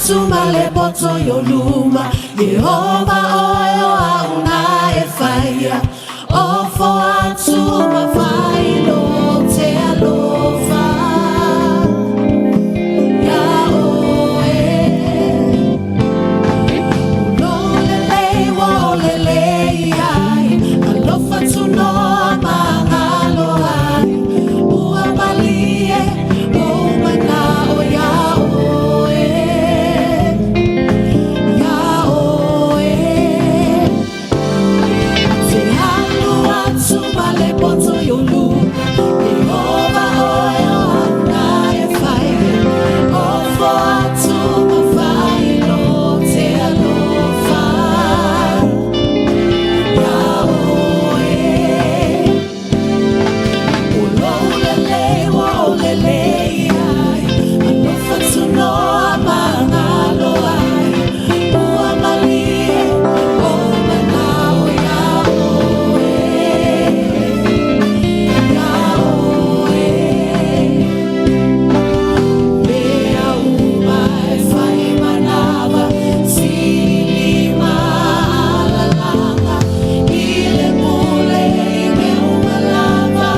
atu ma le poto i ou luma, Ieova oe o a'u na e faia, Ofo atu ma faailoa ou te alofa iā oe. O lou lelei ua ou lelei ai, Alofa tunoa ma agalo ai, Ua malie ou mana'o iā oe, Iā oe. Te alu atu ma le poto i ou luma, Ieova oe o a'u na e faia, Ofo atu ma faailoa ou te alofa iā oe. O lou lelei ua ou lelei ai, Alofa tunoa ma agalo ai, Ua malie ou mana'o iā oe, Iā oe. Mea uma e fai manava, Sili ma alalaga, I le pule i mea uma lava.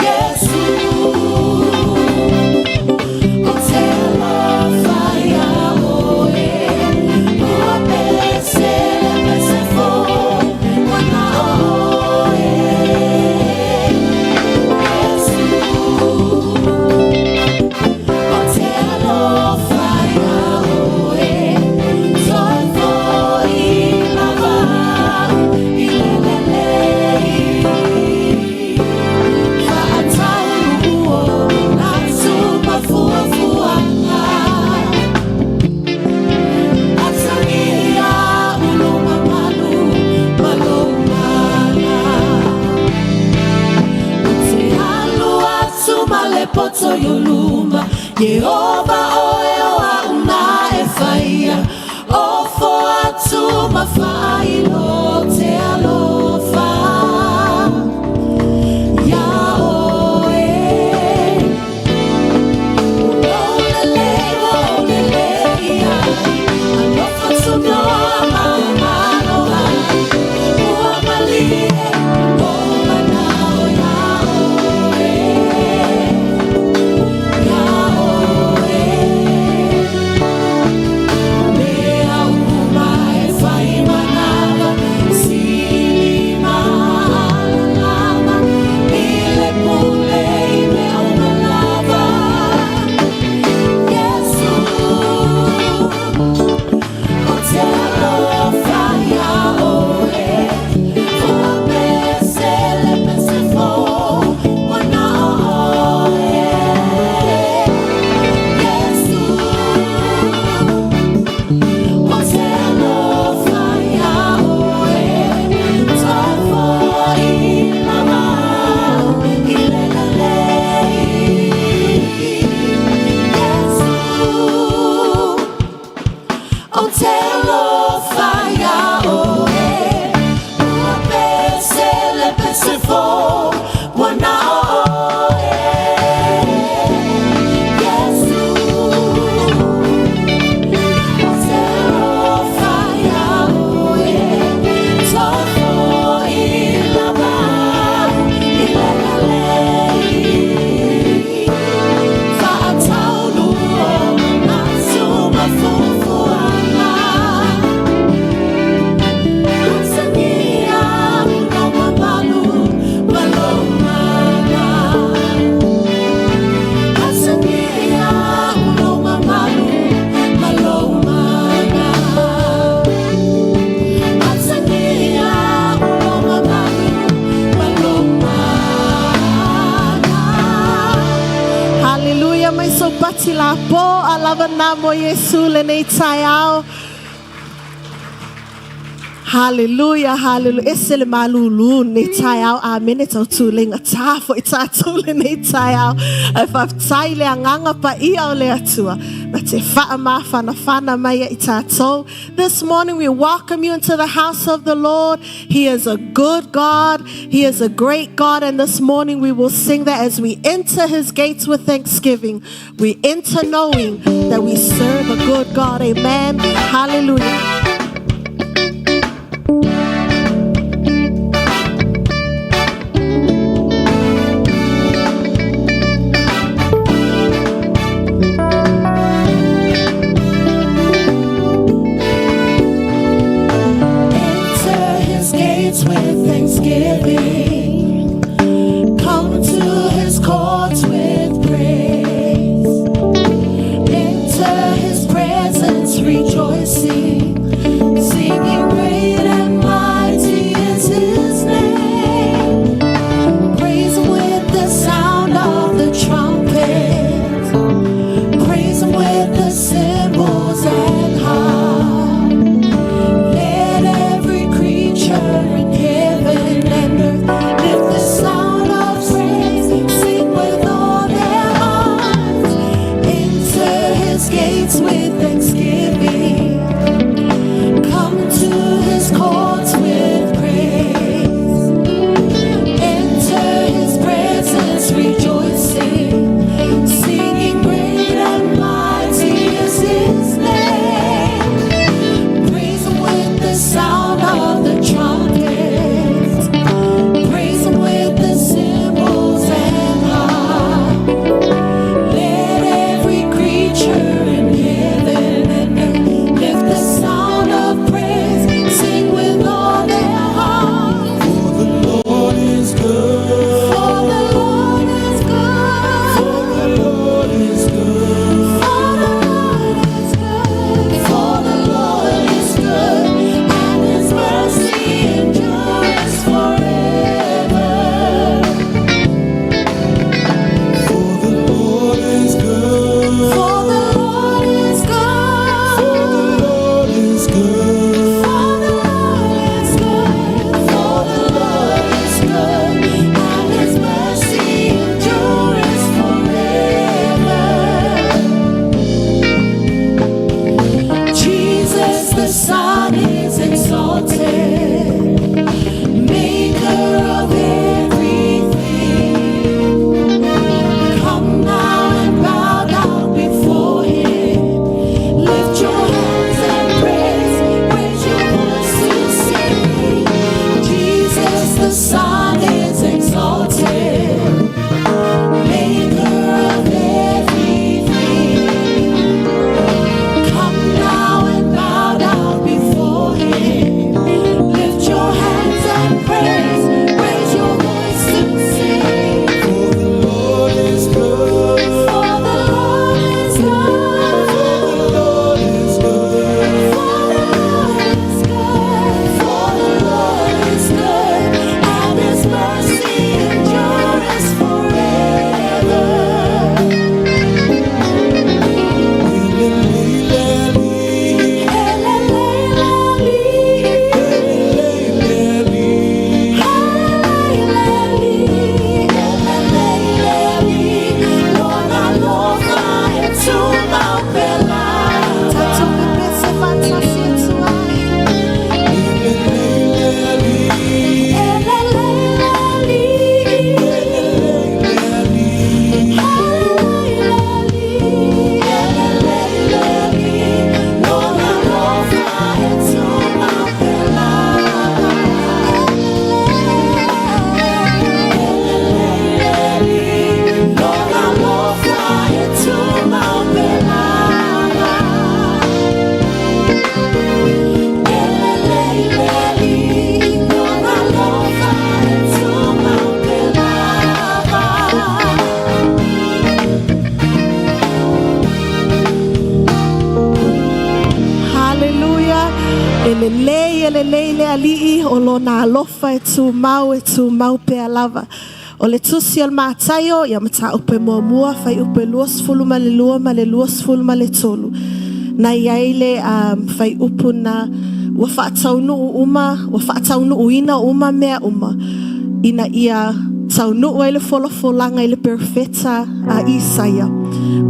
Iesu, Ou te alofa iā oe, Ua pese le pese fou, Ua na o oe. Iesu, Ou te alofa iā oe, Toe fo'i lava a'u i le lelei. Fa'ataunuu ou manatu ma fuafuaga. Atagia a'u lou mamalu ma lou mana. Ou te alu atu ma le poto i ou luma, Ieova oe o a'u na e faia, Ofo atu ma faailoa ou te alofa iā oe. O lou lelei ua ou lelei ai, Alofa tunoa ma agalo ai, Ua malie ou mana'o iā oe, Iā oe. Mea uma e fai manava, Sili ma alalala, I le pule i mea uma lava. Iesu, Ou te alofa iā oe, Ua pese le pese fou, Ua na o oe. Iesu, Ou te alofa iā oe, Toe fo'i lava a'u i le lelei. Iesu, Ou te alofa iā oe, Ua pese le pese fou, Ua na o oe. Iesu, Ou te alofa iā oe, Toe fo'i lava a'u i le lelei. Fa'ataunuu ou manatu ma fuafuaga. Atagia a'u lou mamalu ma lou mana. Atagia a'u lou mamalu ma lou mana. Atagia a'u lou mamalu ma lou mana. Haleluia mai saupati la po a lava nā mo Iesu lenei taeao. Haleluia, haleluia. Ese le malūlū lenei taeao. Amene. Tau tū leigata foi tātou lenei taeao. Ae faafetai le agaga paia o le Atua. Na te faamafanafana mai ia i tātou. This morning we welcome you into the house of the Lord. He is a good God. He is a great God. And this morning we will sing that as we enter his gates with thanksgiving. We enter knowing that we serve a good God. Amen. Hallelujah. Enter his gates with thanksgiving. Come to his courts with praise. Enter his presence rejoicing, singing great and mighty is his name. Praise him with the sound of the trumpet. Praise him with the cymbals and harp. Let every creature in heaven and earth lift the sound of praise, sing with all their hearts. Enter his gates with thanksgiving. Come to his courts with praise. Enter his presence rejoicing, singing great and mighty is his name. Praise him with the sound of the trumpet. Praise him with the cymbals and harp. Let every creature in heaven and earth lift the sound of praise, sing with all their heart. For the Lord is good. For the Lord is good. For the Lord is good. For the Lord is good. For the Lord is good, and His mercy endures forever. For the Lord is good. For the Lord is good. For the Lord is good. For the Lord is good. For the Lord is good, and His mercy endures forever. Jesus the Son is exalted, maker of everything. Come now and bow down before him. Lift your hands and praise, raise your voice to sing. Jesus the Son is exalted, maker of everything. Come now and bow down before him. Lift your hands and praise, raise your voice to sing. For the Lord is good. For the Lord is good. For the Lord is good. For the Lord is good. For the Lord is good, and His mercy endures forever. Lele, lele, Tatou pepese faatasi Atua. Haleluia. E lelei, e lelei le Alii, o lona alofa e tumau pea lava. O le tusi o le Mataio, ia mataupu e muamua, fuaiupu e 22 ma le 23. Na i ai le fuaiupu na Ua faataunuu uma, ua faataunuuina uma mea uma, ina ia taunuu ai le folafolaga i le perofeta a Isaia,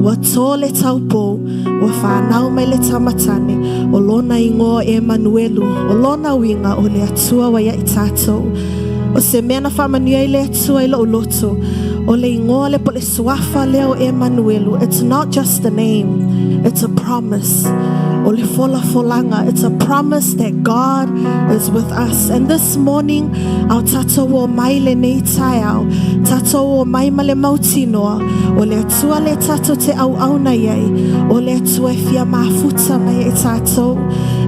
Ua to le taupou, ua fanau mai le tama tane, o lona igoa o Emanuelu, o lona uiga o le Atua ua ia i tatou. O se mea na faamanuia ai le Atua i lou loto, o le igoa lea po o le suafa lea o Emanuelu, it's not just a name, it's a promise. O le folafolaga, it's a promise that God is with us. And this morning, a o tatou omai lenei taeao, tatou omai ma le mautinoa, o le Atua lea tatou te auauna i ai, o le Atua e fia mafuta mai ia i tatou.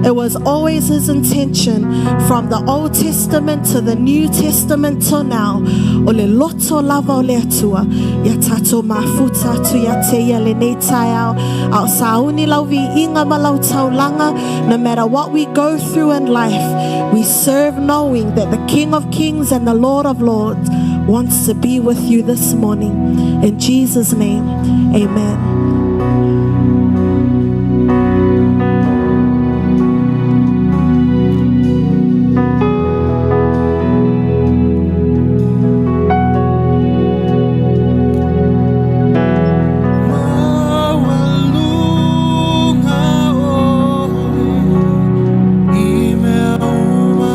It was always his intention from the Old Testament to the New Testament till now, o le loto lava o le Atua, ia tatou mafuta atu ia te ia lenei taeao, a o sauni lau viiga ma lau taulaga, no matter what we go through in life, we serve knowing that the King of Kings and the Lord of Lords wants to be with you this morning. In Jesus' name, amen. Maualuga oe i mea uma.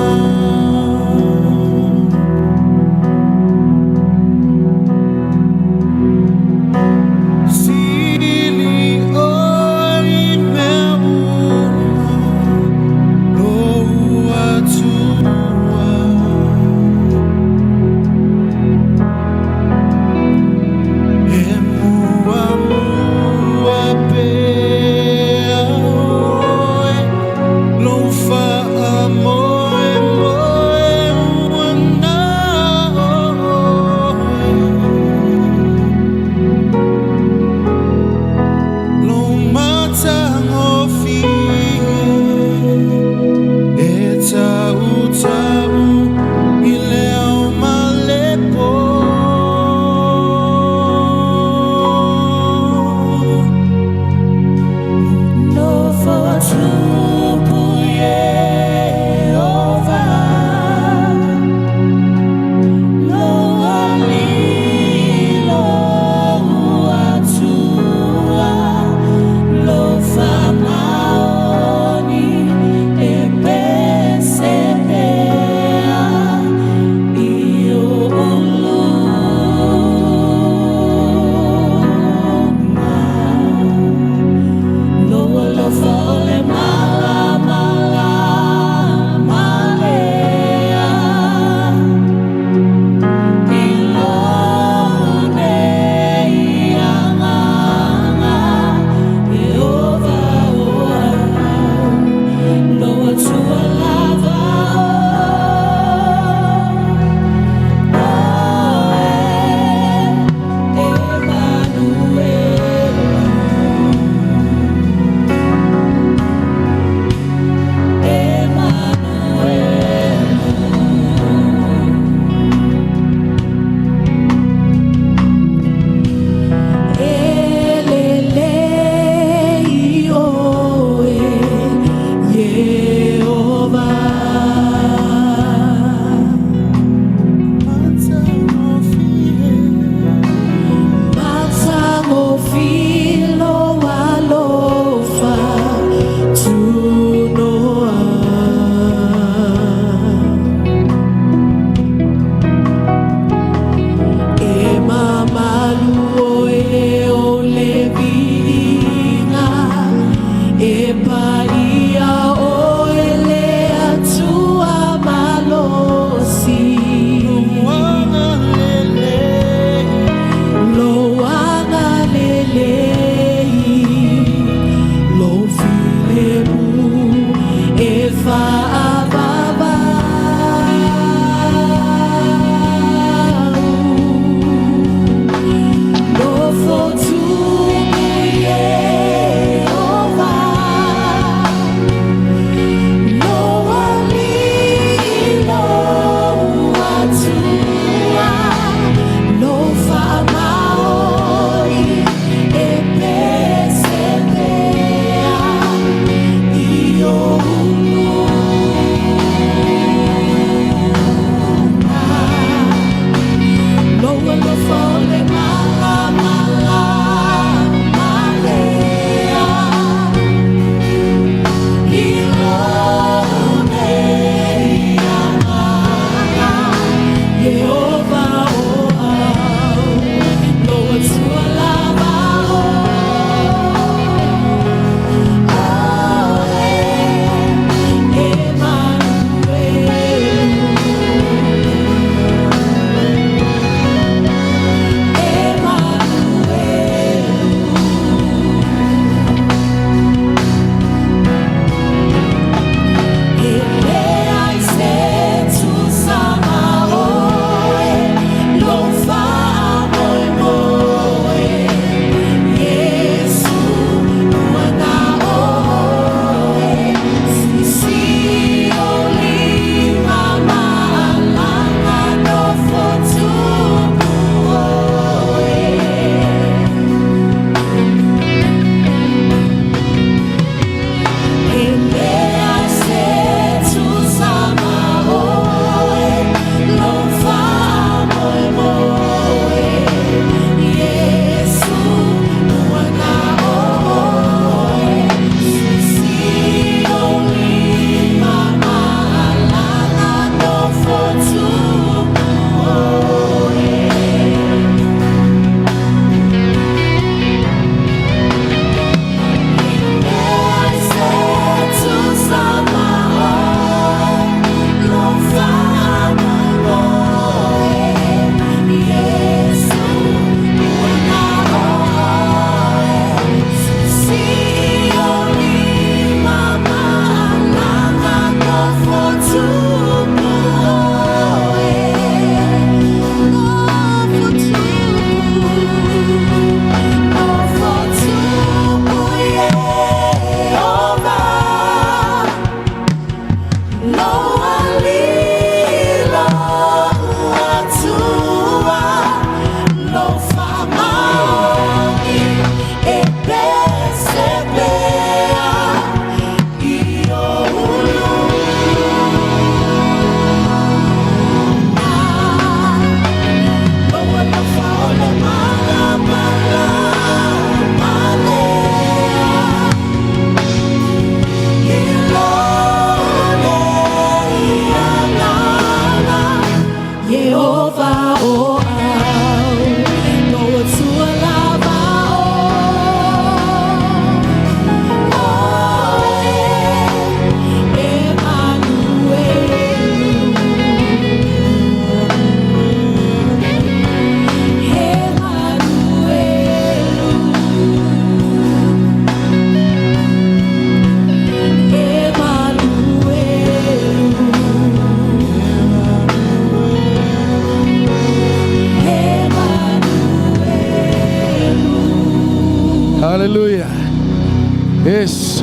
Yes.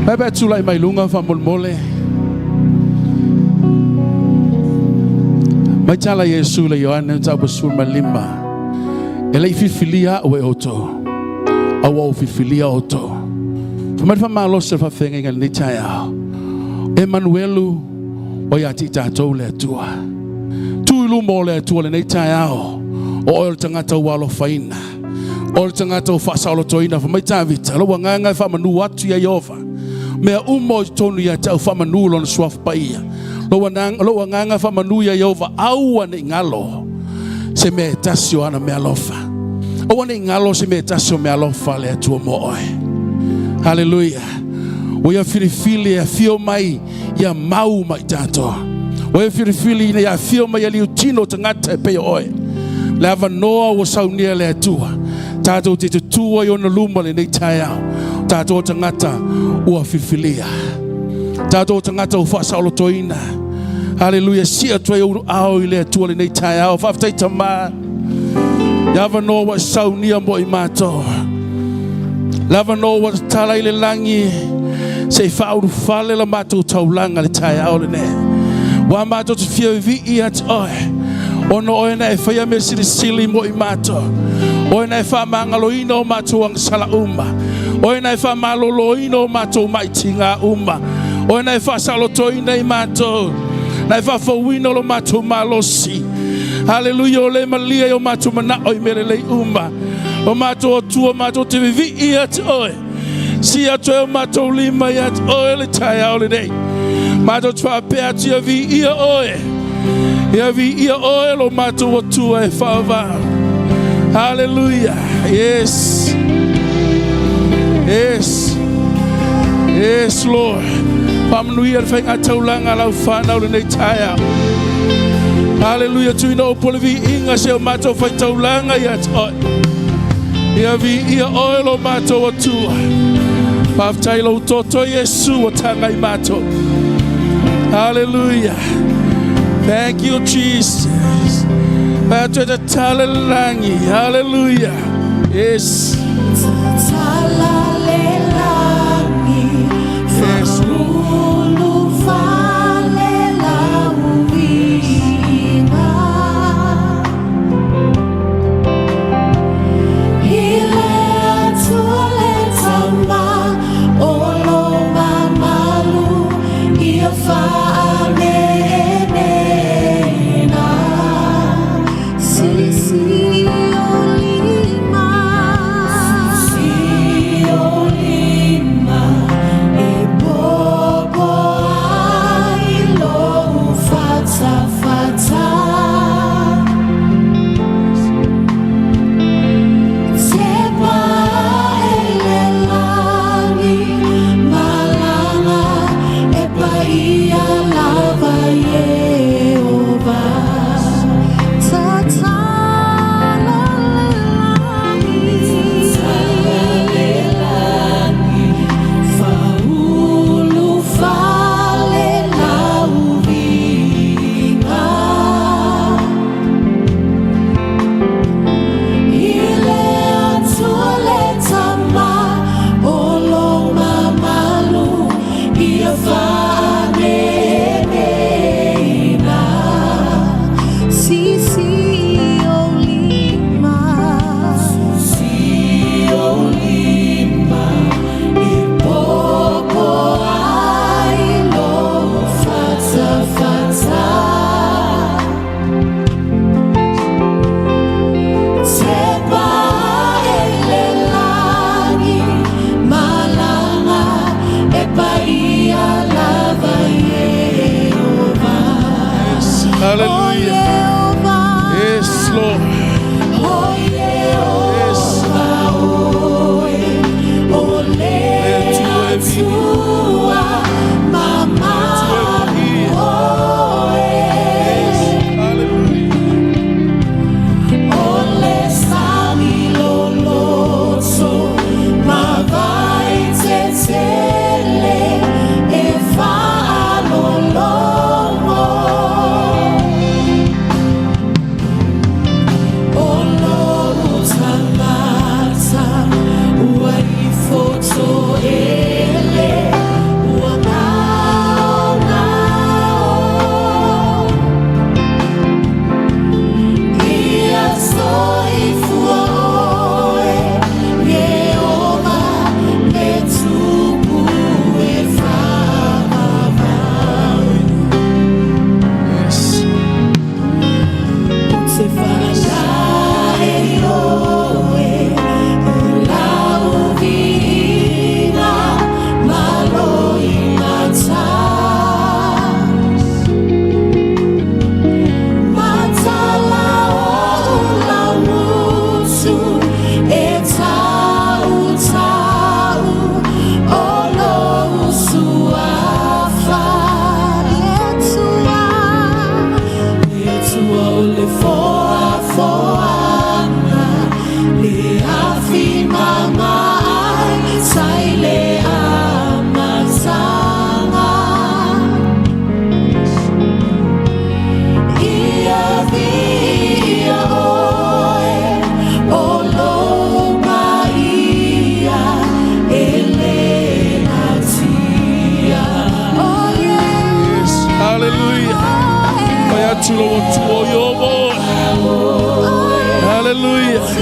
Mai pe tulai mai luga faamolemole. Mai tala Iesu le Ioane mataupu 15. E le i filifilia a'u e outou, a ua ou filifilia outou. Fai mai le faamalosi o le faafeagaiga i lenei taeao. Emanuelu ua ia te i tatou le Atua. Tu i luma o le Atua lenei taeao, o oe o le tagata ua alofaina. O le tagata ua faasaolotoina. Fai mai Tavita, lou agaga e faamanu atu ia Ieova. Mea uma o i totonu ia te au faamanu lona suafa paia. Lou agaga faamanu ia Ieova, aua ne i galo se mea e tasi o ana meaalofa. Aua ne i galo se mea e tasi o meaalofa a le Atua mo oe. Haleluia. Ua ia filifili e afio mai ia mau ma i tatou. Ua ia filifili ina ia afio mai ia liutino tagata e pei o oe. Le avanoa ua saunia e le Atua, tatou te tutū ai ona luma lenei taeao. Tatou tagata ua filifilia. Tatou tagata ua faasaolotoina. Haleluia, sia atu ai ou ao i le Atua lenei taeao. Faafetai Tama, i avanoa ua e saunia mo i matou. Le avanoa ua tatala i le lagi, se i faaulufale la matou taulaga le taeao lenei. Ua matou te fia vivii ia te oe, ona oe na e faia mea silisili mo i matou. Oe na e faamagaloina o matou agasala uma. Oe na e faamaloloina o matou maitiga uma. Oe na e faasaolotoina i matou, na e faafouina o lo matou malosi. Haleluia, o le malia i o matou manao i mea lelei uma. O matou Atua, matou te vivii ia te oe. Si atu e o matou lima ia te oe le taeao lenei. Matou te faapea atu ia viia oe. Ia viia oe lo matou Atua e faavavau. Haleluia. Yes. Yes. Yes, Lord. Faamanuia le faiga taulaga a lau whanau lenei taeao. Haleluia, tuina upu o le viiga se o matou faitaulaga ia te oe. Ia viia oe lo matou Atua. Faafetai lou toto Iesu ua taga i matou. Haleluia. Thank you, Jesus. Pai atu e tatala le lagi. Haleluia. Yes. Tatala le lagi, Yes, Lord. faaulufale lau viiga. I le Atua le Tama o lo mamalu ia faaneeneena. Silisili o lima.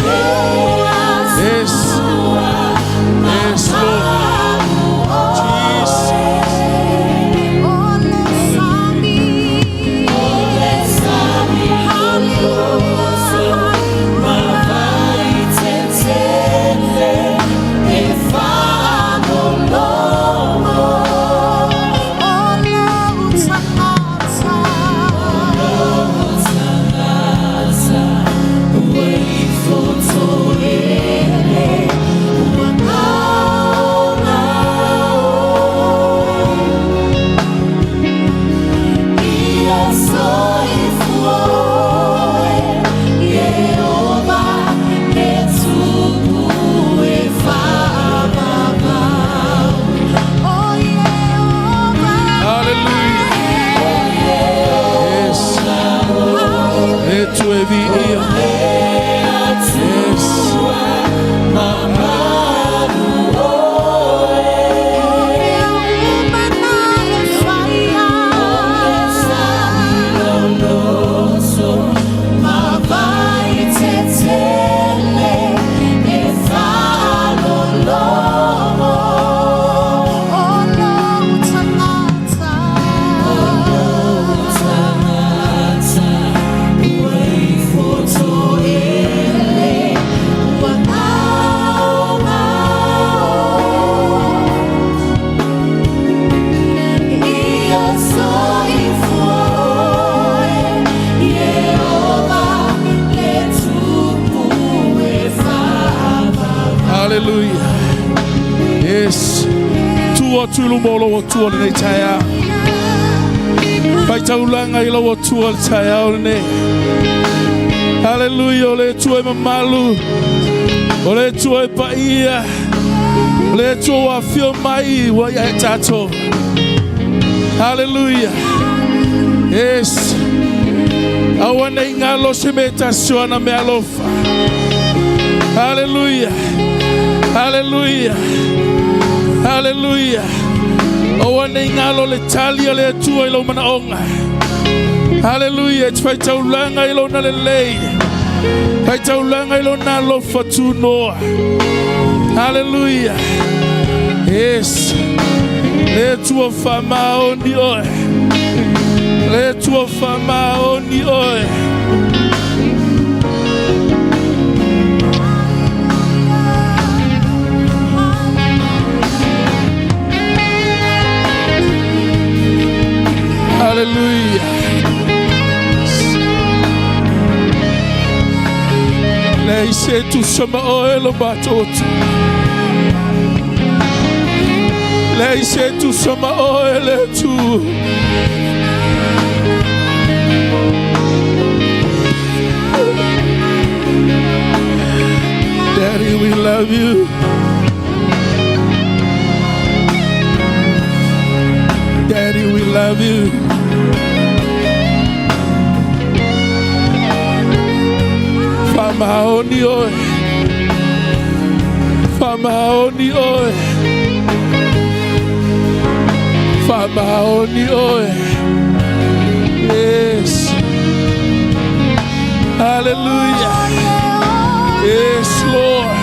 Yes. Yes, Lord. Jesus. Hallelujah. Yes. E tu e vi ia. Yes. Hallelujah. Yes. Tua tulu molo o tua le nei taia. Whai taulanga i lau o tua le taia o le nei. Hallelujah. O le tua e mamalu. O le tua e paia. O le tua wa whio mai wa ia e tātou. Hallelujah. Yes. Aua nei ngalo se me tasuana me alofa. Hallelujah. Hallelujah. Hallelujah. Aua nei ngalo le tali o le atua i lau manaonga. Hallelujah. Te whai taulanga i lau na le lei. Whai taulanga i lau na alofa tūnoa. Hallelujah. Yes. Le atua whamaoni oe. Le atua whamaoni oe. Hallelujah. Le se tu sama oe lo matotu. Le se tu sama oe le tu. Daddy, we love you. Daddy, we love you. Whamaoni oe. Whamaoni oe. Whamaoni oe. Yes. Hallelujah. Yes, Lord.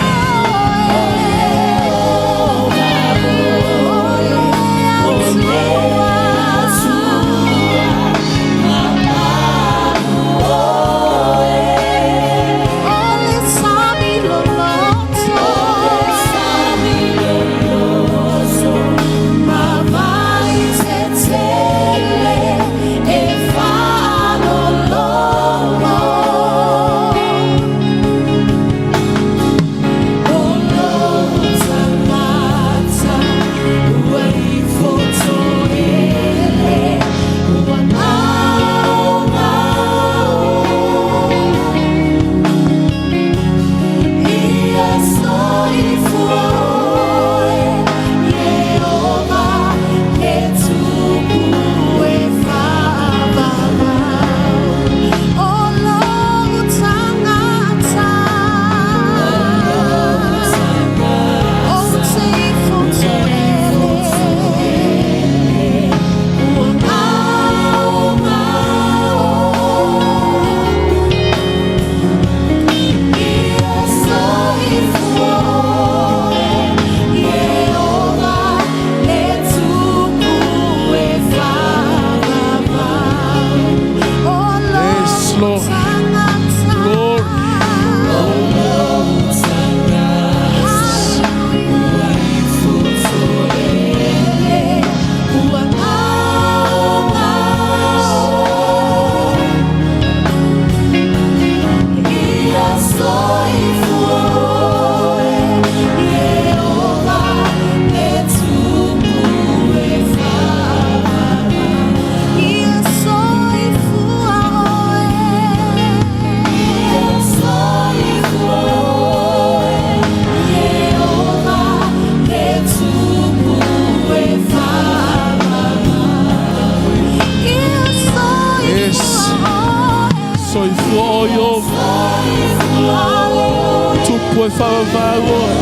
Atua e faavavau oe.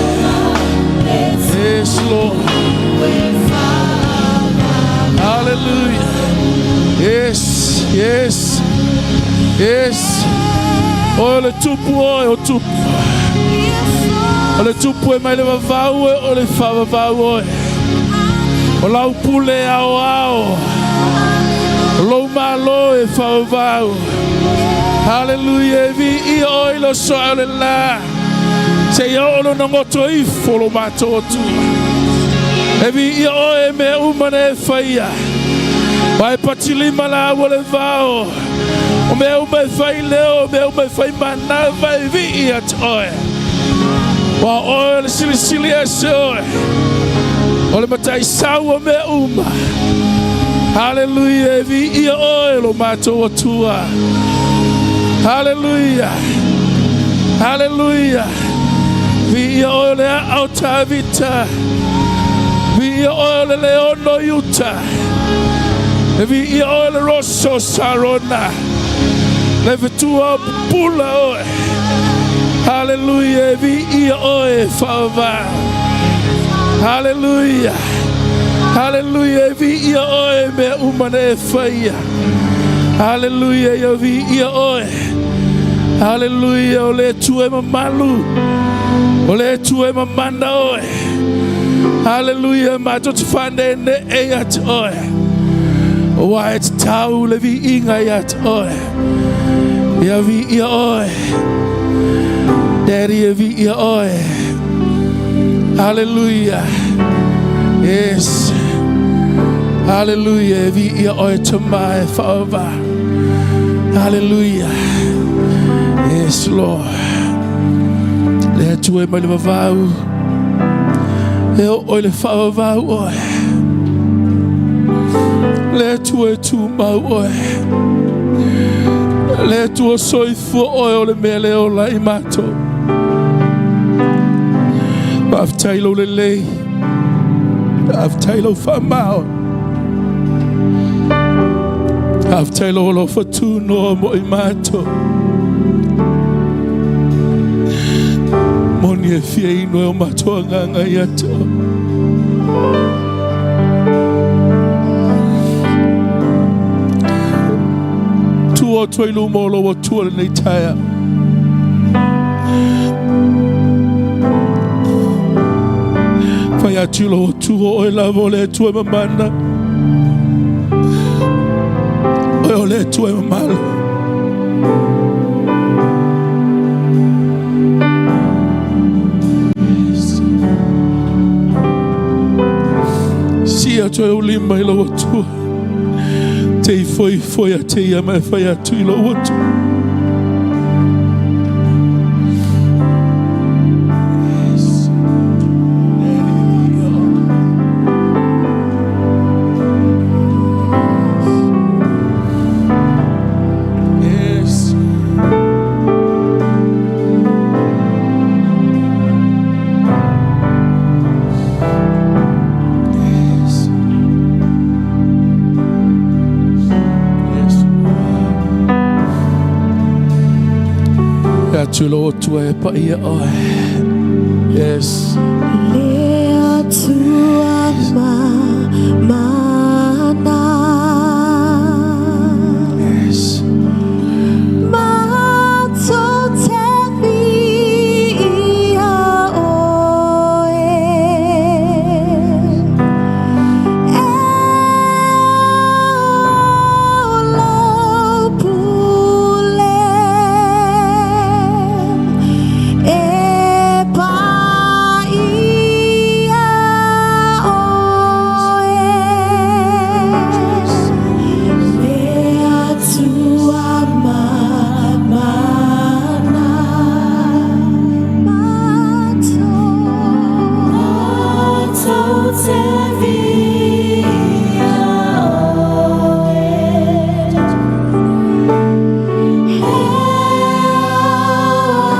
Yes, Lord. Hallelujah. Yes, yes, yes. Oe o le Tupu oe o Tupu. O le Tupu e mai le vavau oe o le faavavau oe. O lau pule aoao. O lou Malo e faavavau. Hallelujah. E viia oe i le osoa o le la. Seia oo lona goto ifo lo matou Atua. E viia oe e mea uma na e faia. Aua e patilima la ua le vao. O mea uma e fai leo, o mea uma e fai manava e vii ia te oe. Aua o oe o le Silisili Ese oe. O le Mataisau o mea uma. Haleluia, e viia oe lo matou Atua. Haleluia. Haleluia. Viia oe o le Aa o Tavita. Viia oe o le Leono o Iuta. E viia oe le Roso o Sarona. Le Fetua o Pupula oe. Haleluia, e viia oe e faavavau. Haleluia. Haleluia, e viia oe e mea uma na e faia. Haleluia, ia viia oe. Haleluia, o le Atua e mamalu. O le Atua e mamana oe. Haleluia, matou te faaneenee ia te oe. Aua e tatau le viiga ia te oe. Ia viia oe. Daddy, e viia oe. Haleluia. Yes. Haleluia, e viia oe Tama e faavavau. Haleluia. Yes, Lord. Le Atua e mai le vavau. E oo i le faavavau oe. Le Atua e tumau oe. Le Atua soifua oe o le mea le ola i matou. Faafetai lou lelei. Faafetai lou faamao. Faafetai lou alofa tunoa mo i matou. Moni e fia inu e o matou agaga ia te oe. Tu atu ai luma o lou Atua lenei taeao. Fai atu i lou Atua, oe lava o le Atua e mamana. Oe o le Atua e mamalu. Sii atu ai ou lima i lou Atua. Te ifoifo ia te ia ma e fai atu i lou Atua. Yes. Yes. Yes. Yes. Ia atu lou Atua e paia oe. Yes. Le Atua mamana. Yes. Matou te viia oe. E o lou pule. E paia oe. Le Atua mamana. Matou te viia oe. E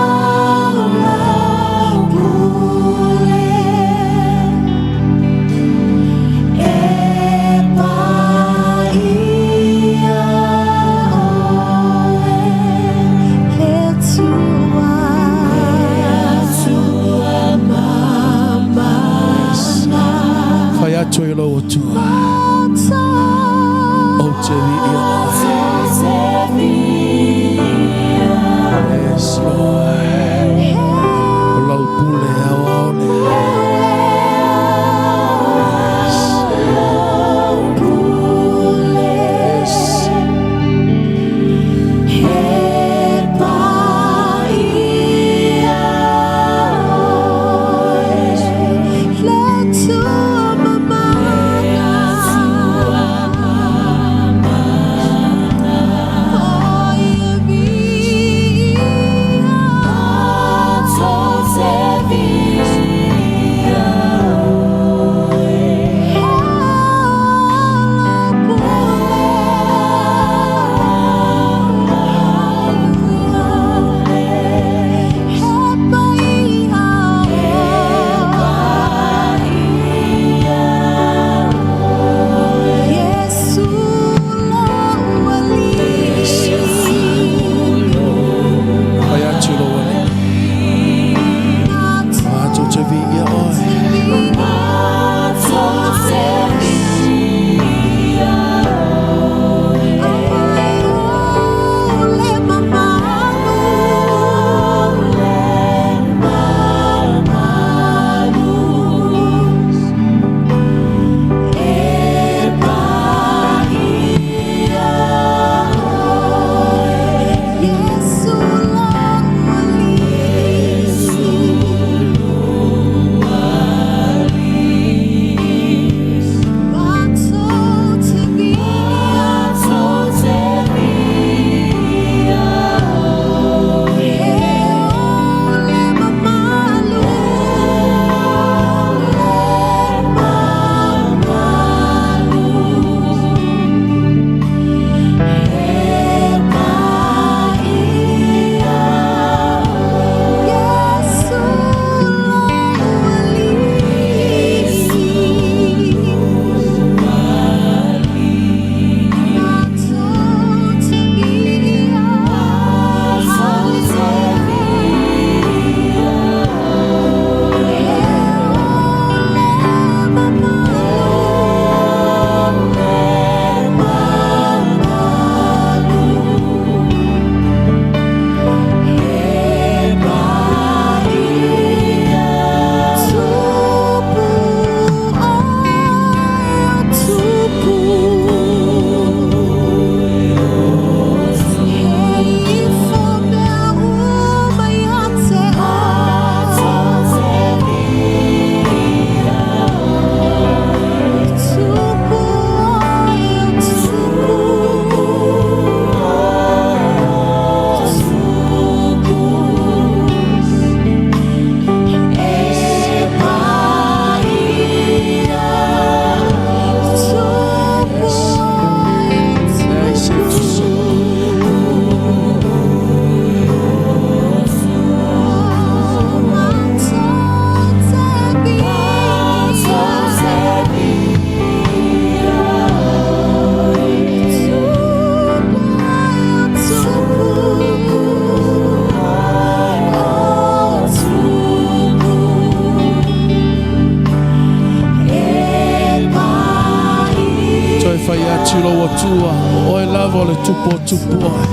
o lou pule. E paia oe. Le Atua. atu ai i lou Atua, Ou te viia oe. Yes, Lord. O lau pule aoao lea. Yes. Yes. Fai atu i lou Alii, Matou te viia oe. Yes. Yes. Toe fai atu i lou Atua, o oe lava o le Tupu o tupu oe.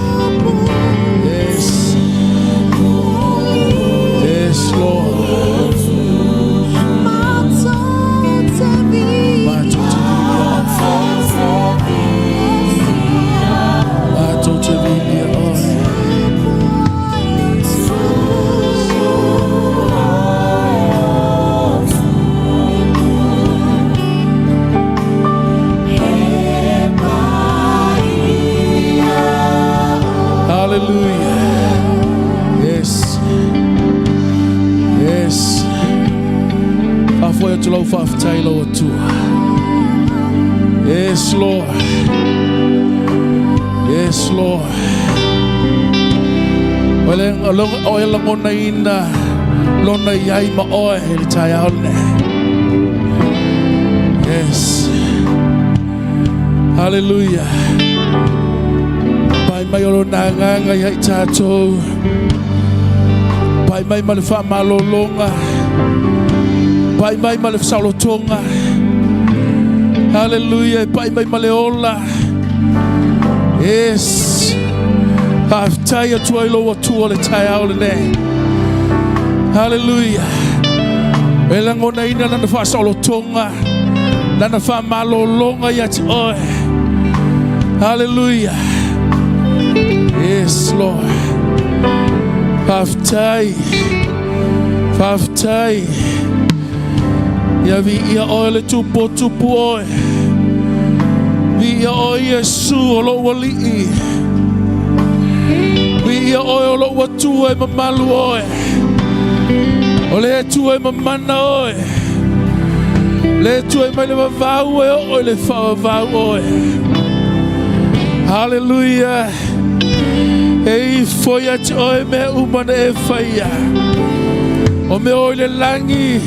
Yes. Yes, Lord. Matou te viia oe. Matou te viia oe. Hallelujah. Yes. Yes. Faafoi atu lau faafetai i lou Atua. Yes, Lord. Yes, Lord. O e lagonaina lona iai ma oe i le taeao lenei. Yes. Hallelujah. Pai mai o lona agaga ia i tatou. Pai mai ma le faamalologa. Pai mai ma le fesaolotoga. Haleluia, e pai mai ma le ola. Yes. Faafetai atu ai lou Atua le taeao lenei. Haleluia. E lagonaina lana faasaolotoga, lana faamalologa ia te oe. Haleluia. Yes, Lord. Faafetai. Faafetai. Ia viia oe le Tupu o Tupu oe. Viia oe Iesu o lou Alii. Viia oe o lou Atua e mamalu oe. O le Atua e mamana oe. Le Atua e mai le vavau e oo i le faavavau oe. Haleluia. E ifo ia te oe mea uma na e faia. O mea o i le lagi,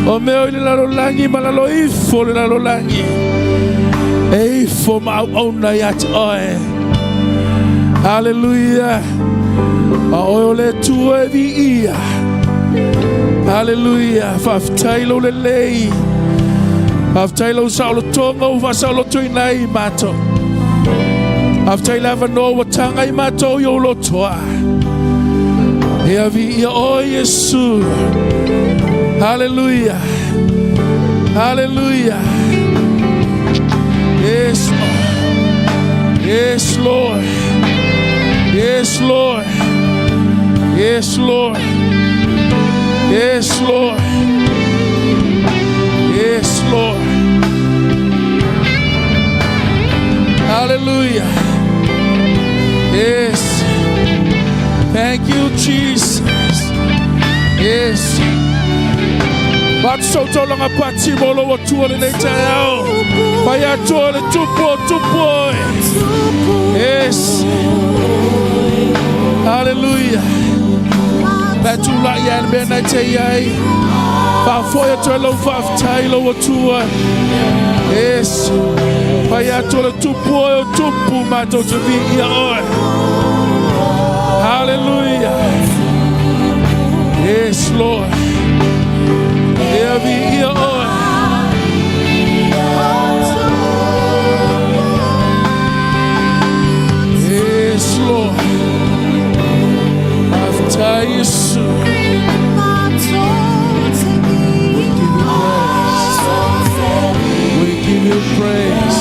o mea o i le lalolagi ma lalo ifo o le lalolagi. E ifo ma auauna ia te oe. Haleluia. A oe o le Atua e viia. Haleluia. Faafetai lou lelei. Faafetai lou saolotoga ua faasaolotoina ai matou. Faafetai le avanoa ua taga i matou i ou lotoa. Ia viia oe Iesu. Haleluia. Haleluia. Yes, Lord. Yes, Lord. Yes, Lord. Yes, Lord. Yes, Lord. Yes, Lord. Hallelujah. Yes. Thank you, Jesus. Yes. Watu taulanga pati mo lou Atua lenei taeao. Fai atu le tupu o tupu oe. Yes. Hallelujah. Pe tūlai ia le mea nei te iai. Whaafoe atu e lau faafetai lou Atua. Yes. Fai atu le tupu oe o tupu mātou te viia oe. Hallelujah. Yes, Lord. Ia viia oe. Yes, Lord. Faafetai Iesu. We give you praise. We give you praise.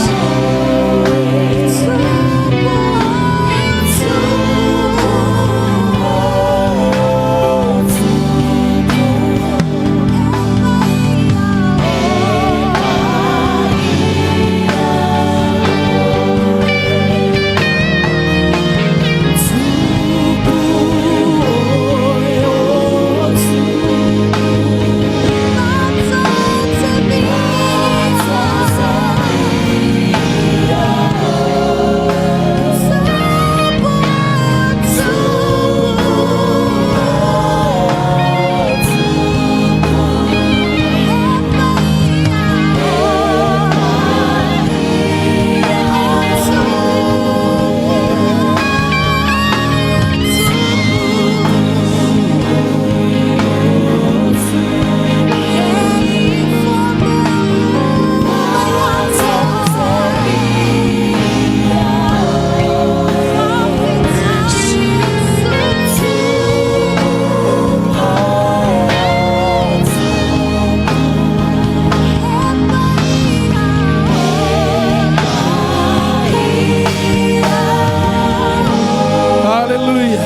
Hallelujah.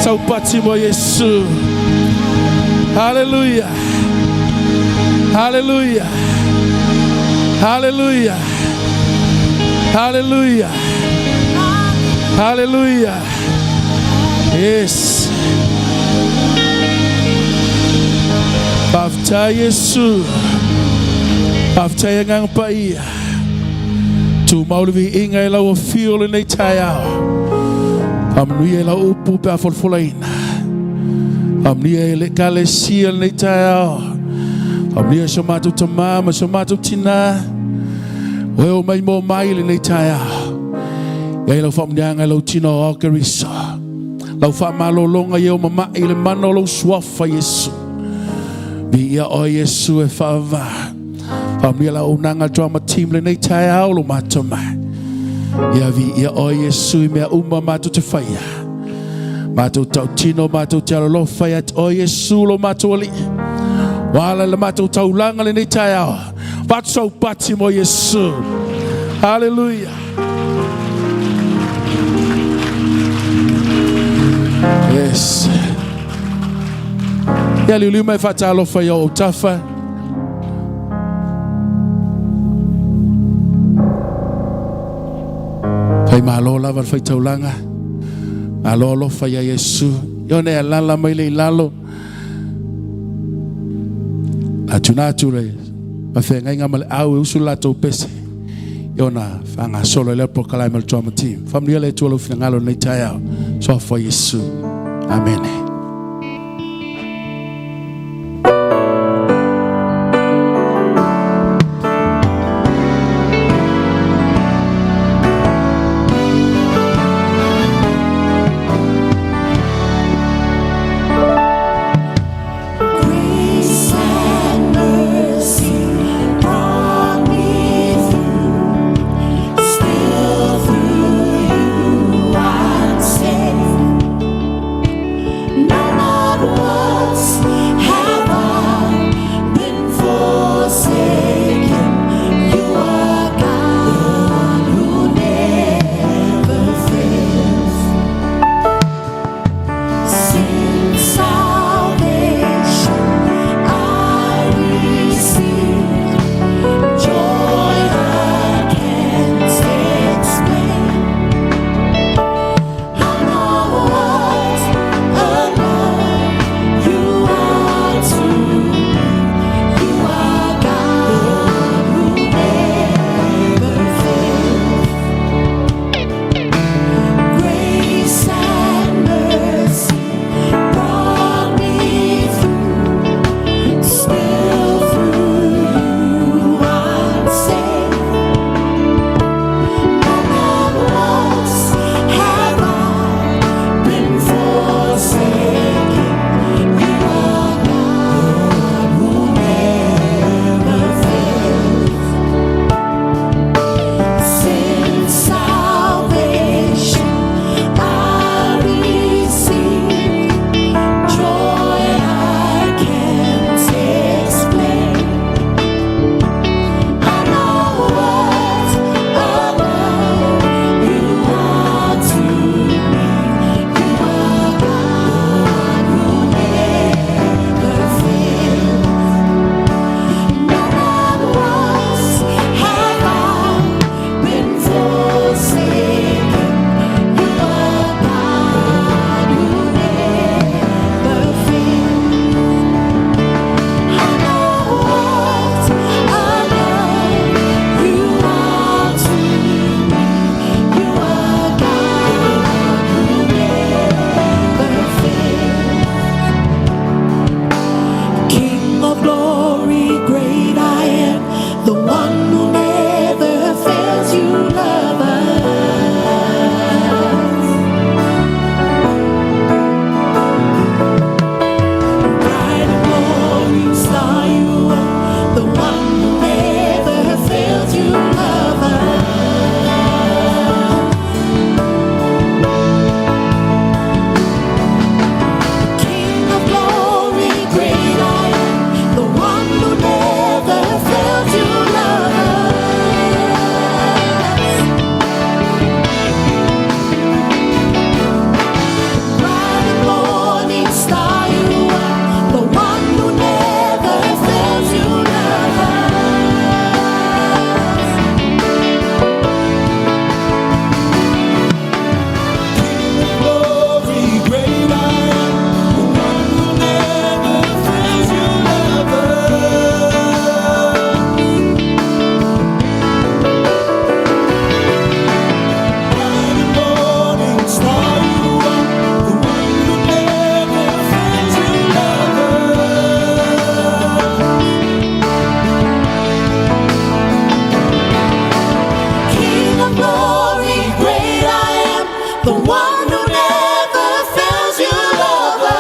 Saupati mo Iesu. Hallelujah. Hallelujah. Hallelujah. Hallelujah. Hallelujah. Yes. Faafetai Iesu. Faafetai Agaga Paia. Tumau le viiga i lau afio lenei taeao. Faamanuia i lau upu pe a folafolaina. Faamanuia i le Ekalesia lenei taeao. Faamanuia i so matou tamā ma so matou tinā. Oe o mai mō mai lenei taeao. Ia i lau faamanuiaga i lau tino o Keriso. Lau faamalologa i e o mama'i i le mana o lou suafa Iesu. Viia oe Iesu e faavavā. Faamanuia le auaunaga a le drama team lenei taeao lo matou mai. Ia viia oe Iesu i mea uma matou te faia. Matou tautino, matou te alolofa ia te oe Iesu lo matou Alii. Ua ala i le matou taulaga lenei taeao. Avatu sau pati mo Iesu. Hallelujah. Yes. Ia liuliu mai faatalofa i ou autafa. Fai malo lava le faitaulaga. Malo alofa ia Iesu. Ia ona e alala mai le i lalo. A tuna atu le mafeagaiga ma le au e usu le latou pese. Ia ona faagasolo ai lea polokalame o le drama team. Faamanuia le Atua lou finagalo i lenei taeao. Soafa Iesu. Amene. Grace and mercy brought me through. Still through you I'm saved. No, not once have I been forsaken. You are God who never fails. Since salvation I received, joy I can't explain. I know what a love you are to me. You are God who never fails. Grace and mercy brought me through. Still through you I'm saved. No, not once have I been forsaken. You are God who never fails. Since salvation I received, joy I can't explain. I know what a love you are to me. You are God who never fails. No, not once have I been forsaken. You are God who never fails. I know what a love you are to me. You are God who never fails. King of glory, great I am, the one who never fails, you love us. Bright and morning star, you are the one who never fails, you love us. King of glory, great I am, the one who never fails, you love us. Bright and morning star, you are the one who never fails, you love us. Glory, great I am, the one who never fails, you love us. Bright and morning star, you are the one who never fails, you love us. King of glory, great I am, the one who never fails, you love us.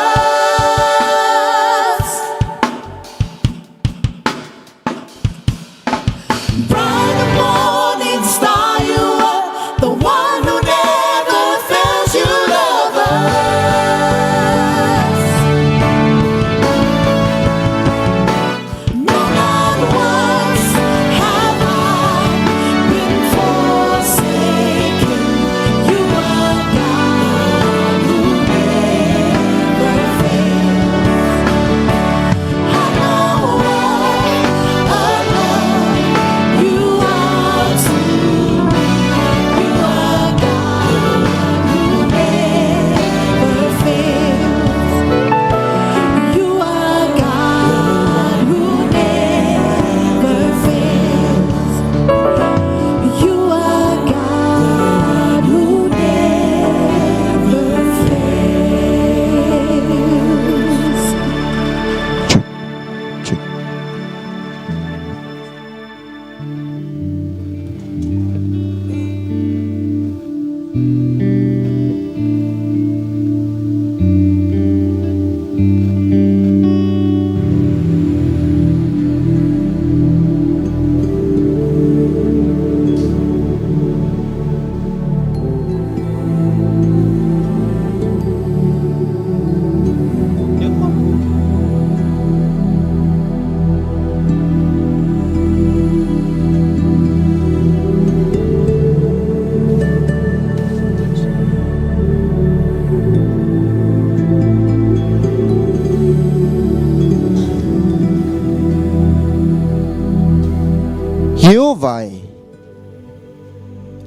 Ieova e,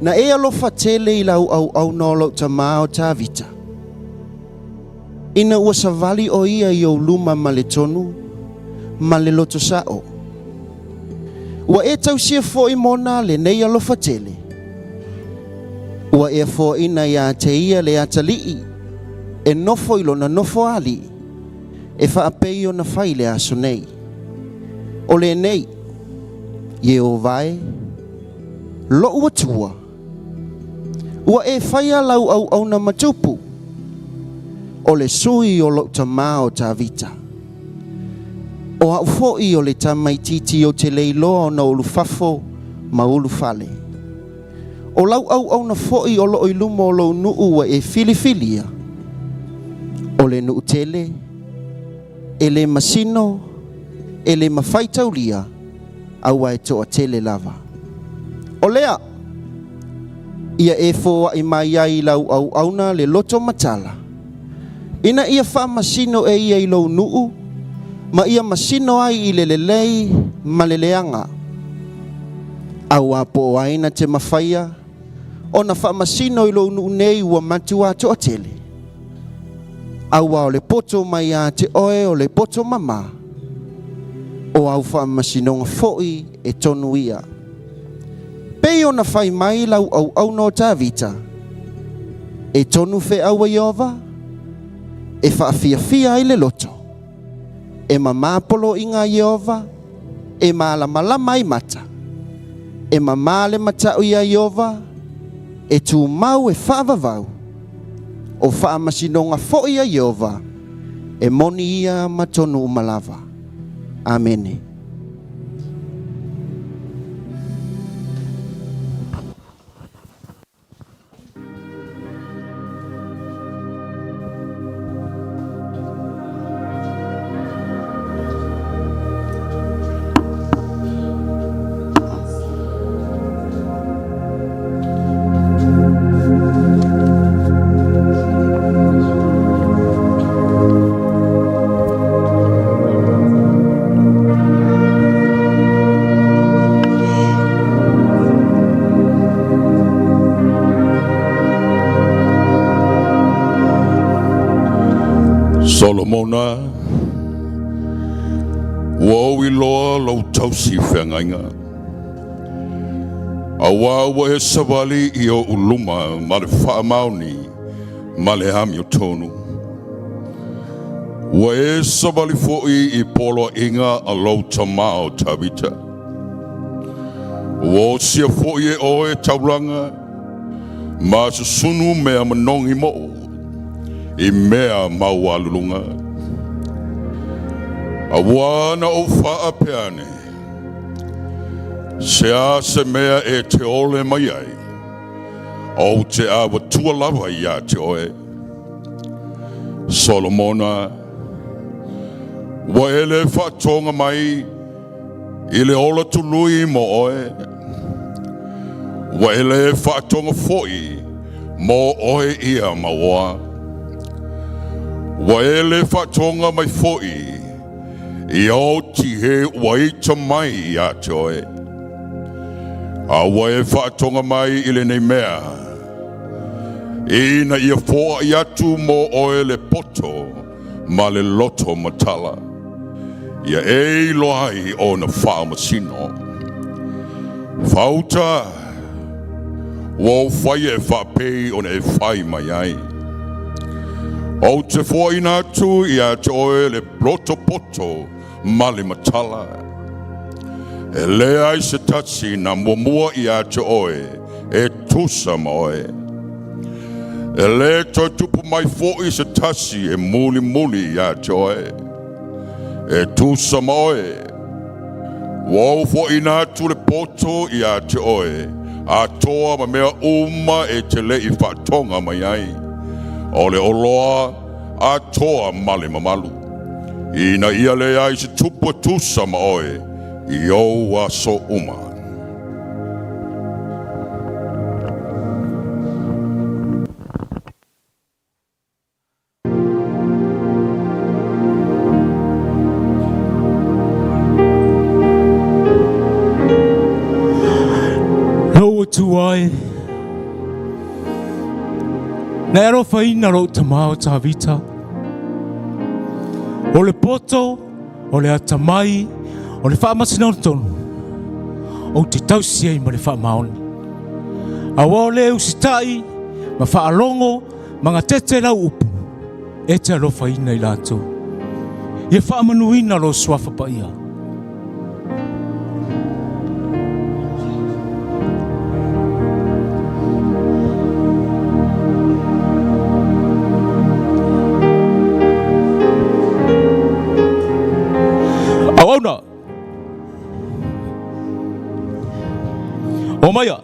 na e alofa tele i lau auauna o lou tamā o Tavita, ina ua savali o ia i ou luma ma le tonu ma le loto sa'o. Ua e tausia fo'i mona lenei alofa tele. Ua e foaina iā te ia le atalii e nofo i lona nofoalii e faapei ona fai i le aso nei. O lenei, Ieova e, lo'u Atua, ua e faia lau auauna ma tupu, o le sui o lo'u tamā o Tavita. O a'u fo'i o le tamaitiiti ou te le iloa ona ulufafo ma ulufale. O lau auauna fo'i o lo'o i luma o lou nuu ua e filifilia, o le nuu tele, e le masino, e le mafai taulia, auā e toatele lava. O lea, ia e foaʻi mai ai i lau auauna le loto matala, ina ia faamasino e ia i lou nuu, ma ia masino ai i le lelei ma le leaga. Auā po o ai na te mafaia ona faamasino i lou nuu nei ua matuā toatele? Auā o le poto mai ia te oe o le poto mamā, o au faamasinoga foʻi e tonu ia. Pei ona fai mai lau auauna o Tavita, E tonu feau a Ieova, e faafiafia ai le loto. E mamā poloaiga a Ieova, e malamalama ai mata. E mamā le mataʻu iā Ieova, e tumau e faavavau. O faamasinoga foʻi a Ieova, e moni ia ma tonu uma lava. Amene. Solomona, ua ou iloa lou tausi feagaiga. Auā ua e savali i oʻu luma ma le faamaoni ma le amiotonu. Ua e savali foʻi i poloaiga a lou tamā o Tavita. Ua osia foʻi e oe taulaga ma susunu mea manogi moʻo i mea maualuluga. Auā na ou faapea ane, Se a se mea e te ole mai ai, ou te avatua lava iā te oe. Solomona, ua e le faatoga mai i le ola tului mo oe, ua e le faatoga foʻi mo oe ia mauoa. Ua e le faatoga mai foʻi i ou tihē ua ita mai iā te oe, a ua e faatoga mai i lenei mea, ina ia foaʻi atu mo oe le poto ma le loto matala, ia e iloa ai ona faamasino. Fauta, ua ou faia e faapei ona e fai mai ai. Ou te foaina atu iā te oe le loto poto ma le matala. E leai se tasi na muamua iā te oe e tusa ma oe. E le toe tupu mai foʻi se tasi e mulimuli iā te oe e tusa ma oe. Ua ou foaina atu le poto iā te oe atoa ma mea uma e te le i faatoga mai ai, o le oloa atoa ma le mamalu, ina ia leai se tupu e tusa ma oe i ou aso uma. Atua e, na e alofaina lou tama o Tavita. O le poto, o le atamai, o le faamasinaga tonu, ou te tausi ai ma le faamaoni. Aua o le usitai ma faalogo ma gatete lau upu, e te alofaina i latou. Ia faamanuina lou suafa paia. Auauna! Omaia!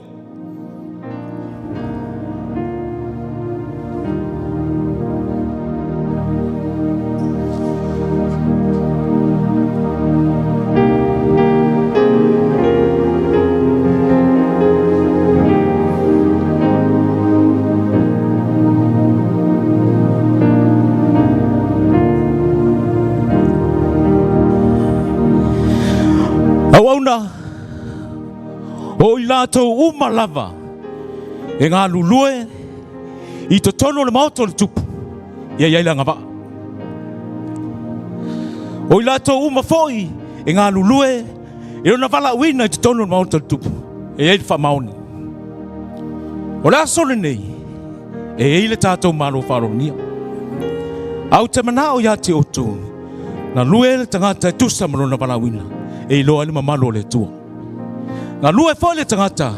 Auauna, O i latou uma lava e galulue i totonu o le maota o le tupu, ia i ai le agavaa. O i latou uma foi e galulue i lona valaauina i totonu o le maota o le tupu, e i ai le faamaoni. O le aso lenei, e i ai le tatou Malo Faaaloalogia. Ae ou te manao ia te outou, galue le tagata e tusa ma lona valaauina, e iloa ai le mamalu o le Atua. Galue foi le tagata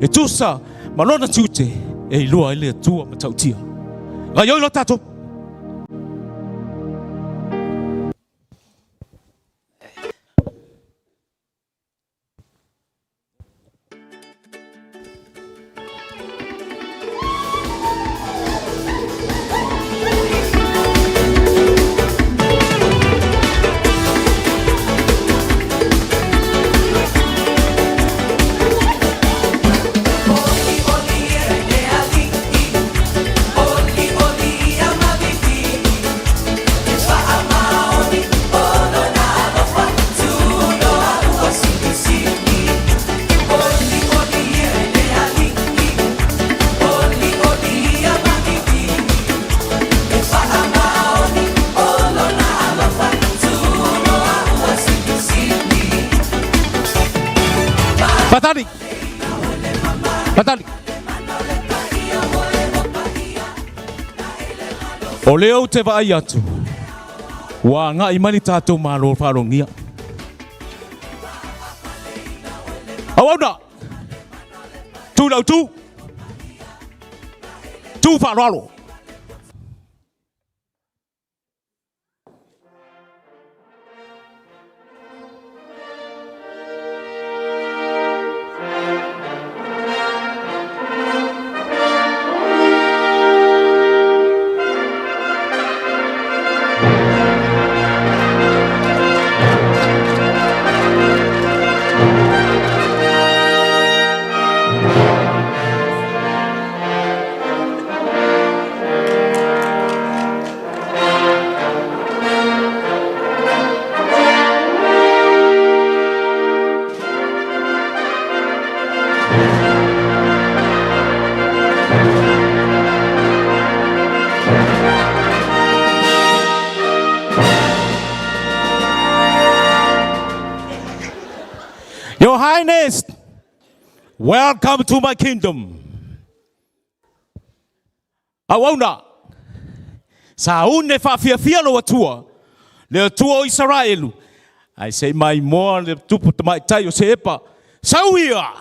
e tusa ma lona tiute e iloa ai le Atua matautia. Gaioi loa tatou. Fatali! Fatali! O lea ou te vaai atu, ua agai mai le tatou Malo faalogia. Auauna! Tu lau tu! Tu faaaloalo! Your Highness, welcome to my kingdom. Auauna, sauni faafiafia lou Atua, le Atua o Isaraelu, ae se i maimoa le tupu tamaitai o Seepa, sau ia!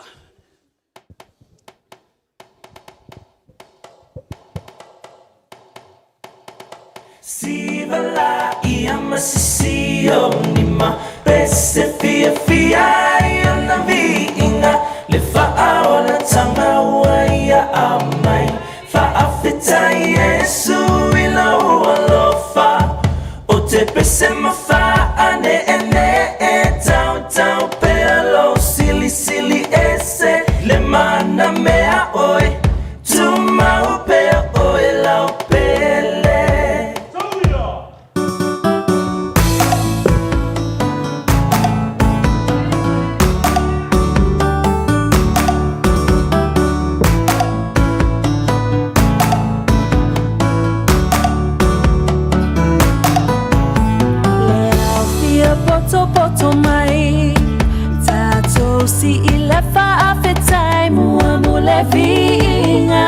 Lau sii le faafetai muamu le viiga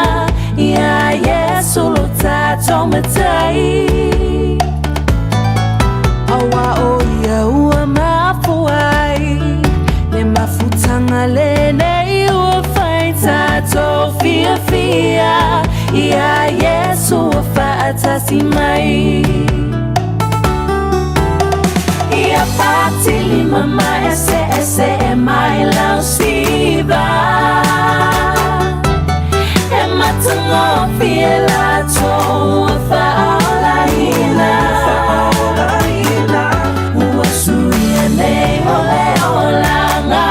Iā Iesu lo tatou Matai. Aua o ia ua mafua ai le mafutaga lenei ua fai tatou fiafia Iā Iesu ua faatasi mai. Ia patilima ma eseese e mai lau siva E matagofie latou ua faaolaina Ua suia nei mo le olaga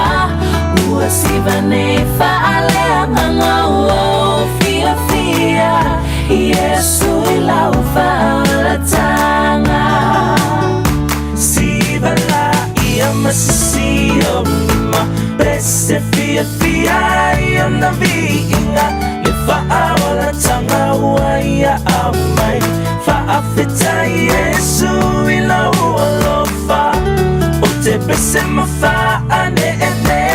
Ua siva nei faaleagaga ua ou fiafia Iesu i lau faaolataga Siva la ia masisi o lima Pese fiafia ai ona viiga Le faaolataga ua ia aumai Faafetai Iesu i lou alofa O te pese ma faaneenee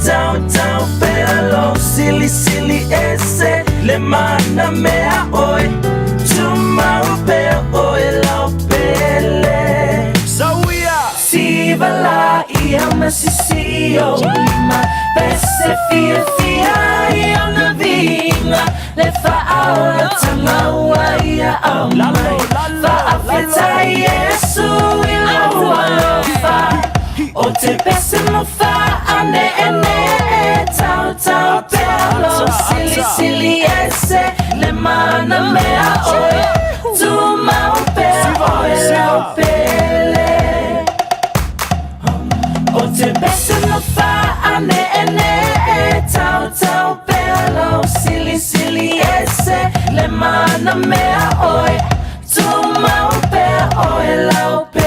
Tautau pea lou silisili ese Le mana mea oe Tumau pea oe lau pele Sauia Siva la ia masisi o lima Pese fiafia ai ona viiga Le faaolataga ua ia aumai Faafetai Iesu i lou alofa O te pese ma faaneenee Tautau pea lou silisili ese Le mana mea oe Tumau pea oe lau pele O te pese ma faaneenee Tautau pea lou silisili ese Le mana mea oe Tumau pea oe lau pele.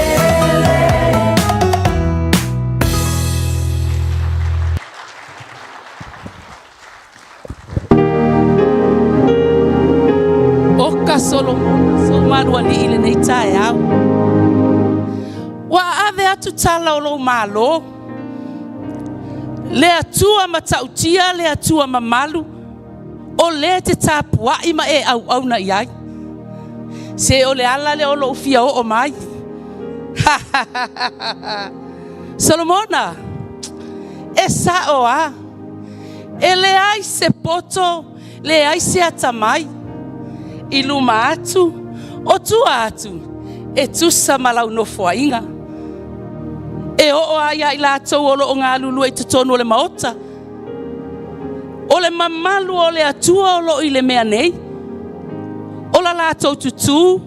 Oka Solomona sou malualii i lenei taeao. Ua ave atu tala o lou malo. Le Atua matautia, le Atua mamalu, o lea e te tapuai ma e auauna i ai. Se o le ala lea o lou fia oo mai. Solomona, e sao a. E leai se poto, leai se atamai i luma atu o tua atu e tusa ma lau nofoaiga. E oo lava ia i latou o lo o galulue i totonu o le Maota, o le mamalu o le Atua o lo o i le mea nei, o la latou tutū,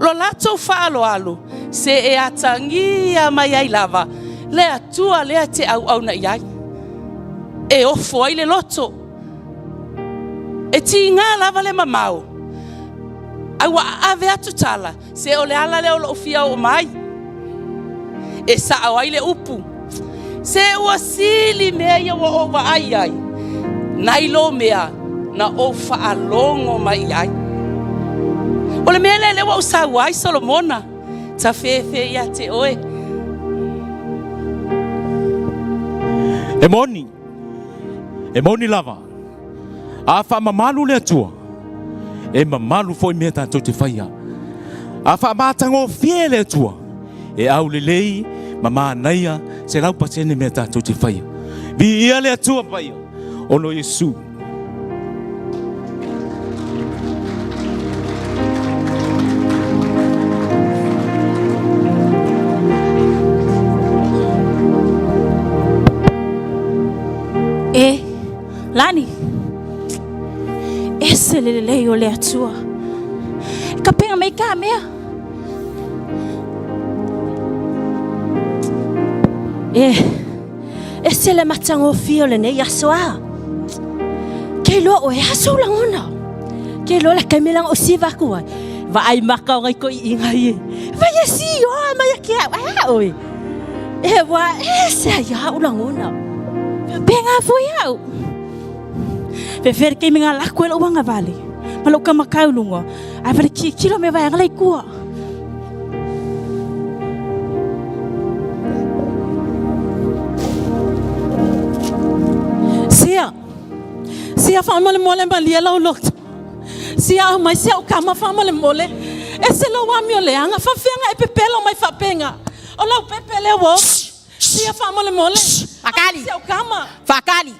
lo latou faaaloalo, se e atagia mai ai lava le Atua lea e te auauna i ai. E ofo ai le loto. E tiga lava le mamao, a ua ave atu tala, se o le ala lea o lou fia oo mai. E sao ai le upu, se ua sili mea ia ua ou vaai ai, nai lo mea na ou faalogo mai i ai. O le mea lea lea ua ou sau ai, Solomona, tafefe ia te oe. E moni, e moni lava, a faamamalu le Atua, e mamalu foi mea tatou te faia. A faamatagofie le Atua, e aulelei ma manaia 100% mea tatou te faia. Viia le Atua paia, ona o Iesu. E Lani, ese le lelei o le Atua. E kapega mai ka mea. E, ese le matagofie o lenei aso a. Ke iloa oe, e aso lagona. Ke iloa le taimi langa o siva aku ai. Vaai maka o ngai ko i inga ie. Vai e si oa mai a ke au, ai a oe. E wa, ese ai au lagona. Penga foi au. Fe fe ke minga laku e lo wanga vale. Ma lo kama kau lunga. Ai vale ki kilo me vai ngalai kua. Sia faamolemole malie lau loto. Sia aumai si au kama faamolemole. E se lou amio leaga. Faafeaga e pepelo mai faapega. O lau pepe lea ua oti. Sia faamolemole. Fakali. Aumai si au kama. Fakali.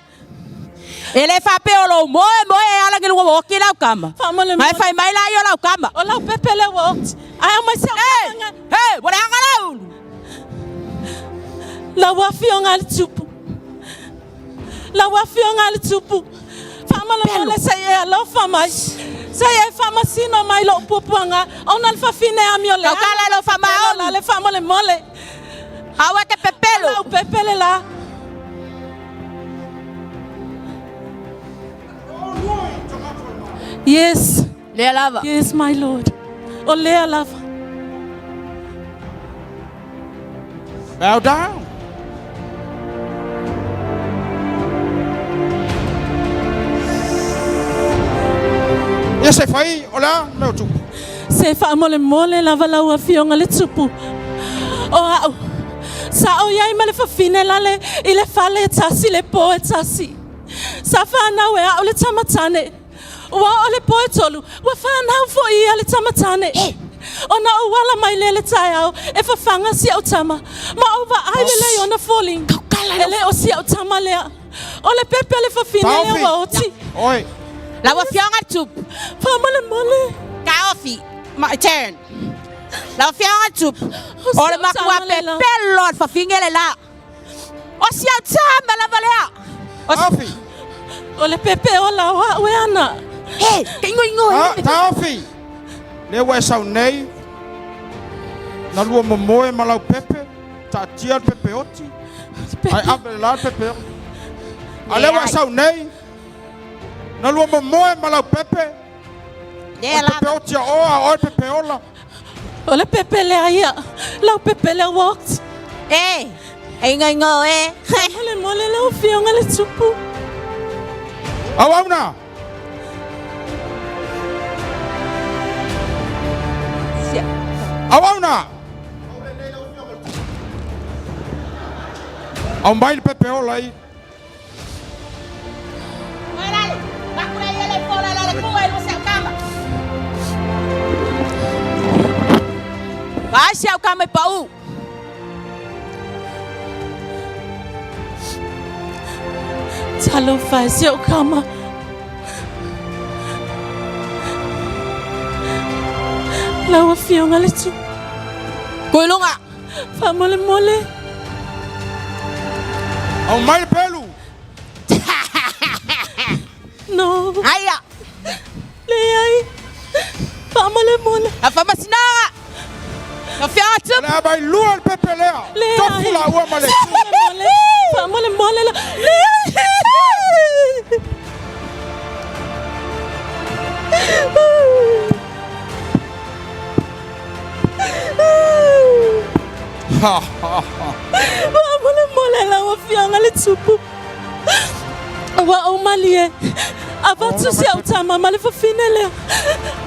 E le faapea o lou moe moe e ala ngi luga ua oti lau kama. Faamolemole. Ae fai mai laia o lau kama. O lau pepe lea ua oti. Ae aumai si au Hey! kama. Hey, ua leaga lau ulu. Lau afioga a le Tupu. Lau afioga a le Tupu. Faamolemole se i e alofa mai. Se i e faamasino mai lou puapuaga ona le fafine amio leaga. Tautala i lou faamaoni. Pelo la le faamolemole. Aua e te pepelo. O lau pepe le la. Yes. Lea lava. Yes, my Lord. O lea lava. Bow down. Ia se fai, o le a mea o tupu? Se faamolemole lava lau afioga le Tupu. O au, sa ou i ai ma le fafine lale i le fale e tasi le po e tasi. Sa fanau e au le tama tane. Ua oo le po e tolu, ua fanau foi ia le tama tane. Ona ou ala mai lea le taeao e fafaga si au tama, ma ou vaai lelei ona foliga. E le o si au tama lea. O le pepe a le fafine lea ua oti. Oi. Lau Afioga le Tupu. Faamolemole. Taofi. My turn. Lau Afioga le Tupu. O le matua pepelo o le fafine le la. O si au tama lava lea. Taofi. O le pepe ola o au e ana. He, ke ingoingo e. Taofi. Lea ua e sau nei. Na lua momoe ma lau pepe. Taatia le pepe oti. Ae ave le la le pepe ola. A lea ua e sau nei. Na lua momoe ma lau pepe. O le pepe oti a oe, a o oe le pepe ola. O le pepe lea ia. Lau pepe lea ua oti. E, e ingoingo e. Faamolemole lau Afioga le Tupu. Auauna! Auauna! Aumai le pepe ola i. Vai si au kama i pau. Talofa e si au kama. Lau Afioga le Tupu. Koiluga. Faamolemole. Aumai le pelu. No. Aia. Leai. Faamolemole. A faamasinoga. Lau Afioga Tupu. O le a vai lua le pepe lea. Leai. Tofu laua ma le. Faamolemole. Faamolemole. Leai. Faamolemole lau Afioga le Tupu. Ua ou malie. Avatu si au tama ma le fafine lea.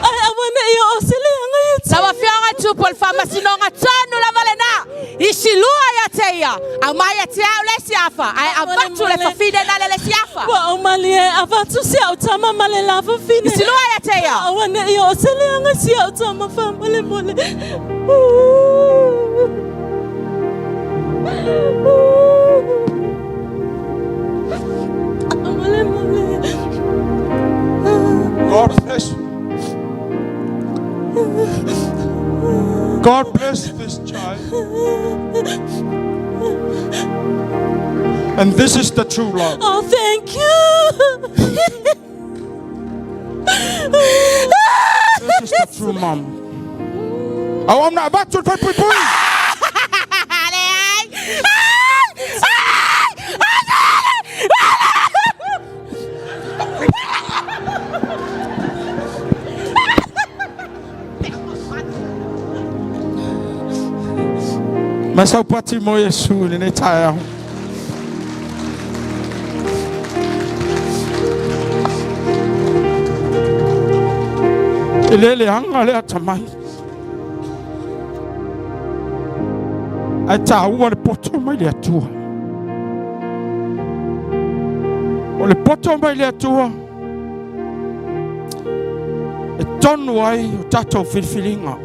Ae aua ne i oo se leaga ia te Lau Afioga Tupu, o le faamasinoga tonu lava lena. I silua ia te ia, aumai ia te au le isi afa, ae avatu le fafine nale le isi afa. Ua ou malie, avatu si au tama ma le la fafine. I silua ia te ia. Aua ne i oo se leaga si au tama faamolemole. God bless you. God bless this child. And this is the true love. Oh, thank you. This is the true mom. Au na avatu le falepuipui. Ma saupati mo Iesu i lenei taeao. E le leaga le atamai. Ae taua le poto mai le Atua. O le poto mai le Atua. tonu ai o tatou filifiliga.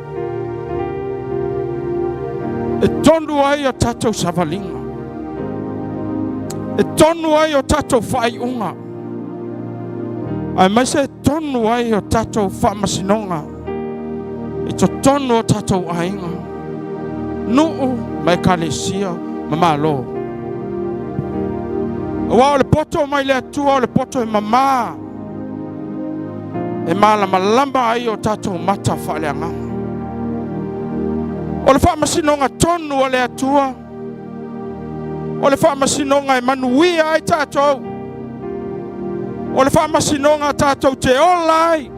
E tonu ai o tatou savaliga. E tonu ai o tatou faaiuga. Aemaise e tonu ai o tatou faamasinoga i totonu o tatou aiga, nuu ma ekalesia ma Malo. Aua o le poto mai le Atua o le poto e mamā e malamalama ai o tatou mata faaleagaga. O le faamasinoga tonu a le Atua, o le faamasinoga e manuia ai tatou, o le faamasinoga tatou te ola ai,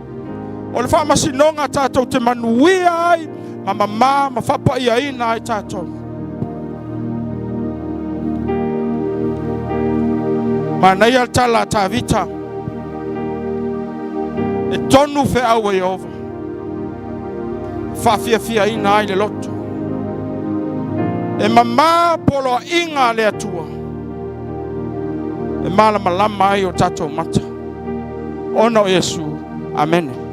o le faamasinoga tatou te manuia ai ma mamā ma faapaiaina ai tatou. Manaia le tala a Tavita, e tonu feau a Ieova, faafiafiaina ai le loto. E mamā poloaiga a le Atua, e malamalama ai o tatou mata. Ona o Iesu. Amene.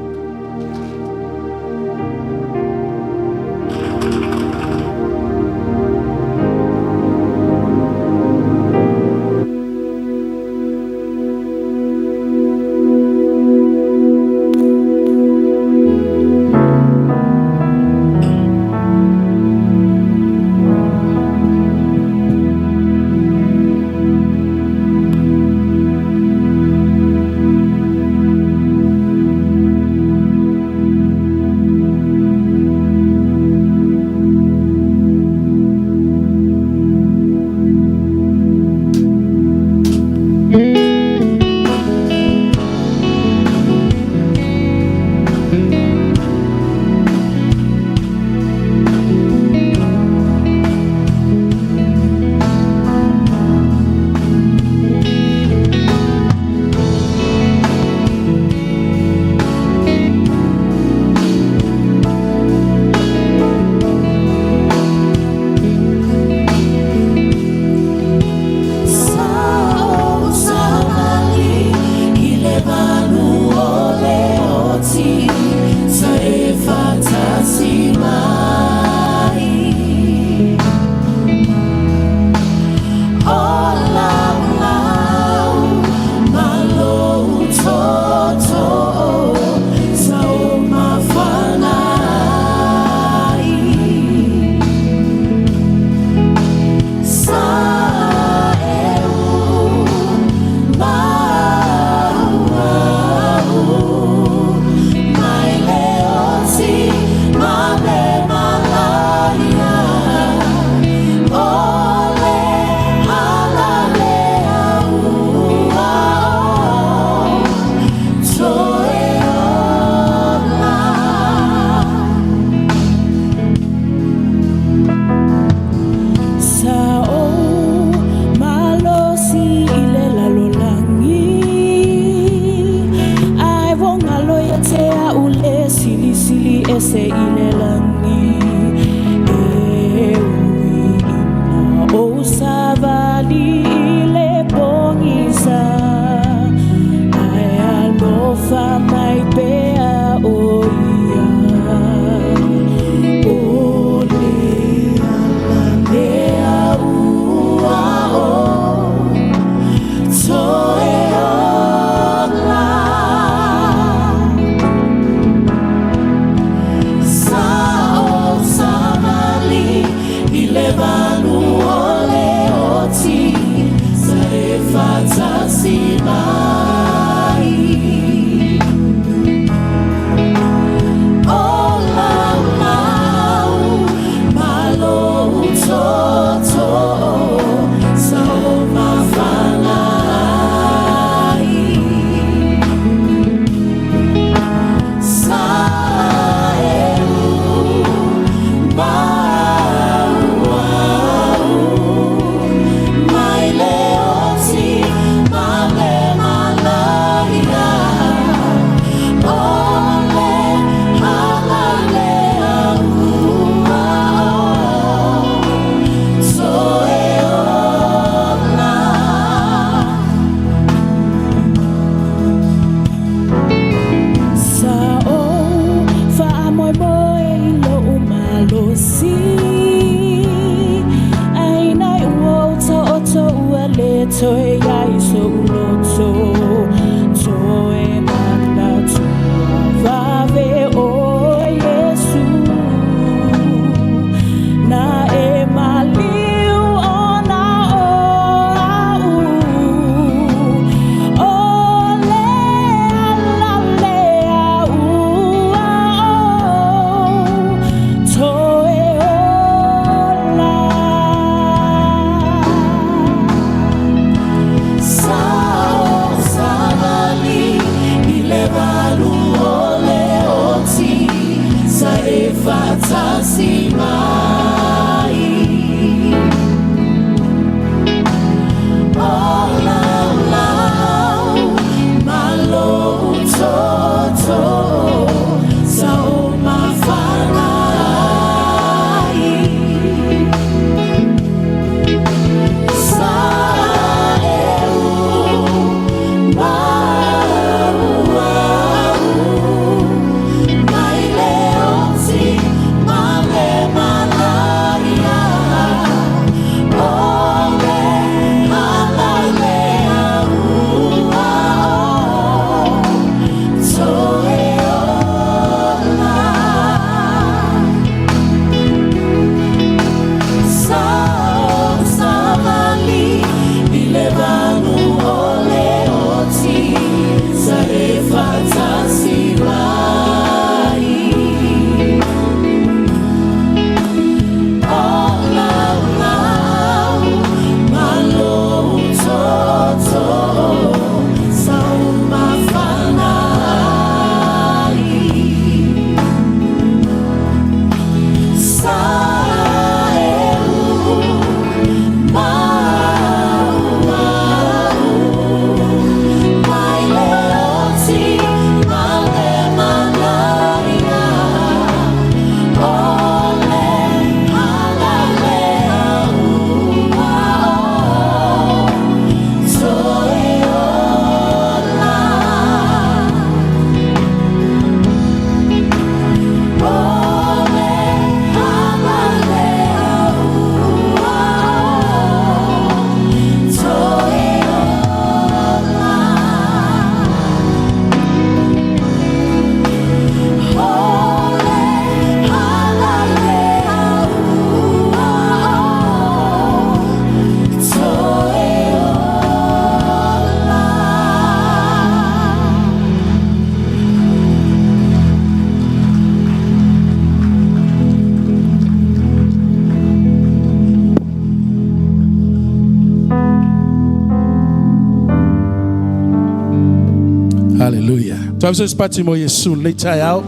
Haleluia. Toe ave se pati mo Iesu lenei taeao.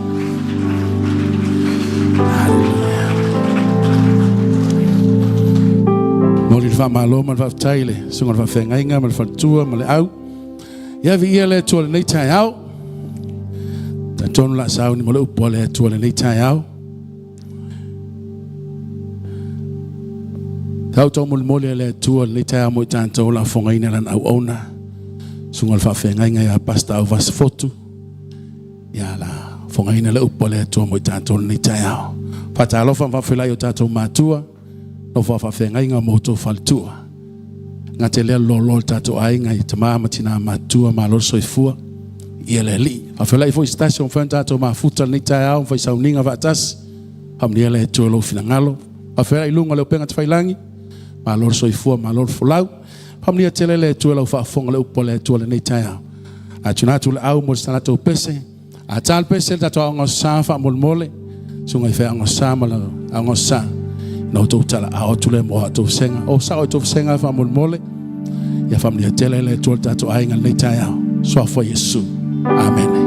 Haleluia. Momoli le faamalo ma le faafetai i le susuga i le faafeagaiga ma le faletua ma le au. Ia viia le Atua i lenei taeao. Talitonu la sauni mo le upu a le Atua i lenei taeao. Tau taumolimoli a le Atua i lenei taeao mo i tatou o le a fofogaina lana auauna. Susuga i le faafeagaiga ia Pastor Auvasa Fotu. Ia la fofogaina le upu a le Atua mo i tatou i lenei taeao. Faatalofa ma faafeiloai i o tatou matua, nofo a faafeagaiga ma outou faletua. Gata i lea le loaloa o le tatou aiga i tama ma tina matutua, malo le soifua. Ia le Alii. Faafeiloai foi i se tasi ua mafai ona tatou mafuta i lenei taeao ma fai sauniga faatasi. Faamanuia le Atua i lou finagalo. Faafeiloai i luga o le upega tafailagi. Malo le soifua, malo le folau. Faamanuia tele le Atua i lau faafofoga i le upu a le Atua i lenei taeao. A tuuina atu le au mo le talatou pese, a ta le pese le tatou aoga sa faamolemole, susuga i feaoga sa ma le aoga sa, na outou talaao atu lea mo a outou vasega. O sao i outou vasega faamolemole, ia faamanuia tele le Atua i le tatou aiga i lenei taeao. Suafa Iesu. Amene.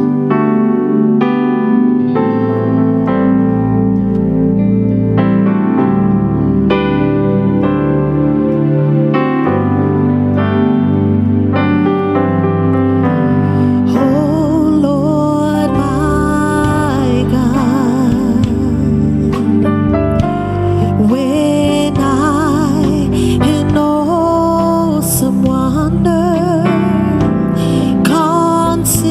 Oh Lord, my God, when I in awesome wonder consider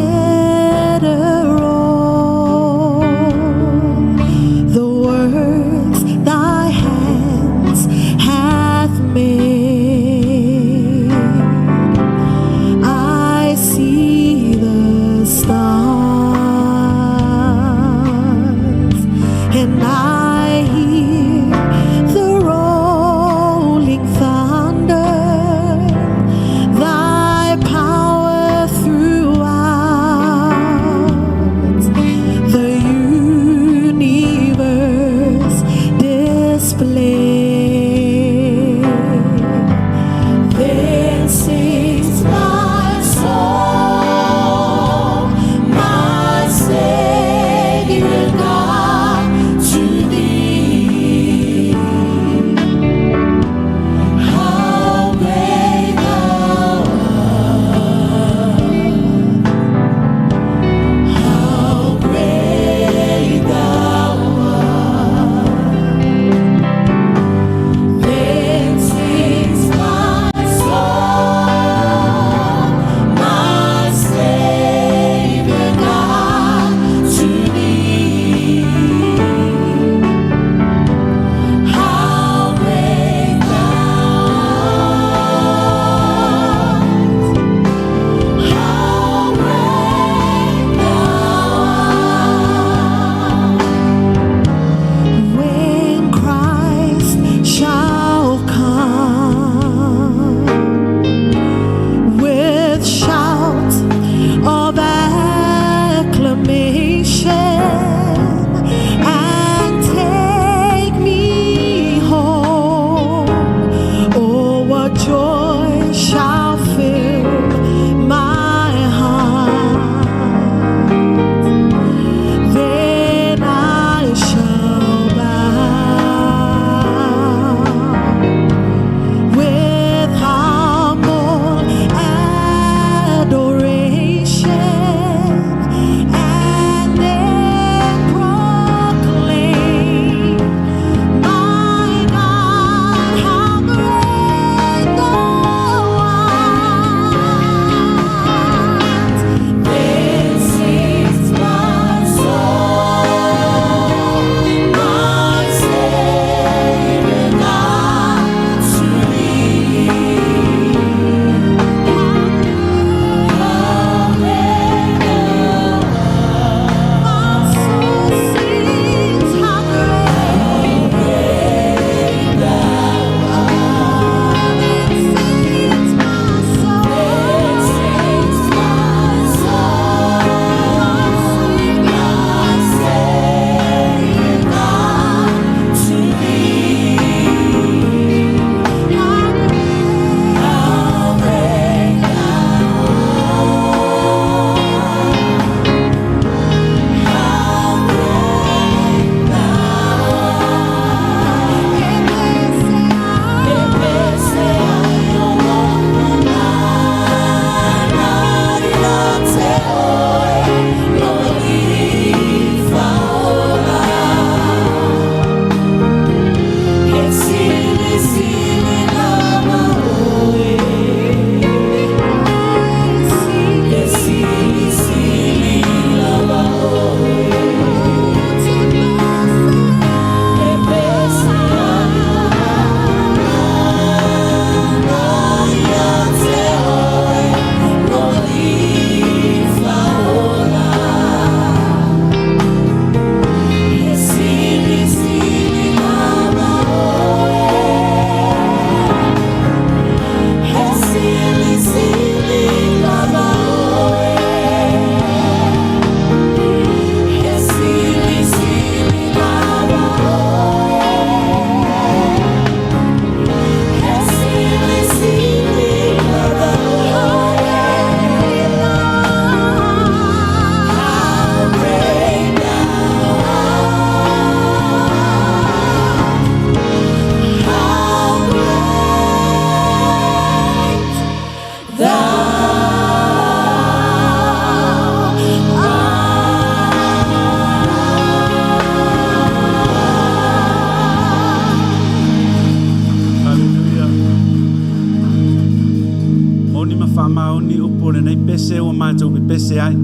faamaoni upu o lenei pese ua matou pepese ai.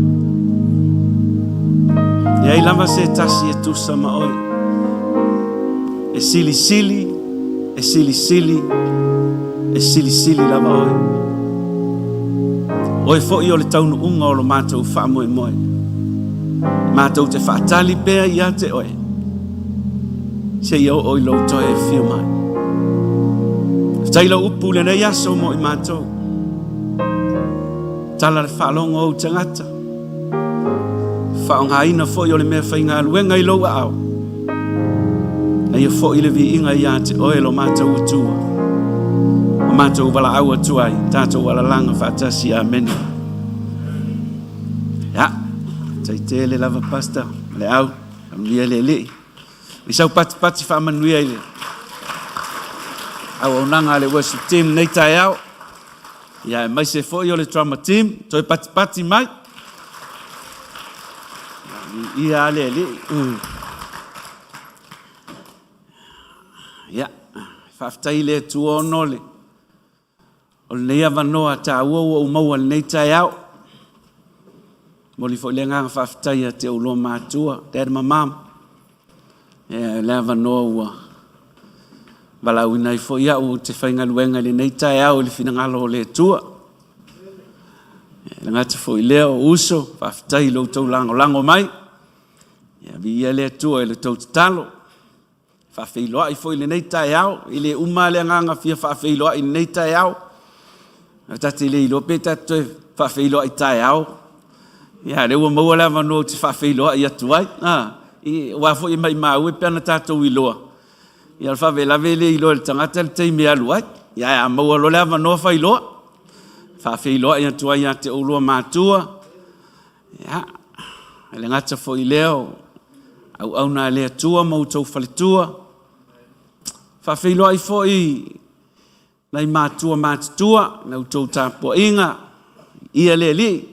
Leai lava se tasi e tusa ma oe. E silisili, e silisili, e silisili lava oe. Oe foi o le taunuuga o lo matou faamoemoe. Matou te faatali pea ia te oe. Seia oo i lou toe afio mai. Faafetai lau upu i lenei aso mo i matou. Tala le faalogo o ou tagata. Faaaogaina foi o le mea faigaluega i lou aao. Na ia foi le viiga ia te oe lo matou Atua. Ma matou valaau atu ai, tatou alalaga faatasi. Amene. Ia, tai tele lava pastor, le au, amuia le alii. I sau patipati faamanuia i le auaunaga a le worship team nei taeao. Ia aemaise foi o le drama team, toe patipati mai. Ia le alii. Ia, faafetai i le Atua ona o le O lenei avanoa taua ua ou maua i lenei taeao. Momoli foi le agaga faafetai ia te oulua matua, dad ma mom. Ia, le avanoa ua valaauina ai foi au ou te faigaluega i lenei taeao i le finagalo o le Atua. E le gata foi i lea o uso, faafetai i lo outou lagolago mai. Ia, viia le Atua i le tou tatalo. Faafeiloai foi i lenei taeao, e le uma le agaga fia faafeiloai i lenei taeao. Ae ta te le iloa pe ta te toe faafeiloai taeao. Ia, lea ua maua le avanoa ou te faafeiloai atu ai. Aua foi e maumau e pe ana tatou iloa, ia o le faalavelave e le iloa e le tagata le taimi e alu ai. Ia ae a maua loa le avanoa fai loa. Faafeiloai atu ai ia te oulua matua. Ia, e le gata foi i lea o auauna a le Atua ma outou faletua. Faafeiloai foi nai matua matutua na outou tapuaiga, ia le Alii,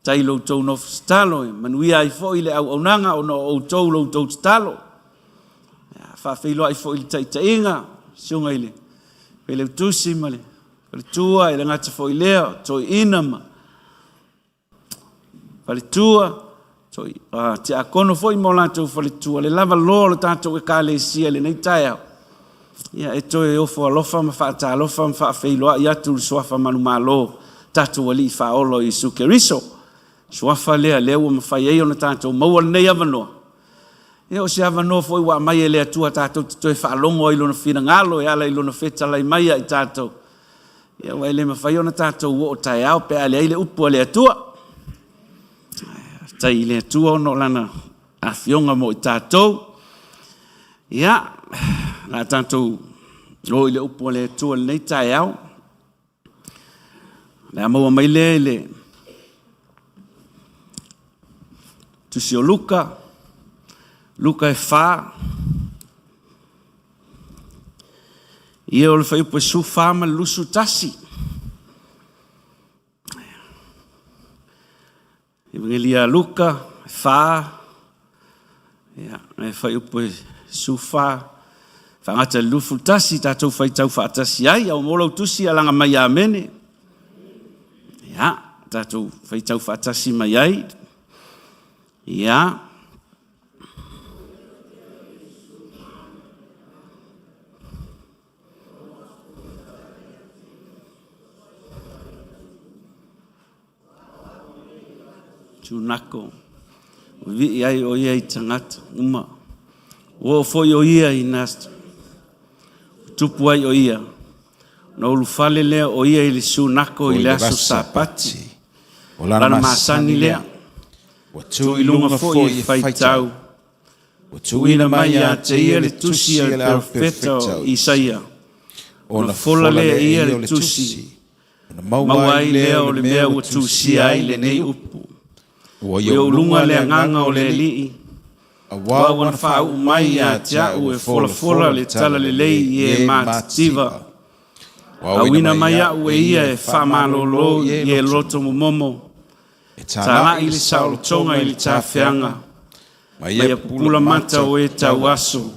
tai lo outou nofo tatalo e manuia ai foi le auaunaga ona o outou lo outou tatalo. Faafeiloai foi i le taitaiga, susuga i le Failautusi ma le faletua, e le gata foi i lea o toeaina ma faletua, tiakono foi ma o latou faletua, le lavaloa o le tatou ekalesia i lenei taeao, ia e toe ofo alofa ma faatalofa ma faafeiloai atu le suafa manumalo, tatou Alii Faaola o Iesu Keriso. Suafa lea, lea ua mafai ai ona tatou maua lenei avanoa. Ia o se avanoa foi ua aumai e le Atua tatou te toe faalogo ai i Lona finagalo e ala i Lona fetalai mai ia i tatou. Ia aua e le mafai ona tatou oo taeao pe a leai le upu a le Atua. Faafetai i le Atua ona o Lana afioga mo i tatou. Ia, o le a tatou o i le upu a le Atua i lenei taeao. O le a maua mai lea i le Tusi o Luka, Luka e 4, Ia o le fuaiupu e 14 ma le 21. Evagelia a Luka 4, ia, e fuaiupu e 14, faagata i le 21, tatou faitau faatasi ai, a ua maua lau tusi, alaga mai Amene. Ia, tatou faitau faatasi mai ai. Ia. Tunako, vivii ai o ia i tagata uma. Ua oo foi o ia i Nasareta. Tupu ai o ia. Na ulufale lea o ia i le sunako i le aso Sapati. O lana masani lea. Ua tu i luga foi e faitau. Ua tuuina mai ia te ia le tusi a le perofeta o Isaia. Ona fola lea e ia le tusi, ona maua ai lea o le mea ua tusia ai lenei upu. Ua i ou luga le agaga o le Alii, aua ua na faauu mai ia te au e folafola le talalelei i e matitiva. Ua auina mai au e ia e faamalolo i e loto momomo, E talai le saolotoga i le tafeaga, ma ia pupula mata o e tau aso,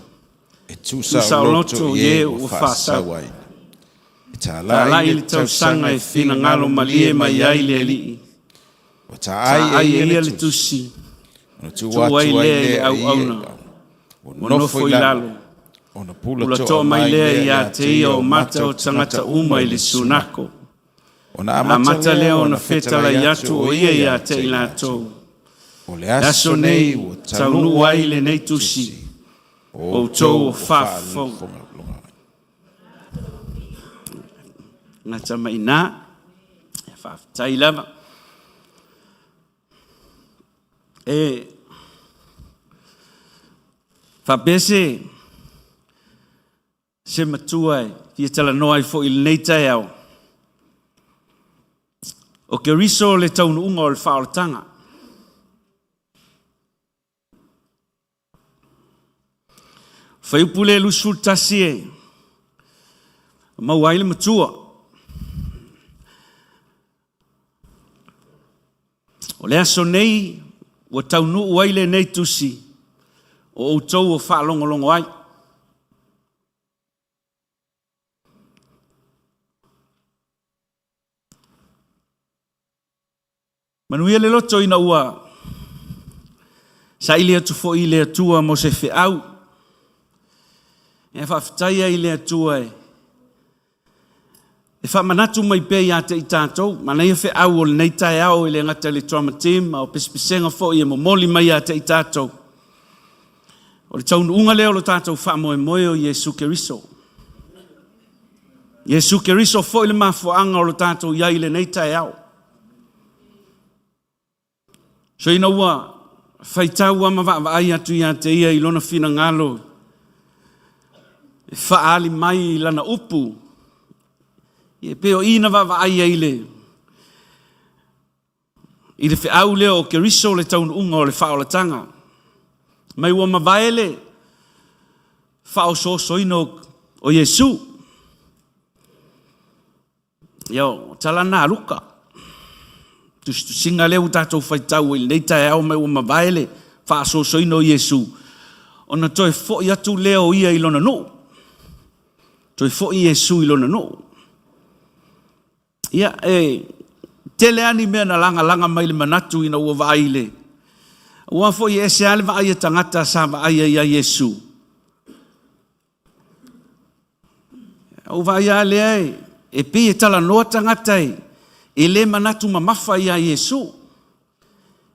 e tuusaoloto i e ua faasauaina. E Talai i le tausaga e finagalo malie mai ai le Alii. Ua taai e ia ia le le tusi, tusi, ona tuu tuu ai atu ai lea i lea le e ia auauna, ua ua nofo nofo i i lalo, lalo. ona pula Pula toa toa mai mai lea lea ia ia te te ia ia o o mata mata o o tagata tagata uma uma i i le le sunako. sunako. Ona Amata amata lea lea ona ona fetalai fetalai atu atu o o ia ia ia ia te te i i latou. latou. O le Le aso aso nei nei ua ua taunuu taunuu ai ai lenei lenei tusi, tusi, o o outou outou o o faafofoga. faafofoga. Gata mai i ina, e faafetai lava. E faapea se se matua e fia talanoa ai foi i lenei taeao. O Keriso le taunuuga o le faaolataga. Fuaiupu le 21 e maua ai le matua. O le aso nei ua taunuu ai lenei tusi o outou o faalogologo ai. Manuia le loto ina ua saili atu foi i le Atua mo se feau. E faafetai ai i le Atua e e faamanatu mai pea ia te i tatou, manaia feau o lenei taeao e le gata i le drama team, a o pesepesega foi e momoli mai ia te i tatou. O le taunuuga lea o lo tatou faamoemoe o Iesu Keriso. Iesu Keriso foi le mafuaaga o lo tatou i ai i lenei taeao. So ina ua faitau ama vaavaai atu ia te ia i lona finagalo e faaali mai i lana upu, e pei o i na vaavaai ai i le feau lea o Keriso le taunuuga o le faaolataga. Mai ua mavae le faaosoosoina o Iesu. Ia, o tala na a Luka. Tusitusiga lea ua tatou faitau i lenei taeao mai ua mavae le faaosoosoina o Iesu, ona toe foi atu lea o ia i lona nuu. Toe foi Iesu i lona nuu. Ia, e tele lava ni mea na lagalaga mai le manatu ina ua vaai i le... Aua foi e ese lava le vaai a tagata sa vaai ai ia Iesu. Ou vaai lava lea e pei e talanoa tagata e le manatu mamafa ia Iesu.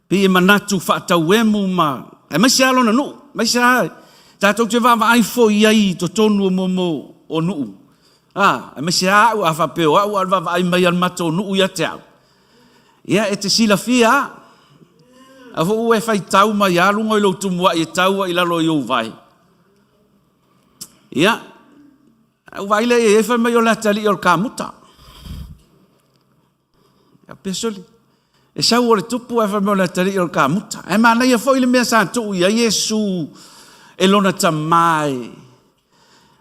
Pei e manatu faatauemu ma... aemaise lava lona nuu, aemaise lava tatou te vaavaai foi i ai i totonu o mo o nuu. Aemaise lava au, a faapea o au a o le vaavaai mai a le matou nuu ia te au. Ia, e te silafia lava. A foi ua e faitau mai lava luga i lou tumuai e tau ai i lalo i ou vae. Ia, au vaai lea i ai fai mai o le atalii o le kamuta. Ia, pesoli. E sau o le tupu ae fai mai o le atalii o le kamuta. Ae manaia foi le mea sa tuu i ai Iesu e lona tamā e.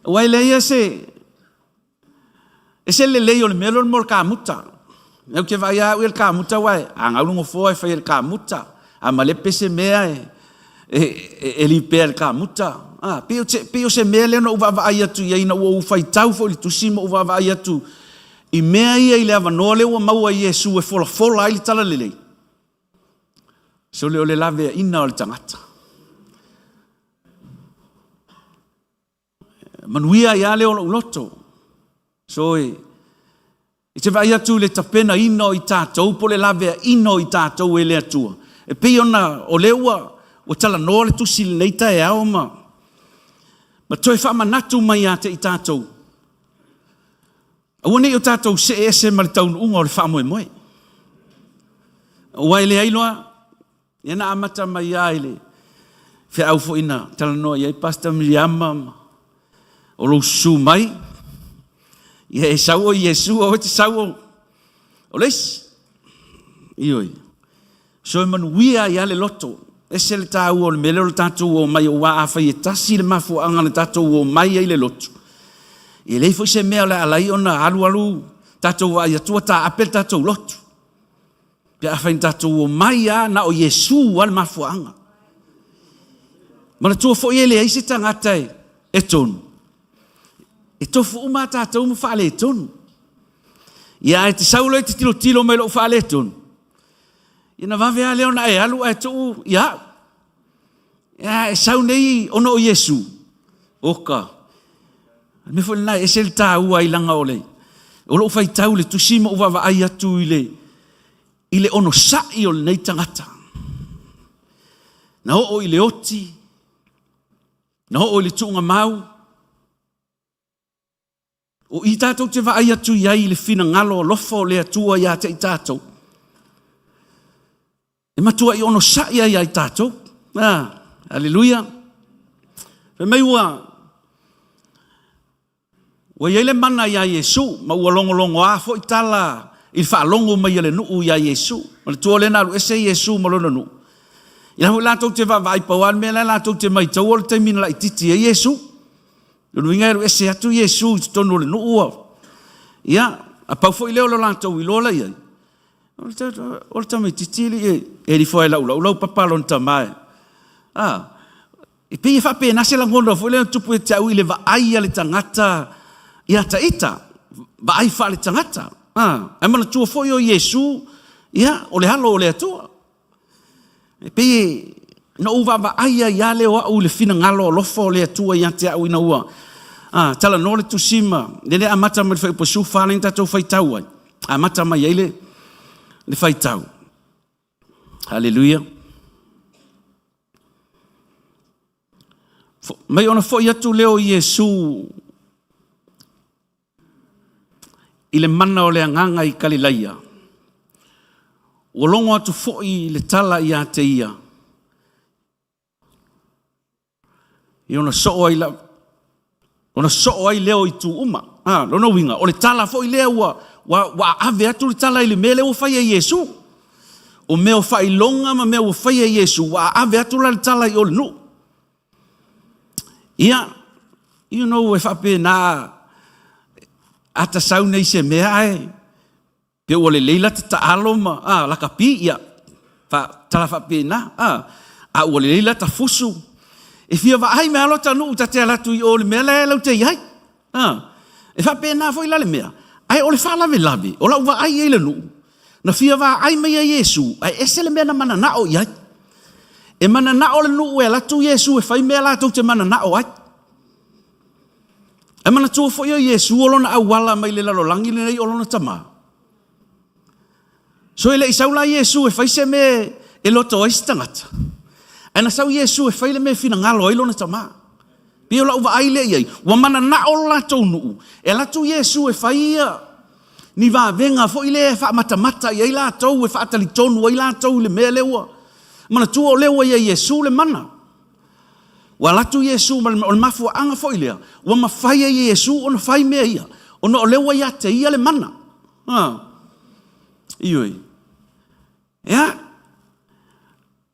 Aua e leai se... E se lelei o le mea lea mo le kamuta. Ou te vaai lava au i le kamuta aua e a gau le nofoa e fai e le kamuta. A malepe se mea e lipea e le kamuta. Pei o se mea lea na ou vaavaai atu i ai ina ua ou faitau foi i le tusi ma ou vaavaai atu i mea ia i le avanoa lea ua maua e Iesu e folafola ai le talalelei. Sole o le laveaiina o le tagata. Manuia ai lava lea o lou loto. So e te vaai atu i le tapenaina o i tatou po o le laveaiina o i tatou e le Atua. E pei ona o lea ua talanoa le tusi i lenei taeao ma toe faamanatu mai ia te i tatou. Aua ne i o tatou see ese ma le taunuuga o le faamoemoe. Aua e leai loa, ia na amata mai lava i le feau foi na talanoa i ai Pastor Miriama ma o lou susu mai, ia e sau o Iesu, o te sau o le isi. Ioe. So e manuia ai lava le loto. Ese le tāua o le mea lea o le tatou o mai, aua afai e tasi le mafuaaga na tatou o mai ai le loto, e leai foi se mea o le a ala ai ona alualu tatou vaai atu ua taape le tatou loto. Pe afai na tatou o mai lava na o Iesu lava le mafuaaga. Manatua foi e leai se tagata e tonu. E tofu uma a tatou ma faaletonu. Ia ae te sau loa e te tilotilo mai lou faaletonu, ia na vave lava lea ona e alu ae tuu ia au. Ia e sau nei ona o Iesu, oka. O le mea foi lena e ese le taua ai leaga o le o lou faitau i le tusi ma ou vaavaai atu i le i le onosai o lenei tagata. Na oo i le oti, na oo i le tuugamau, O i tatou te vaai atu i ai i le finagalo alofa o le Atua ia te i tatou. E matuai onosai ai ia i tatou. Ah, aleluia. Fai mai ua ua i ai le mana iā Iesu, ma ua logologoā foi tala i le faalogo mai a le nuu iā Iesu. Manatua o lea na alu ese Iesu ma lona nuu. Ia foi latou te vaavaai pau lava le mea la latou te maitaua o le taimi na laitiiti ai Iesu. Lona uiga e alu ese atu Iesu i totonu o le nuu ua, ia, a pau foi lea o lo latou iloa la i ai, o le tamaitiiti e le i e alu ifo lava e laulau lau papa lona tama e, a, e pei e faapena se lagona foi lea na tupu ia te au i le vaai a le tagata ia ita, vaai faaletagata. A, ae manatua foi o Iesu, ia, o le Alo o le Atua. E pei e, na ou vaavaai ai lava lea o au i le finagalo alofa o le Atua ia te au ina ua talanoa le Tusi ma lele amata mai le Fuaiupu 14 lea na tatou faitau ai, amata mai ai le, le faitau. Haleluia. Mai ona foi atu lea o Iesu i le mana o le Agaga i Kalilaia, ua logo atu foi le tala ia te ia, i ona soo ai, la, ona soo ai lea o itu uma. Ah, lona uiga, o le tala foi lea ua, ua, ua ave atu le tala i le mea lea ua fai e Iesu. O mea o faailoga ma mea ua fai e Iesu, ua ave atu la le tala i o le nuu. Ia, you know, e faapena, a ta sau nei se mea ae pe ua lelei lata taalo ma a, lakapi, ia, fa, tala faapena, a, a ua lelei lata fusu, e fia vaai mai lava lota nuu ta te alu atu i o i le mea la e lau te i ai. A, e faapena foi la le mea, ae o le faalavelave, o lau vaai i ai i le nuu, na fia vaai mai ai Iesu, ae ese le mea na mananao i ai. E mananao le nuu e alu atu Iesu e fai mea latou te mananao ai. Ae manatua foi o Iesu o lona auala mai le lalolagi lenei o lona tama. So e le i sau la Iesu e fai se mea e loto ai se tagata. Ae na sau Iesu e fai le mea e finagalo ai lona tama. Pei o lau vaai lea i ai, ua mananao lo latou nuu e alu atu Iesu e fai ia ni vavega foi lea e faamatamata i ai latou, e faatalitonu ai latou i le mea lea ua manatua o lea ua ia Iesu le mana. Ua alu atu Iesu ma le, o le mafuaaga foi lea, ua mafai ai e Iesu ona fai mea ia, ona o lea ua ia te ia le mana. Ha. Ioe. Ia,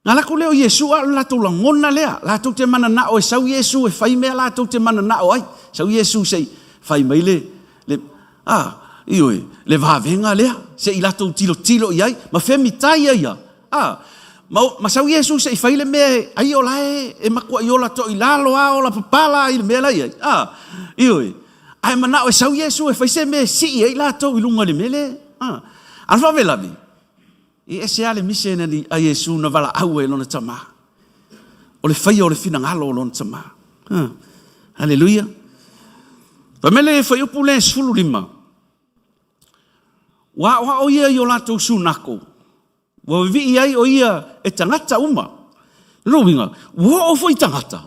na alu atu lea o Iesu, a o le latou lagona lea, latou te mananao e sau Iesu e fai mea latou te mananao ai. Sau Iesu se i fai mai le, le, a, ioe, le vavega lea, se i latou tilotilo i ai, ma femitai ai ia, a, ma, ma sau Iesu se i fai le mea, ai o la e, e matuai ola toilalo a, ola papala ai i le mea la i ai, a, ioe, ae manao e sau Iesu e fai se mea e sii ai latou i luga i le mea lea, a, a o le faalavelave, E ese lava le mise na a Iesu na valaau ai e lona Tama. O le faia o le finagalo o lona Tama. Ha. Haleluia. Fai mai le fuaiupu lea e 15. Ua aoao ia i o latou sunako, ua vivii ai o ia e tagata uma. Lona uiga, ua oo foi i tagata.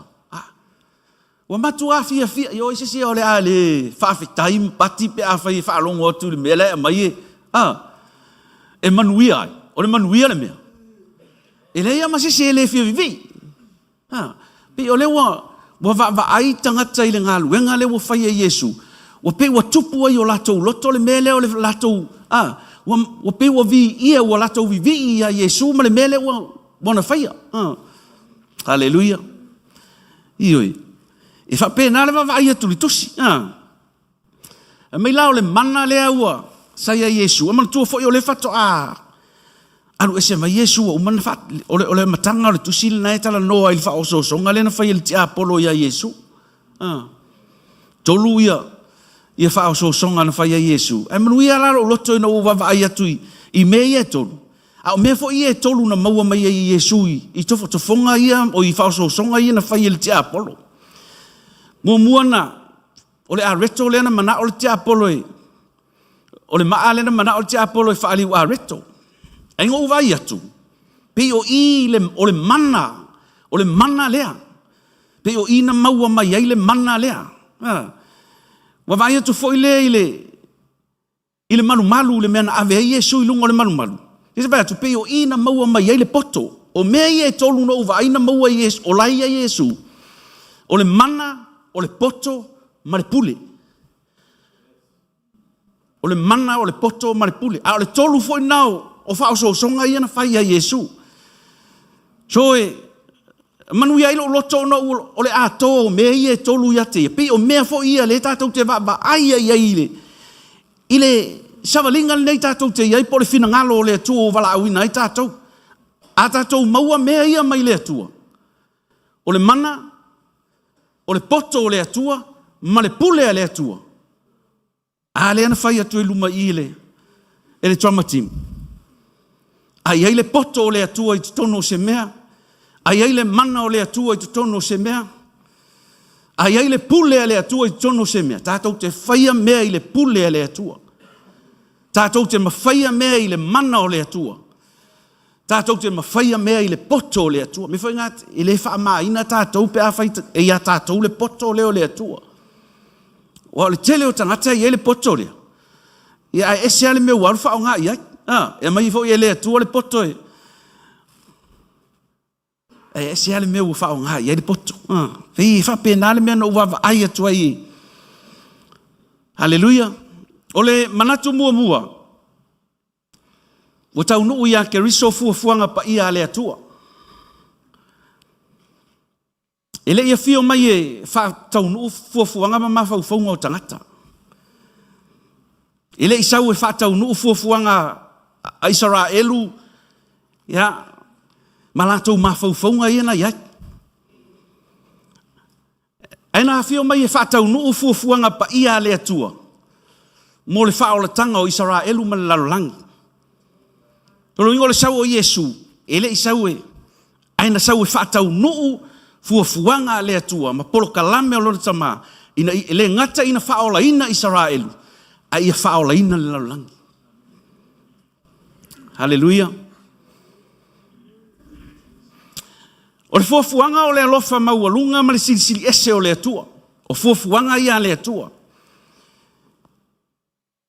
Ua matua fiafia, ioe se isi o le a le faafetai ma pati pe afai e faalogo atu i le mea la e aumai e, a, e manuia ai. O le manuia le mea. E leai lava ma se isi e le fia vivii. A, pei o lea ua, ua vaavaai tagata i le galuega lea ua fai e Iesu, ua pei ua tupu ai i o latou loto le mea lea o le latou, a, ua, ua pei ua viia, ua latou vivii ia Iesu ma le mea lea ua, ua na faia. A, haleluia. Ioe. E faapena le vaavaai atu i le tusi. A. Fai mai la o le mana lea ua sa ia Iesu. E manatua foi o lea faatoa alu ese mai Iesu ua uma ona faa... O le, o le amataga o le tusi lena e talanoa i le faaosoosoga lea na fai e le tiapolo ia Iesu. A. Tolu ia, ia faaosoosoga na fai ai Iesu. Ae manuia la lou loto ina ua ou vaavaai atu i, i mea ia e tolu, a o mea foi ia e tolu na maua mai ai e Iesu i, i tofotofoga ia, o i faaosoosoga ia na fai e le tiapolo. Muamua na, o le areto lea na manao le tiapolo e, o le maa lea na manao le tiapolo e faaliu areto. Ae na ou vaai atu, pei o i le, o le mana, o le mana lea. Pei o i na maua mai ai le mana lea. Ua vaai atu foi lea i le, i le malumalu, le mea na ave ai Iesu i luga o le malumalu. Ia vaai atu, pei o i na maua mai ai le poto. O mea ia e tolu na ou vaai na maua e Iesu, o la e i ai Iesu, o le mana, o le poto ma le pule. O le mana, o le poto ma le pule. A o le tolu foi lena o faaosoosoga ia na fai ia Iesu. So e manuia ai lou loto ona o le atoa o mea ia e tolu ia te ia. Pei o mea foi ia lea tatou te vaavaai ai i le, i le savaliga lenei tatou te i ai po o le finagalo o le Atua ua valaauina ai tatou. A tatou maua mea ia mai le Atua, o le mana, o le poto o le Atua ma le pule a le Atua. A lea na fai atu i luma i i le, e le drama team. A i ai le poto o le Atua i totonu o se mea, a i ai le mana o le Atua i totonu o se mea, a i ai le pule a le Atua i totonu o se mea, tatou te faia mea i le pule a le Atua. Tatou te mafaia mea i le mana o le Atua. Tatou te mafaia mea i le poto o le Atua. Mea foi na e le faamaina tatou pe afai e ia tatou le poto lea o le Atua. Aua o le tele o tagata e i ai le poto lea, ia ae ese lava le mea ua alu faaaoga i ai. A, e aumai foi e le Atua le poto e, ae ese lava le mea ua faaaoga i ai le poto. A, pei e faapena le mea na ou vaavaai atu ai. Haleluia. O le manatu muamua, Ua taunuu ia Keriso fuafuaga paia a le Atua. E le i afio mai e faataunuu fuafuaga ma mafaufauga o tagata. E le i sau e faataunuu fuafuaga a Isaraelu ia, ma latou mafaufauga ia na i ai. Ae na afio mai e faataunuu fuafuaga paia a le Atua mo le faaolataga o Isaraelu ma le lalolagi. O le uiga o le sau o Iesu, e le i sau e, ae na sau e faataunuu fuafuaga a le Atua ma polokalame o lona Tama, ina e le gata ina faaolaina Isaraelu, a ia faaolaina le lalolagi. Haleluia. O le fuafuaga o le alofa maualuga ma le silisili ese o le Atua. O fuafuaga ia a le Atua.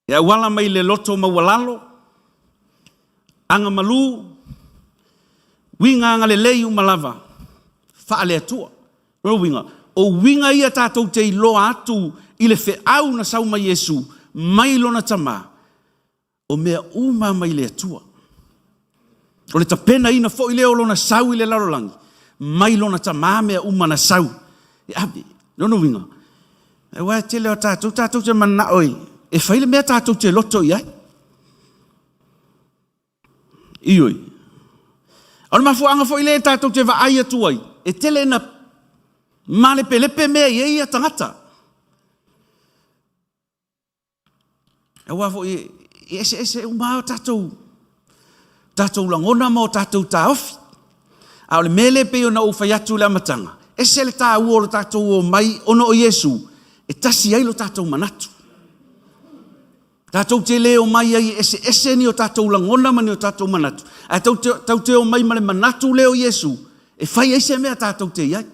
E auala mai le loto maualalo, agamalu, uiga agalelei uma lava, faale-Atua. O lona uiga, o uiga ia tatou te iloa atu i le feau na sau mai Iesu, mai lona Tama, O mea uma mai le Atua. O le tapenaina foi lea o lona sau i le lalolagi, mai lona Tama mea uma na sau e ave. Lona uiga, aua e tele o tatou, tatou te mananao e, e fai le mea tatou te loto i ai. Ioe. O le mafuaaga foi lea tatou te vaai atu ai, e tele ina malepelepe mea i ai ia tagata. Aua foi e eseese uma lava o tatou, tatou lagona ma o tatou taofi. A o le mea lea e pei ona ou fai atu i le amataga, ese le taua o le tatou omai ona o Iesu e tasi ai lo tatou manatu. Tatou te le omai ai e eseese ni o tatou lagona ma ni o tatou manatu, ae tatou te omai ma le manatu lea o Iesu e fai ai se mea tatou te i ai.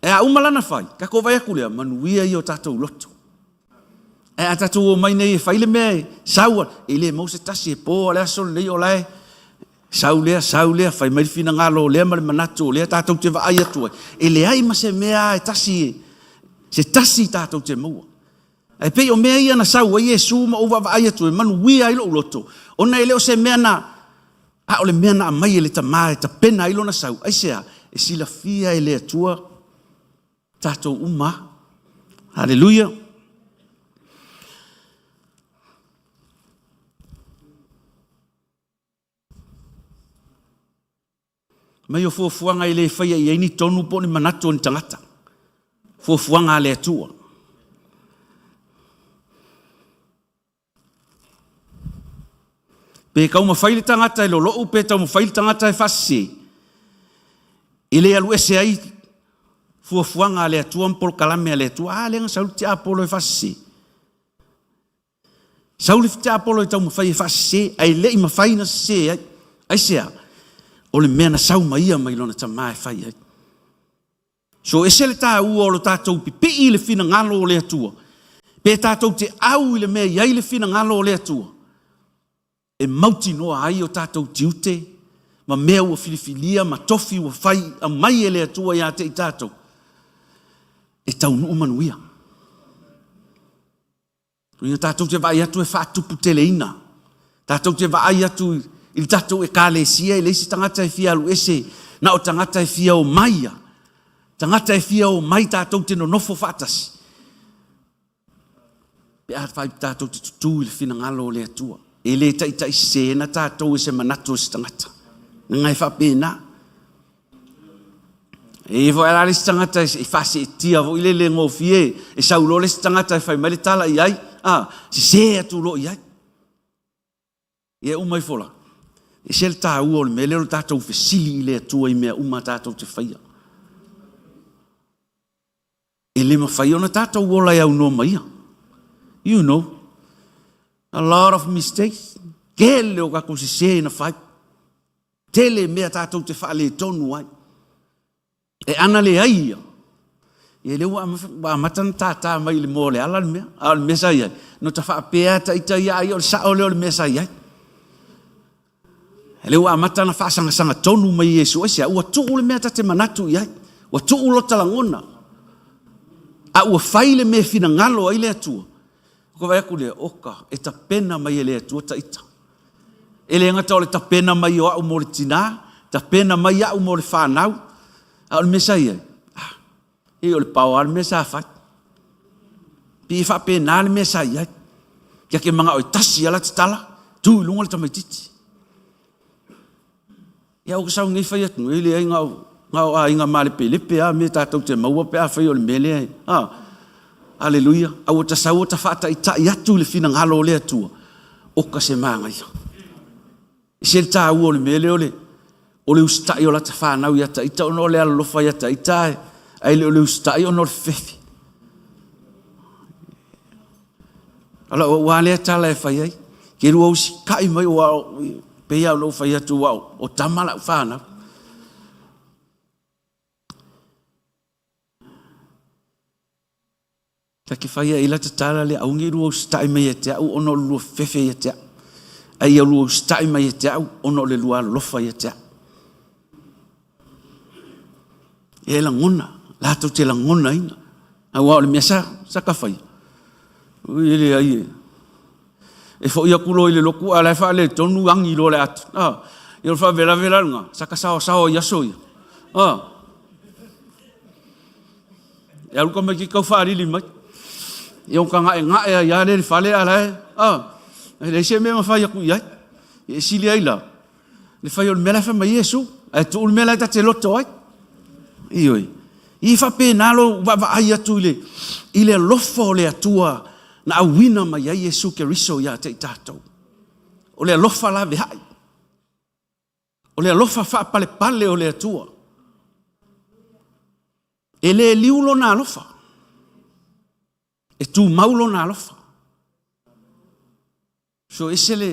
E a uma lana fai, tatou vaai atu lea, manuia ia o tatou loto. Ae a tatou omai nei e fai le mea e sau, e le maua se tasi e po le aso lenei o la e sau lea, sau lea, fai mai le finagalo o lea ma le manatu o lea tatou te vaai atu ai. E leai ma se mea e tasi, se tasi tatou te maua. Ae pei o mea ia na sau ai Iesu ma ou vaavaai atu e manuia ai lou loto, ona e le o se mea na, a o le mea na aumai e le Tama e tapena ai lona sau. Aisea? E silafia e le Atua tatou uma. Haleluia. Mai o fuafuaga e le faia i ai ni tonu po o ni manatu o ni tagata. Fuafuaga a le Atua. Pe taumafai le tagata e lolo'u pe taumafai le tagata e faasese, e le alu ese ai fuafuaga a le Atua ma polokalame a le Atua. A lea na sau le tiapolo e faasese. Sau le tiapolo e taumafai e faasese, ae le i mafai ona sese ai. Aisea? O le mea na sau ma ia mai lona Tama e fai ai. So ese le taua o lo tatou pipii i le finagalo o le Atua. Pe tatou te au i le mea e i ai le finagalo o le Atua, e mautinoa ai o tatou tiute ma mea ua filifilia ma tofi ua fai aumai e le Atua ia te i tatou, e taunuu manuia. Ina tatou te vaai atu e faatuputeleina, tatou te vaai atu i le tatou ekalesia e leai se tagata e fia alu ese, na o tagata e fia omai ia, tagata e fia omai tatou te nonofo faatasi. Pe afai tatou te tutū i le finagalo o le Atua, e le taitaiseseina tatou e se manatu o se tagata. Leaga e faapena. E i ai foi la le isi tagata e faaseetia foi lele gofie, e sau loa le isi tagata e fai mai le tala i ai, a, sese atu loa i ai. Ia e uma ifo la, e ese le taua o le mea lea o le tatou fesili i le Atua i mea uma tatou te faia. E le mafai ona tatou ola e aunoa ma ia. You know, a lot of mistakes. Tele o tatou sese na fai. Tele mea tatou te faaletonu ai. E ana leai ia, ia lea ua amata ona tātā mai i le moa o le ala le mea. A o le mea sa i ai, no ta faapea ta ita ia ai o le sao lea o le mea sa i ai. Lea ua amata ona faasagasanga tonu mai Iesu, aisea? Ua tuu le mea ta te manatu i ai, ua tuu lota lagona, a ua fai le mea e finagalo ai le Atua. Ua vaai atu lea, oka, e tapena mai e le Atua ta ita. E le gata o le tapena mai o au mo le tinā, tapena mai au mo le fanau, a o le mea sa i ai, ah, e o le pao lava le mea sa fai. Pei e faapena le mea sa i ai. Kia ke manao e tasi lava lata tala, tu i luga le tamaitiiti. Ia ua sau nei fai atu, e leai na o, na o aiga malepelepe lava mea tatou te maua pe afai o le mea lea. Ah, aleluia. A ua ta sau ua ta faataitai atu i le finagalo o le Atua, oka se manaia. E ese le taua o le mea lea o le, o le usitai o lata fanau ia ita ona o le alolofa ia ita ae, ae le o le usitai ona o le fefe. O lau ua lea tala e fai ai, ke lua usitai mai ua pei lava ona ou fai atu ua o tama lau fanau. Ta te fai ai lata tala lea, aua ne i lua usitai mai ia te au ona o le lua fefe ia te au, a ia lua usitai mai ia te au ona o le lua alolofa ia te au. E lagona, latou te lagonaina. Aua o le mea sa, sa ta faia, ui e leai e, e foi atu loa i le lotu a o la e faaletonu agi loa le atu. Ah, ia o le faavelavelave lena, sa ta saosaoa i aso ia. Ah. E alu tamaitiiti tau faalili mai. Ia ua taga'ega'e ai lava lea i le fale a o la e, a, e leai se mea e mafai atu i ai. Ia e sili ai la le fai o le mea la e fai mai Iesu, ae tuu le mea la e ta te loto ai. Ioe. Ia e faapena lou vaavaai atu i le, i le alofa o le Atua na auina mai ai Iesu Keriso ia te i tatou. O le alofa laveai. O le alofa faapalepale o le Atua. E le liu lona alofa. E tumau lona alofa. So ese le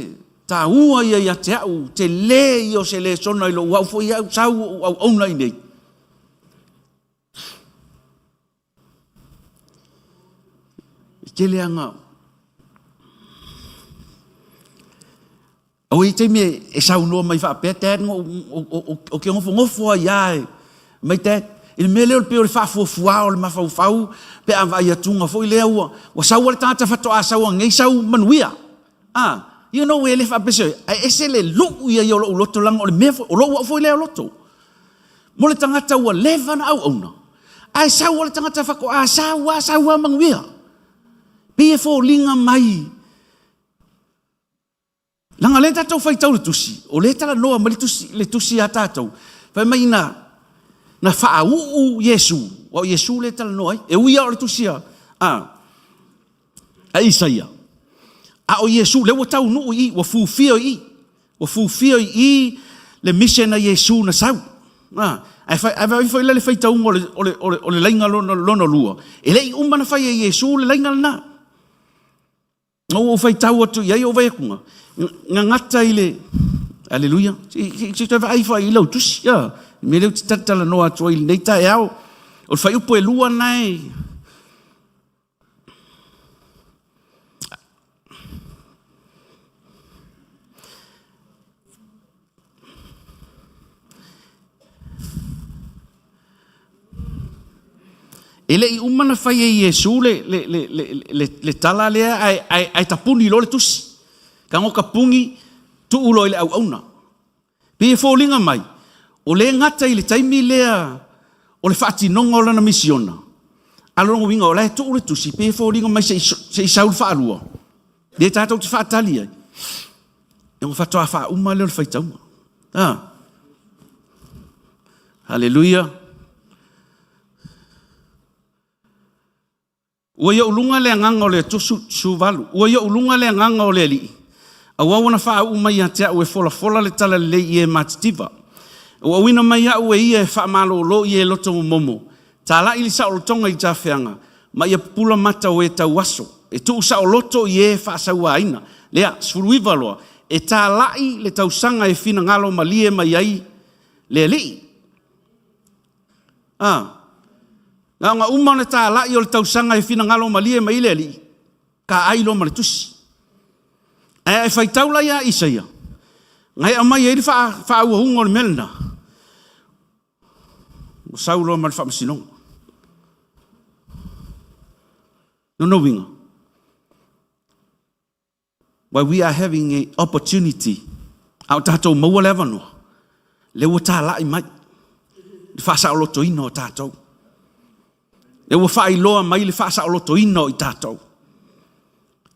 taua ia ia te au, tele ia o se lesona i lou au foi au sau ou auauna i nei. E tele anga Aua i taimi e saunoa mai faapea Dad ou te nofonofo ai lava e mai Dad i le mea lea o le pei o le faafuafua o le mafaufau pe a vaai atuga foi lea ua ua sau lava le tagata faatoa sau anei sau manuia. Ah, you know e le faapea se ae ese le luu ia ia o lou loto leaga o le mea foi o lou au foi lea loto. Mo le tagata ua leva na auauna ae sau lava le tagata faatoa sau lava sau lava manuia. Pei e foliga mai Leaga o lea tatou faitau le tusi, o lea e talanoa mai le tusi, le tusi ia tatou, fai mai na, na faauu Iesu, aua o Iesu lea e talanoa ai. E ui lava o le tusi a, a, a Isaia, a o Iesu, lea ua taunuu i i, ua fufia i i. Ua fufia i i le mission a Iesu na sau. A, ae fai, ae vaai foi la le faitauga o le, o le, o le, o le laiga lona, lona lua, e le i uma na fai e Iesu le laiga lena. Na ua ou faitau atu i ai ou vai atuga, na gata i le, aleluia, se toe vaai foi i lau tusi, a, le mea lea ou te talatalanoa atu ai i lenei taeao. O le fuaiupu e lua lena e, E le i uma na fai e Iesu le, le, le, le, le, le tala lea ae, ae, ae tapuni loa le tusi. Tago tapuni, tuu loa i le auauna. Pei e foliga mai, o lea e gata i le taimi lea o le faatinoga o lana misiona, a o lona uiga o la e tuu le tusi, pei e foliga mai se i sau le faalua, lea tatou te faatali ai, ona faatoa faauma lea o le faitauga. Ah. Haleluia. Ua i ou luga le agaga o le Atua, 18, ua i ou luga le agaga o le Alii, aua ua na faauu mai ia te au e folafola le talalelei i e matitiva. Ua auina mai au e ia e faamalolo i e loto momomo, tala'i le saolotoga i tafeaga, ma ia pupula mata o e tauaso, e tuusaoloto i e faasauaina. Lea, 19 loa, e tala'i le tausaga e finagalo malie mai ai le Alii. A, na ona uma ona talai o le tausaga e finagalo malie mai le Alii, taai loa ma le tusi. Ae a e faitau la ia Isaia, na e aumai ai le faaauauga o le mea lena, ua sau loa ma le faamasinoga. Lona uiga, While we are having a opportunity, a o tatou maua le avanoa, lea ua talai mai le faasaolotoina o tatou. Lea ua faailoa mai le faasaolotoina o i tatou.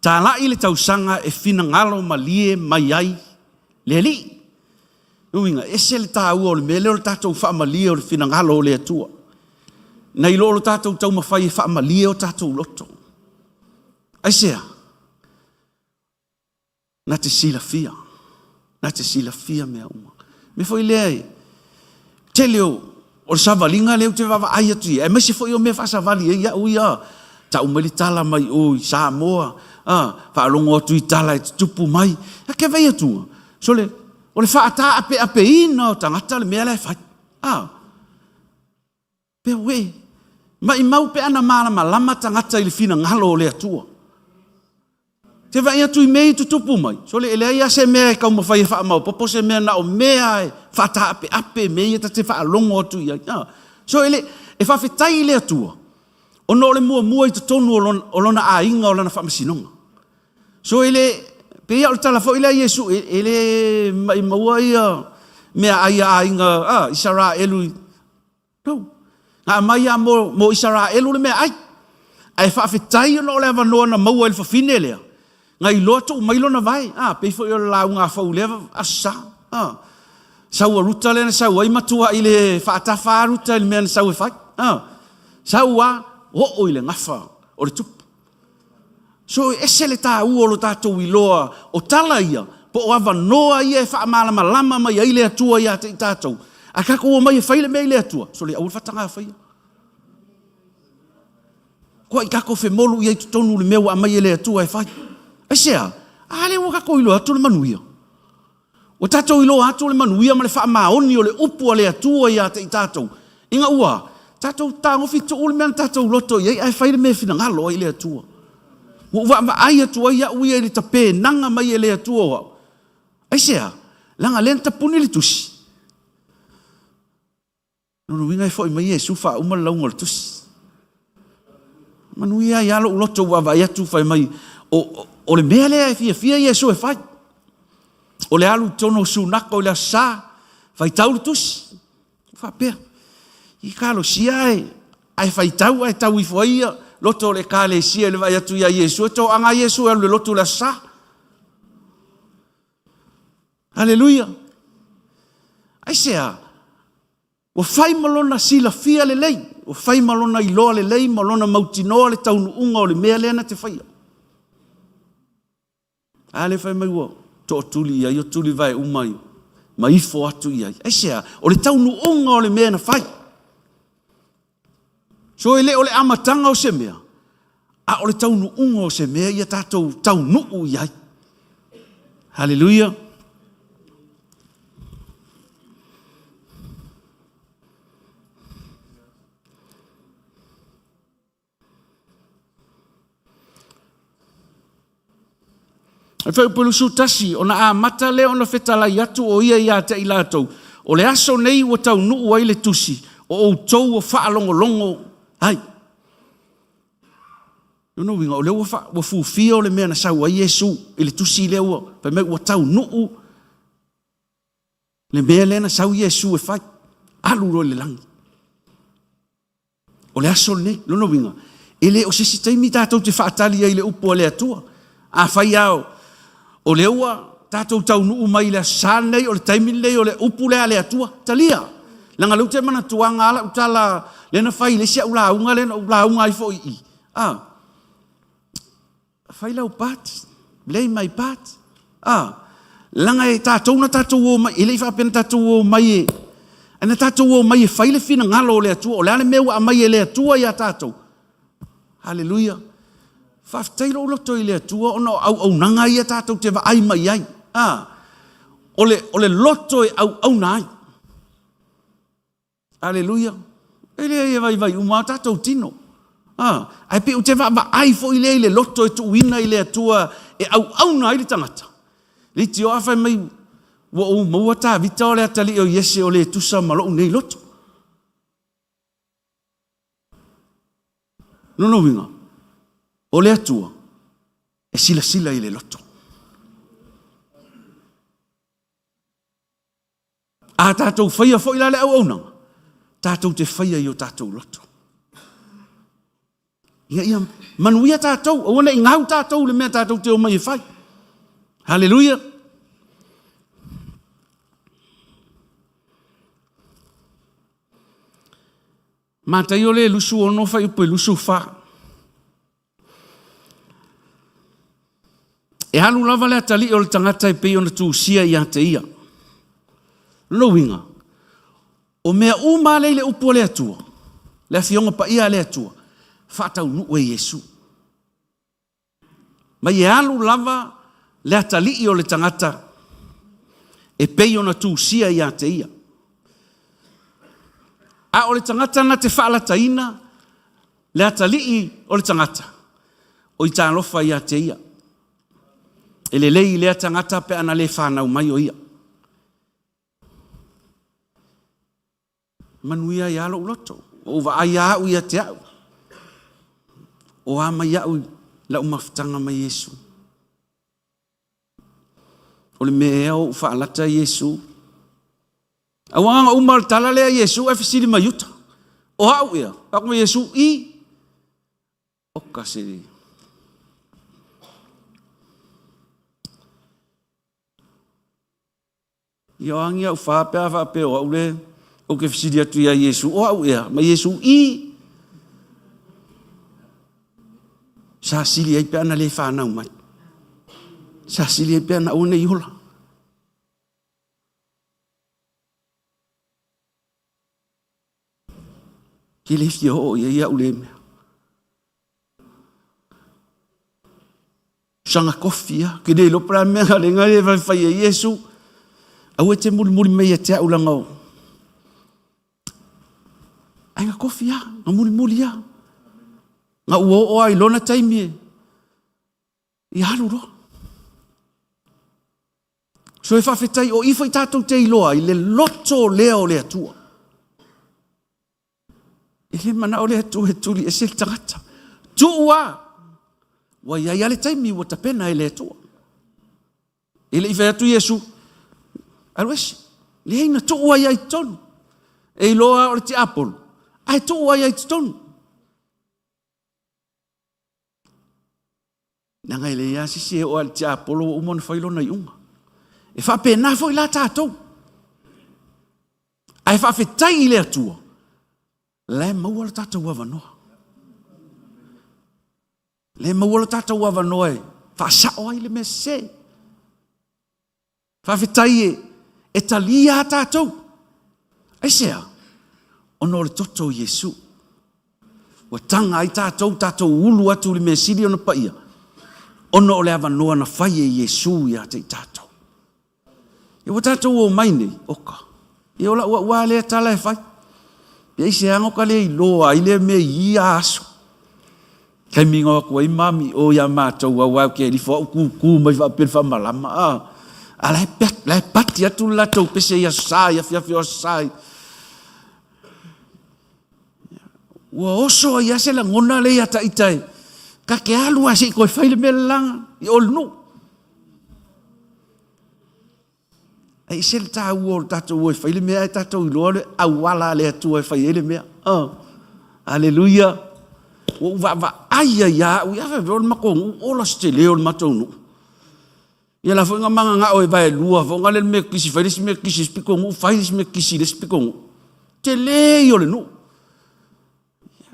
Talai le tausaga e finagalo malie mai ai le Alii. Uiga, ese le taua o le mea lea o le tatou faamalie o le finagalo o le Atua. Nai lo lo tatou taumafai e faamalie o tatou loto. Aisea? Na te silafia. Na te silafia mea uma. Mea foi lea e tele o, o le savaliga lea ou te vaavaai atu i ai, aemaise foi o mea faasavali ai au ia, tau mai le tala mai o i Samoa, a, faalogo atu i tala e tutupu mai. A ke vei atu, sole, o le faataapeapeina o tagata le mea la e fai. A, Pea uē, maimau pe ana malamalama tagata i le finagalo o le Atua. Te vaai atu i mea i tutupu mai, sole e leai lava se mea e taumafai e faamaopoopo se mea na o mea e faataapeape mea ia ta te faalogo atu i ai. Ah, so e le, e faafetai i le Atua, ona o le muamua i totonu o lona, o lona aiga o lana faamasinoga. So e le, pei o le tala foi lea a Iesu, e, e le maimaua ia meaai a aiga, ah, Isaraelu i, No. Na aumai lava mo, mo Isaraelu le meaai. Ae faafetai ona o le avanoa na maua e le fafine lea, na iloa tuu mai lona vae. Ah, pei foi o le lauga a Fou i lea Aso Sa. Ah, sau a Ruta lea na sau ai matua i le faatafa a Ruta i le mea na sau e fai. Ah, sau a oo i le gafa o le tupu. So e ese le taua o lo tatou iloa o tala ia, po o avanoa ia e faamalamalama mai ai le Atua ia te i tatou. A tatou omai e fai le mea i le Atua, sole aua le faataga faia. Kua i tatou femolu i ai totonu le mea ua aumai e le Atua e fai. Aisea? A lea ua tatou iloa atu le manuia. Ua tatou iloa atu le manuia ma le faamaoni o le upu a le Atua ia te i tatou, ina ua tatou tagofi tuu le mea na tatou loto i ai ae fai le mea e finagalo ai le Atua. Ua ou vaavaai atu ai au ia i le tapenaga mai e le Atua o au. Aisea? Leaga lea na tapuni le tusi. Lona uiga e foi mai Iesu faauma le lauga o le tusi. Manuia ai lava lou loto ua vaavaai atu fai mai, o, o, o le mea lea e fiafia Iesu e fai. O le alu i totonu o Sunako i le Aso Sa, faitau le tusi. Faapea, i talosia ae, ae faitau ae tau ifo ai ia loto o le Ekalesia i le vaai atu ia Iesu, e toaga Iesu e alu i le lotu i le Aso Sa. Aleluia! Aisea? Ua fai ma lona silafia lelei, ua fai ma lona iloa lelei ma lona mautinoa le taunuuga o le mea lea na te faia. A lea fai mai ua Tootuli i ai o tulivae uma i ma ifo atu i ai. Aisea? O le taunuuga o le mea na fai. So e le o le amataga o se mea, a o le taunuuga o se mea ia tatou taunuu i ai. Haleluia. E fuaiupu 21, ona amata lea ona fetalai atu o ia ia te i latou, o le aso nei ua taunuu ai le tusi, o outou ua faalogologo ai. Lona uiga, o lea ua, fa, ua fufia o le mea na sau ai Iesu i le tusi lea ua, fai mai ua taunuu le mea lea na sau Iesu e fai, alu loa i le lagi. O le aso lenei, lona uiga, e le o se isi taimi tatou te faatali ai i le upu a le Atua. Afai lava o lea ua tatou taunuu mai i le Aso Sa lenei, o le taimi lenei o le upu lea a le Atua, talia. Leaga o lea ou te manatuaga lava lau tala lea na fai i le isi au lauga lea na ou lauga ai foi i i. Ah, fai lau part, play my part. Ah, leaga e tatou na tatou o mai, e le i faapea na tatou o mai e, ae na tatou o mai e fai le finagalo o le Atua. O le a le mea ua aumai e le Atua ia tatou? Haleluia. Faafetai lou loto i le Atua ona o auaunaga ia tatou te vaai mai ai. Ah, o le loto e auauna ai. Aleluia. E leai e vaivai uma a tatou tino. Ah, ae pei ou te vaavaai foi lea i le loto e tuuina i le Atua e auauna ai le tagata. Leitioa fai mai ua ou maua Tavita o le atalii o Iese o le tusa ma lou nei loto. Lona uiga, o le Atua e silasila i le loto. A tatou faia foi la le auaunaga, tatou te faia i o tatou loto. Ina ia manuia tatou, aua ne i gau tatou i le mea tatou te omai e fai. Haleluia! Mataio le 26 fuaiupu e 24. E alu lava le atalii o le tagata e pei ona tusia ia te ia. Lona uiga, o mea uma lea i le upu a le Atua, le Afioga Paia a le Atua, faataunuu e Iesu. Ma e alu lava le atalii o le tagata e pei ona tusia ia te ia. A o le tagata na te faalataina le atalii o le tagata, o i talofa ia te ia. E lelei i lea tagata pe ana le fanau mai o ia. Manuia ai lava lou loto. Ua ou vaai lava au ia te au. O a mai au i lau mafutaga ma Iesu. O le mea ea o ou faalata Iesu. Aua na uma o le tala lea Iesu ae fesili mai uta. O au ea? Fai atu mai Iesu, i. Oka se Ia o agi au wha pe a whaapea o au le ou ke fesili atu ia Iesu, o au ea, ma Iesu i. Sa sili ai pe ana le whanau mai. Sa sili ai pe ana aua nei ola. Ke le fia oo i ai au le mea. Saga kofi a, ke le iloa po o le a le mea na lenga e fai ai Iesu. Aua e te mulimuli mai ia te au leaga o Ai na kofi a, na mulimuli a. Na ua oo a i lona taimi e i alu loa. So e faafetai o i foi tatou te iloa ai le loto lea o le Atua. E le manao le Atua e tuli ese le tagata. Tuu a, ua i ai lava le taimi ua tapena e le Atua. E le i fai atu Iesu, alu ese. Leai na tuu ai ai totonu. E iloa o le tiapolo, ae tuu ai ai totonu. Leaga e leai lava se isi e oo lava i le tiapolo ua uma ona fai lona iuga. E faapena foi la tatou. Ae faafetai i le Atua, la e maua lo tatou avanoa. La e maua lo tatou avanoa e faasao ai le mea sese. Faafetai e, e talia a tatou. Aisea? Ona o le toto o Iesu. Ua taga ai tatou, tatou ulu atu i le mea sili ona paia, ona o le avanoa na fai e Iesu ia te i tatou. Ia ua tatou omai nei, oka, ia o lau au lava lea tala e fai. Pe aisea ka le iloa ai lea mea i ia aso. Taimi na o atu ai mami o ia matou aua ou te alifo au kūkū mai faapea le faamalama a. A la e, la e pati atu le latou pese i Aso Sa, i afiafi o Aso Sa. Ua oso ai lava se lagona lea ia ita e, ta te alu lava se i toe fai le mea le la i o le nuu. E ese le taua o le tatou o e fai le mea ae tatou iloa le auala a le Atua e fai ai le mea. Oh. Aleluia. Ua ou vaavaai ai ia au, ia fai o le matou nuu, ola se tele o le matou nuu. Ia la foi na mananao e vaelua foi na le metotisi fai le isi metotisi i le isi pitonuu, fai le isi metotisi i le isi pitonuu. Tele ia o le nuu.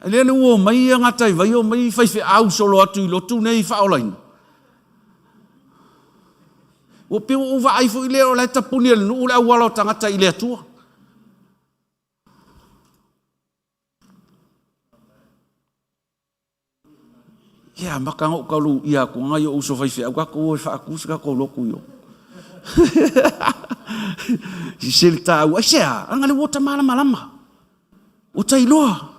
Lea le ua omai ia gataivai omai faifeau solo atu i lotu nei faaolaina. Ua pei ua ou vaai foi lea o la e tapuni e le nuu le auala o tagata i le Atua. Ia amata ona ou tau luia atu nai ou uso faifeau, tatou o e faatu se tatou lotu i o. Se le taua, aisea, leaga lea ua ota malamalama, ua ta iloa.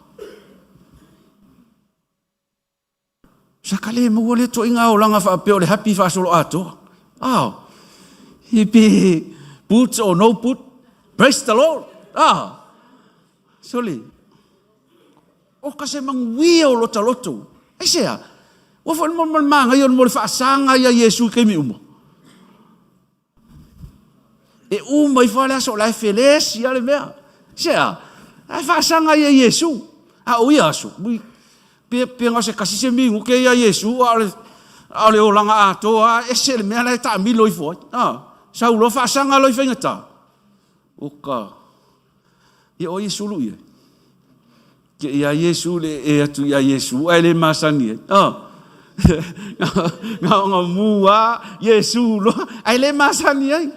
Sa ka le maua lea ituaiga olaga faapea o le happy faasoloatoa. Oh, pe boots or no boot, praise the Lord. Ah, sole. O ka se manuia o lota loto. Aisea? Ua foi le mo le māngai o le mo le faasaga ia Iesu i taimi uma. E uma ifo lava le aso o la e felesi lava le mea. Aisea? Ae faasaga ia Iesu. A o ia aso, ui, pe, pe na o se kasi se minute ia Iesu, a o le, a o le olaga atoa lava, ese le mea la e taamilo ifo ai. A, sau loa faasaga loa i faigata. O ka, ia o ai e sulu i ai? Ke ia Iesu le e atu ia Iesu, ae le masani ai. Oh. Na ona mu a Iesu loa, ae le masani ai.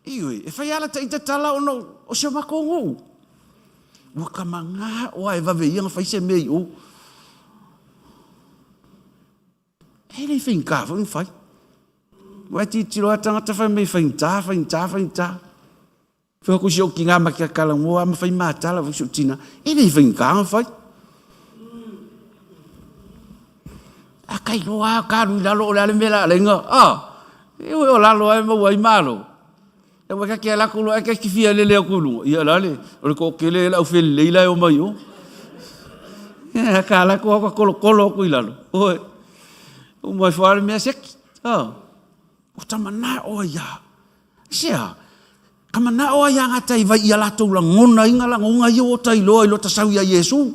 Ioe, e fai ala ta ita tala ona o si o matou nuu. Ua ka mangā o a e vave ia na fai se mea i o. E le faigata foi ona fai. Ua e tilotilo lava tagata fai mai faigata, faigata, faigata. Fai atu si ou tina ma te talanoa ma fai matala foi si ou tina, e le faigata ona fai. A ka iloa lava ka alu i lalo o le a le mea la alaiga, ah, e o lalo lava e maua ai malo. E ua ta te ala atu loa ae ta te fia lele atu i luga, ia la le, o le toatele le aufelelei la e omai i o. Ia, ka ala atu ka kolokolo atu i lalo. Oi, uma ifo lava le mea seki. Oh. O ta manao ai ia. Aisea? Ka manao ai ia ngā tai vai ia latou lagona inga lagona ia o ta iloa i lo ta sau ia Iesu.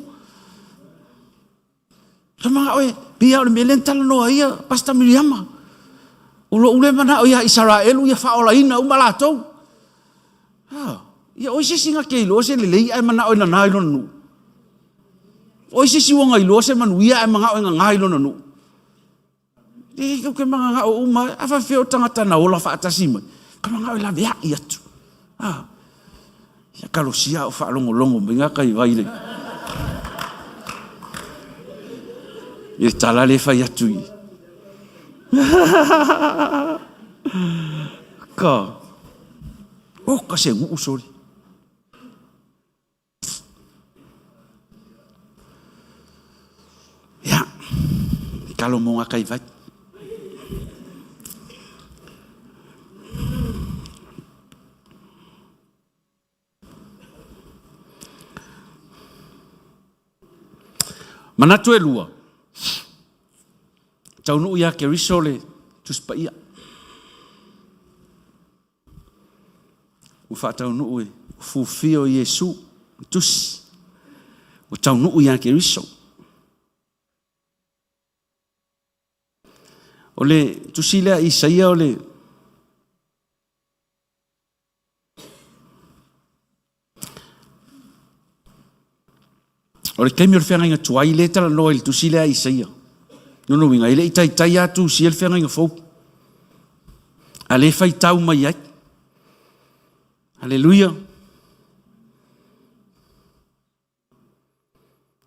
Ka manao e, pei lava o le mea lea na talanoa ai ia Pastor Miriama. O lou lea manao ia Isaraelu ia faaolaina uma latou. Ah, ia oi se isi na te iloa se lelei ae manao e nana i lona nuu. Oi se isi ua na iloa se manuia ae manao e nana i lona nuu. E tou te mananao uma, a faapefea o tagata na ola faatasi mai, ka manao e laveai atu. Ah, ia kalosia o faalogologo mai ngā kai vai le. I le tala le fai atu i. Ka, o ka se nguu sori. Ia, talo mo ngā kai vai. Manatu e lua, taunuu ia Keriso le Tusi Paia. Ua faataunuu e fufia o Iesu, tusi, ua taunuu ia Keriso. O le tusi lea Isaia o le O le taimi o le feagaiga tuai lea e talanoa i le tusi lea a Isaia. Lona uiga, e le i taitai lava tusia le feagaiga fou. A lea e faitau mai ai. Aleluia.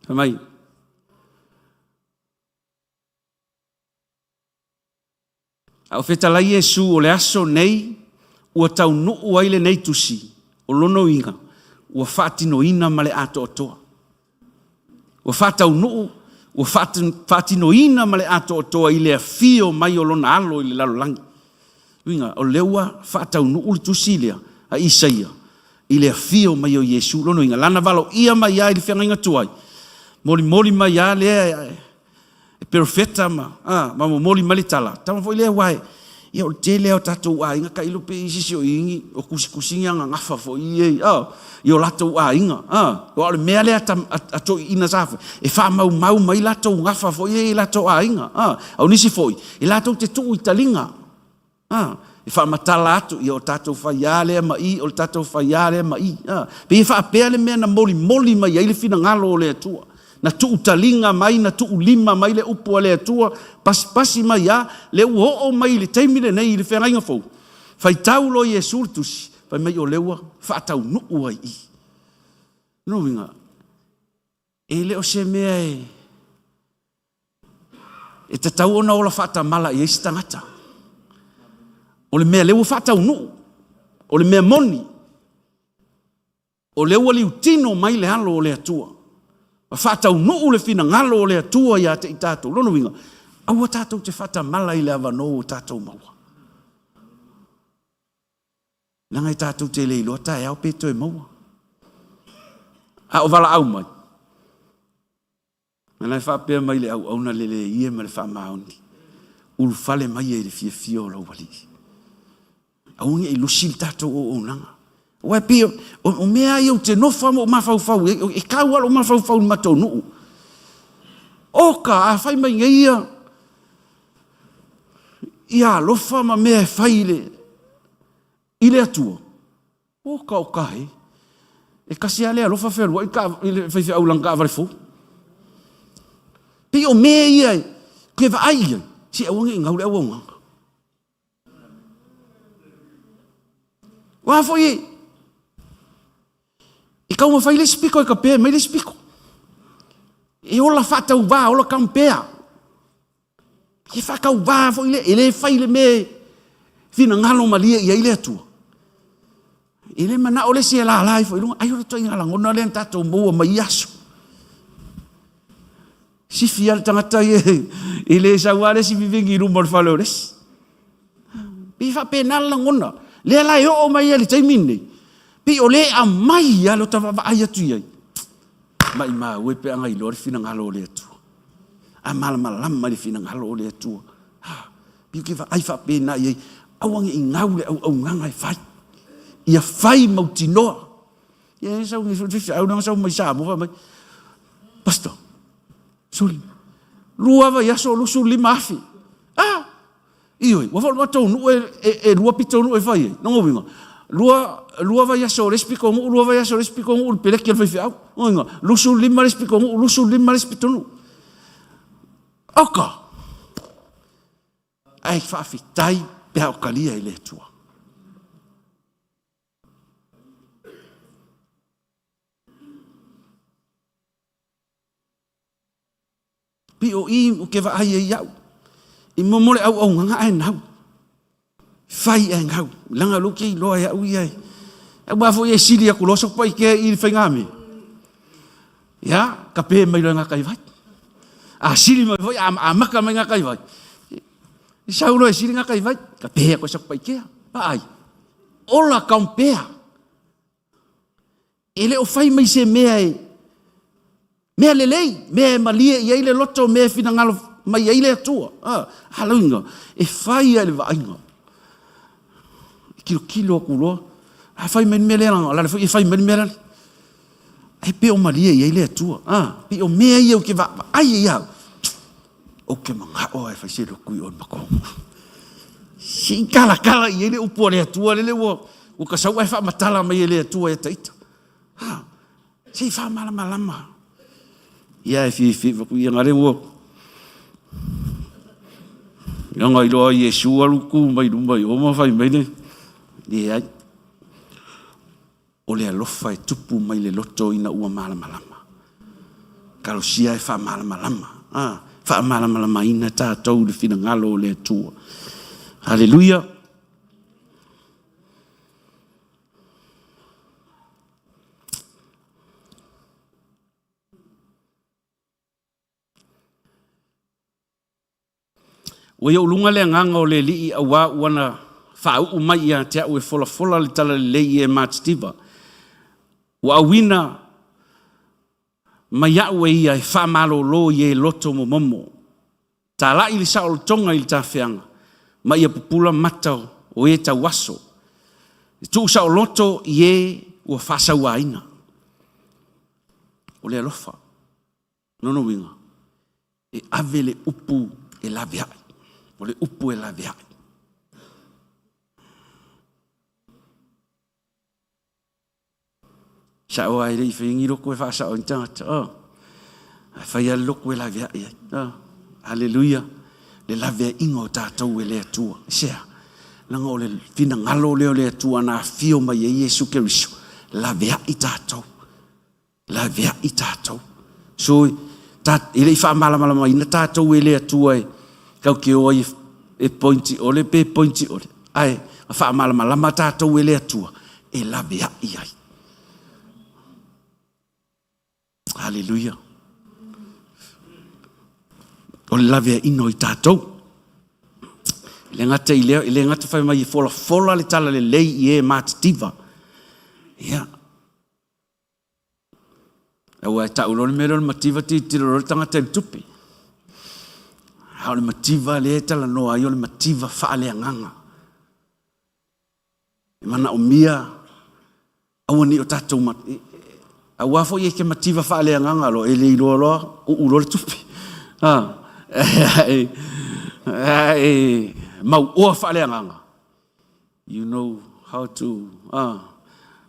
Fai mai. A o fetalai Iesu o le aso nei ua taunuu ai lenei tusi, o lona uiga ua faatinoina ma le atoatoa. Ua faataunuu, ua faatinoina ma le atoatoa i le afio mai o lona alo i le lalolagi. Uiga, o lea ua faataunuu le tusi lea a Isaia i le afio mai o Iesu. Lona uiga, lana valoia mai lava i le feagaiga tuai, molimoli mai lava lea e perofeta ma, a, ma momoli mai le tala, tama foi lea aua e, ia o le tele lava o tatou aiga tailo pe i ai se isi o i o tusitusi ni ananafa foi ia a, i o latou aiga, a, aua o le mea lea a, a, a toeaiina sa fai, e faamaumau mai latou gafa foi ia i latou aiga, a, a o nisi foi, e latou te tuu i taliga. A, e faamatala atu, ia o tatou faiā lea ma i, o le tatou faiā lea ma i. A, pei e faapea le mea na molimoli mai ai le finagalo o le Atua. Na tuu taliga mai, na tuu lima mai le upu a le Atua, pasipasi mai a, lea ua oo mai i le taimi lenei i le feagaiga fou, faitau loa Iesu le tusi, fai mai o lea ua faataunuu ai i i. Lona uiga, e le o se mea e E tatau ona ola faatamala i ai se tagata. O le mea lea ua faataunuu, o le mea moni, o lea ua liutino mai le alo o le Atua, ma faataunuu le finagalo o le Atua ia te i tatou. Lona uiga, aua tatou te faatamala i le avanoa ua tatou maua. Leaga e tatou te le iloa taeao pe toe maua. A o valaau mai, A na e faapea mai le auauna leleie ma le faamaoni, ulufale mai e i le fiafia o lou Alii. Aua ne i lusi le tatou auaunaga. Aua e pei o mea lava ia ou te nofo lava ma ou mafaufau i ai, e tau lava lou mafaufau i le matou nuu. Oka, a fai mai nei ia, ia alofa ma mea e fai i le Atua, Oka o kahe. E kasi lava le alofa fealuai i le faifeau i lana taavale fou. Pei o mea ia ke vaai i ai, se aua ne i gau le auaunaga. Aua foi e, e taumafai le isi pito e tape mai le isi pito. E ola faatauvā, ola tampea. E faatauvā foi le, e le fai le mea e finagalo malie i ai le Atua. E le manao le isi e lala ifo i luga, ai o le ituaiga lagona lea na tatou maua mai ia aso. Sifi lava le tagata ia e le sau lava le isi vivini i luma o le fale o le isi. Pei e faapena le lagona. Lea la e oo mai ai i le taimi lenei, pei o lea e aumai lava le vaavaai atu i ai. Maimau e pe a na iloa le finagalo o le Atua. A malamalama i le finagalo o le Atua. Ha, pei ou te vaai faapena i ai, aua ne i gau le auaunaga e fai. Ia fai mautinoa. Ia e sau nei foi le faifeau lea na sau mai Samoa fai mai, Pastor, soli, lua vaiaso 25,000. Ah, Ioe, ua foi le matou nuu e, e, e lua pitonuu e fai ai. Lona uiga, lua, lua vaiaso o le isi pitonuu, lua vaiaso o le isi pitonuu i le peleki a le faifeau. Lona uiga, 25 le isi pitonuu, 25 le isi pitonuu. Oka! Ae faafetai pe a o talia e le Atua. Pei o i ou te vaai ai au. I momo le auaunaga ae gau. Fai ae gau. Leaga o lea ou te iloa e au ia e. Aua foi e sili atu loa Satupaitea i le faigamea. Ia, tape mai loa e Gataivai. A sili mai foi, a amata mai Gataivai. I sau loa e sili Gataivai, tape atu e Satupaitea. Vaai, ola compare. E le o fai mai se mea e mea lelei, mea e malie i ai le loto, mea e finagalo mai ai le Atua. Ah, hallelujah. E fai lava i le vaaiga. E tilotilo atu loa. A fai mai le mea lea, o le ala foi e fai mai le mea lea. E pei o malie i ai le Atua. Ah, pei o mea ia ou te vaai ai au. Ou te manao lava e fai se lotu i o i matou. Se i talatala i ai le upu a le Atua lele ua ua ta sau ae faamatala mai e le Atua ia ita. Ha, se i faamalamalama. Ia e fiafia atu ia ngale ua. Leaga iloa ai Iesu alu tu mai luma i o ma fai mai le, leai. O le alofa e tupu mai le loto ina ua malamalama. Talosia e faamalamalama, a, faamalamalamaina tatou i le finagalo o le Atua. Haleluia! Ua i ou luga le agaga o le Alii auā ua na faauu mai ia te au e folafola le talalelei i e matitiva. Ua auina mai au e ia e faamalolo i e loto momomo. Talai le saolotoga i le tafeaga, ma ia pupula mata o e tauaso. E tuusaoloto i e ua faasauaina. O le alofa. Lona uiga, e ave le upu e laveai. O le upu e laveai. Sao lava e le i faia ni lotu e faasao ai ni tagata. Oh. Ae fai lava le lotu e laveai ai. Oh. Haleluia. Le laveaiga o tatou e le Atua. Aisea? Leaga o le finagalo lea o le Atua na afio mai ai Iesu Keriso, laveai tatou. Laveai tatou. So, ta, e le i faamalamalamaina tatou e le Atua e tatou te o ai e pointi ʻole pe pointi ʻole, ae na faamalamalama tatou e le Atua e laveai ai. Haleluia. O le laveaiina o i tatou. E le gata i lea, e le gata fai mai e folafola le talalelei i e matitiva. Ia, Aua e tau loa le mea lea o le mativa, tilotilo loa le tagata i le tupe. A o le mativa lea e talanoa ai o le mativa faaleagaga. E manaomia aua ne i o tatou mat... Aua foi e te mativa faaleagaga loa, e le iloa loa, uu loa le tupe. Ae mauoa faaleagaga, You know how to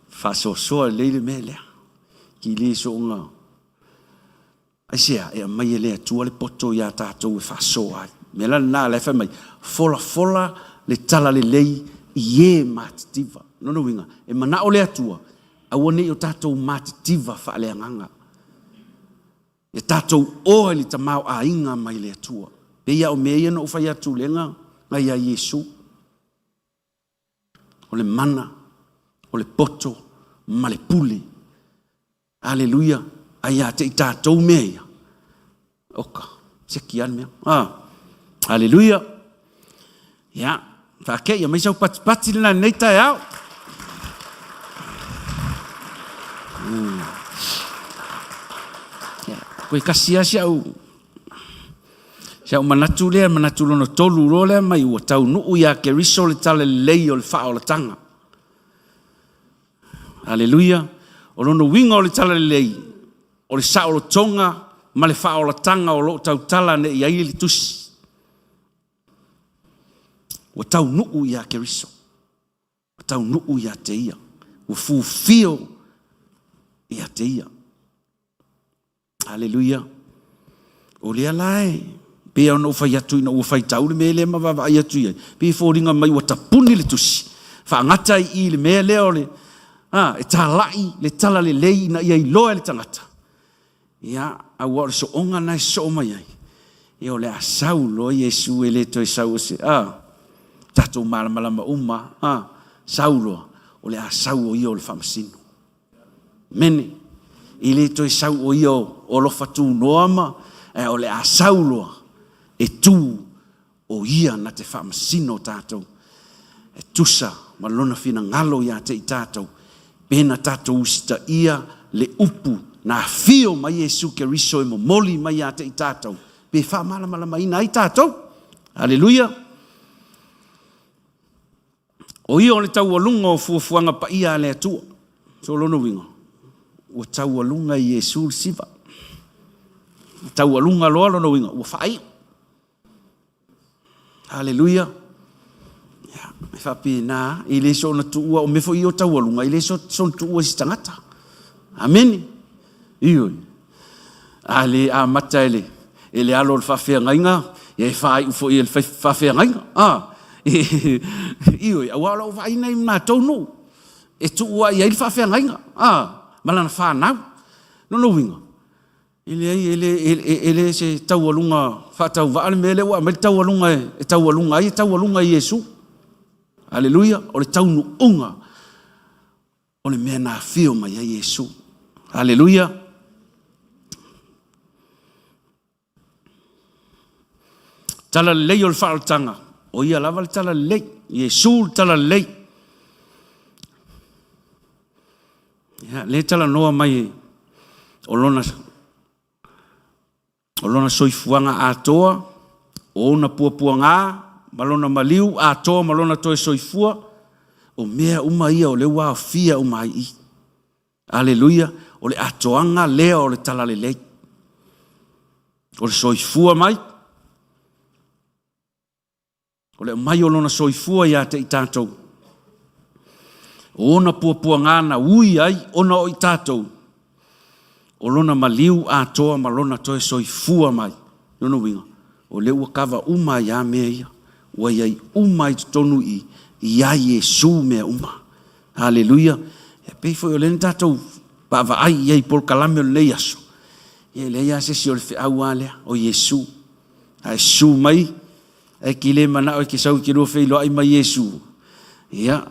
faasoasoa lelei le mea lea. Ki le soonga aisea e aumai e le Atua le poto iā tatou e faasoa ai. Mea la lena la e fai mai, folafola le talalelei i e matitiva. Lona uiga, e manao le Atua, aua ne i o tatou matitiva faaleagaga. Ia tatou oa i le tamaoaiga mai le Atua. Pei lava o mea ia na ou fai atu lega na ia Iesu. O le mana, o le poto ma le pule. Aleluia. Ae ia te i tatou mea ia. Oka, seki lava le mea. Ah. Aleluia. Ia, faakeia mai sau patipati lena i lenei taeao. Ia, koe kasi lava si au si au manatu lea, manatu lona tolu loa lea mai ua taunuu iā Keriso le talalelei o le faaolataga. Aleluia. O lona uiga o le talalelei, o le saolotoga ma le faaolataga o lo o tautala nei i ai le tusi. Ua taunuu ia Keriso. Ua taunuu ia te ia. Ua fufio ia te ia. Aleluia. O lea la e pei ona ou fai atu ina ua faitau le mea lea ma vaavaai atu i ai, pei e foliga mai ua tapuni le tusi, faagata ai i le mea lea o le, a, e talai le talalelei ina ia iloa e le tagata. Ia, aua o le sooga lena e sosoo mai ai, ia o le a sau loa Iesu e le toe sau o se, a, tatou malamalama uma, a, sau loa, o le a sau o ia o le faamasino. Mene, e le toe sau o ia o alofa tunoa ma, ae o le a sau loa e tu o ia na te faamasino tatou e tusa ma lona finagalo ia te i tatou, pe na tatou usitaia le upu na afio mai Iesu Keriso e momoli mai ia te i tatou, pe faamalamalamaina ai tatou. Aleluia! O ia o le taualuga o fuafuaga paia a le Atua. So lona uiga, ua taualuga i Iesu le siva. Taualuga loa lona uiga, ua faaiu. Haleluia. Ia, e faapena, e le soona tuua, o mea foi ia o taualuga, e le soona tuua i se tagata. Amene. Ioe. A le amata e le, e le alo o le faafeagaiga, Ia e faaiu foi e le faafeagaiga. A, ioe, aua o lau vaai lena i matou nuu, e tuu lava i ai le faafeagaiga, a, ma lana fanau. Lona uiga, e leai, e le, e le se taualuga faatauvaa le mea lea ua aumai le taualuga e taualuga ai, e taualuga e Iesu. Aleluia! O le taunuuga o le mea na afio mai ai Iesu. Aleluia! Talalelei o le faaolataga, o ia lava le talalelei, Iesu le talalelei. Ia, lea e talanoa mai o lona soifuaga atoa, o ona puapuaga ma lona maliu atoa ma lona toe soifua, o mea uma ia o lea ua aofia uma ai i i. Aleluia! O le atoaga lea o le talalelei. O le soifua mai, o le aumai o lona soifua ia te i tatou, o ona puapuaga na ui ai ona o i tatou, o lona maliu atoa ma lona toe soifua mai. Lona uiga, o lea ua kava uma ai lava mea ia. Ua i ai uma i totonu i i ia Iesu mea uma. Aleluia! E pei foi o lea na tatou vaavaai i ai i polokalame o lenei aso, ia e leai lava se isi o le feau lava lea, o Iesu. A e susu mai, ae e te le manao e te sau e te lua feiloai ma Iesu, ia,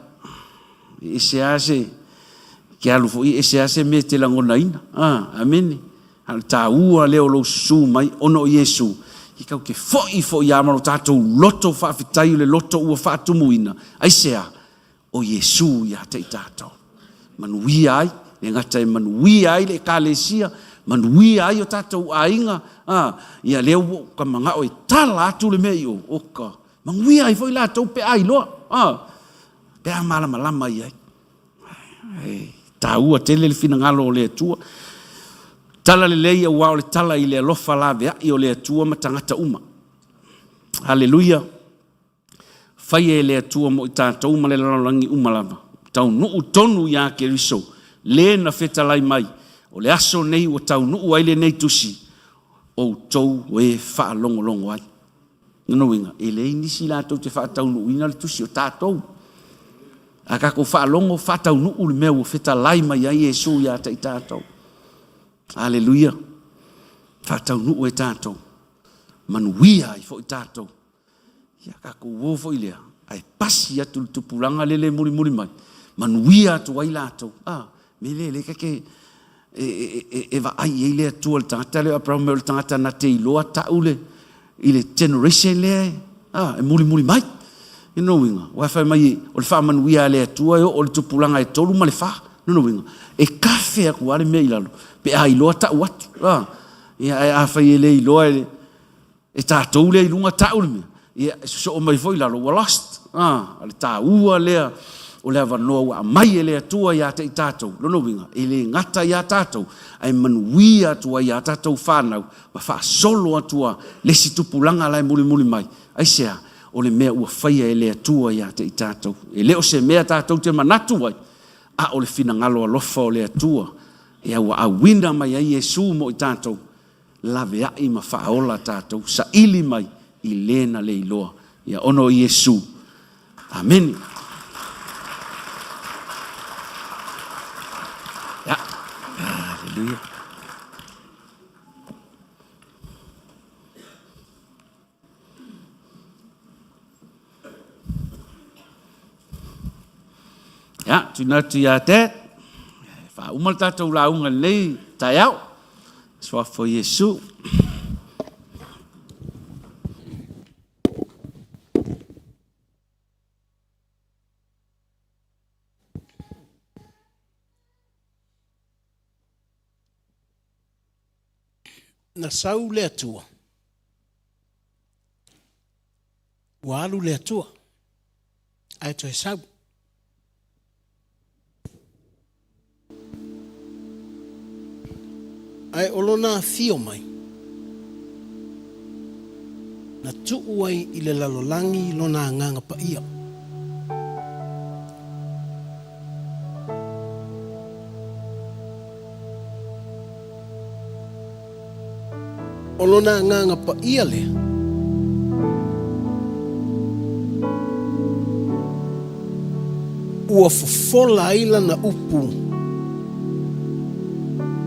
e ese lava se, e te alu foi e ese lava se mea e te lagonaina. Amene. A o le taua lea o lou susu mai ona o Iesu, e tatou te foi foi lava ma lo tatou loto faafetai i le loto ua faatumuina. Aisea? O Iesu ia te i tatou. Manuia ai, le gata e manuia ai le Ekalesia, manuia ai o tatou aiga, a, ia lea ua ka manao e tala atu le mea i o, o ka manuia ai foi latou pe a iloa, a, pe a malamalama i ai. E taua tele le finagalo o le Atua. Tala lelei aua o le tala i le alofa laveai o le Atua ma tagata uma. Haleluia. Faia e le Atua mo i tatou ma le lalolagi uma lava. Taunuu tonu iā Keriso, le na fetalai mai, o le aso nei ua taunuu ai lenei tusi, outou e faalogologo ai. Lona uiga, e leai nisi latou te faataunuuina le tusi, o tatou. A tatou faalogo, faataunuu le mea ua fetalai mai ai Iesu ia te i tatou. Aleluia. Faataunuu e tatou. Manuia ai foi tatou. Ia tatou o foi lea, ae pasi atu le tupulaga lele e mulimuli mai, manuia atu ai latou. A, mea lea lea ta te e vaai i ai le Atua i le tagata lea o Aperahama, o le tagata na te iloa tau le, i le generation lea e mulimuli mai. I lona uiga, aua fai mai o le faamanuia a le Atua e oo i le tupulaga e 3 ma le 4. Lona uiga, e kafe atu lava le mea i lalo pe a iloa tau atu. Ia, ae afai e le iloa e E tatou lea i luga tau le mea, ia e sosoo mai foi i lalo ua lost. Ah, o le taua lea o le avanoa ua aumai e le Atua ia te i tatou. Lona uiga, e le gata ia tatou, ae manuia atu ai ia tatou fanau ma faasolo atu a le isi tupulaga la e mulimuli mai. Aisea? O le mea ua faia e le Atua ia te i tatou. E le o se mea tatou te manatu ai, a o le finagalo alofa o le Atua, ia ua auina mai ai Iesu mo i tatou, laveai ma faaola tatou, saili mai i le na le iloa, ia ona o Iesu. Amene. Ya. Hallelujah. Ia, tuuina atu ia Dad. Faauma le tatou lauga i lenei taeao. Suafa o Iesu. Na sau le Atua. Ua alu le Atua, ae toe sau. Ae o lona afio mai, na tuu ai i le lalolagi lona agaga paia. O lona agaga paia lea. Ua fofola ai lana upu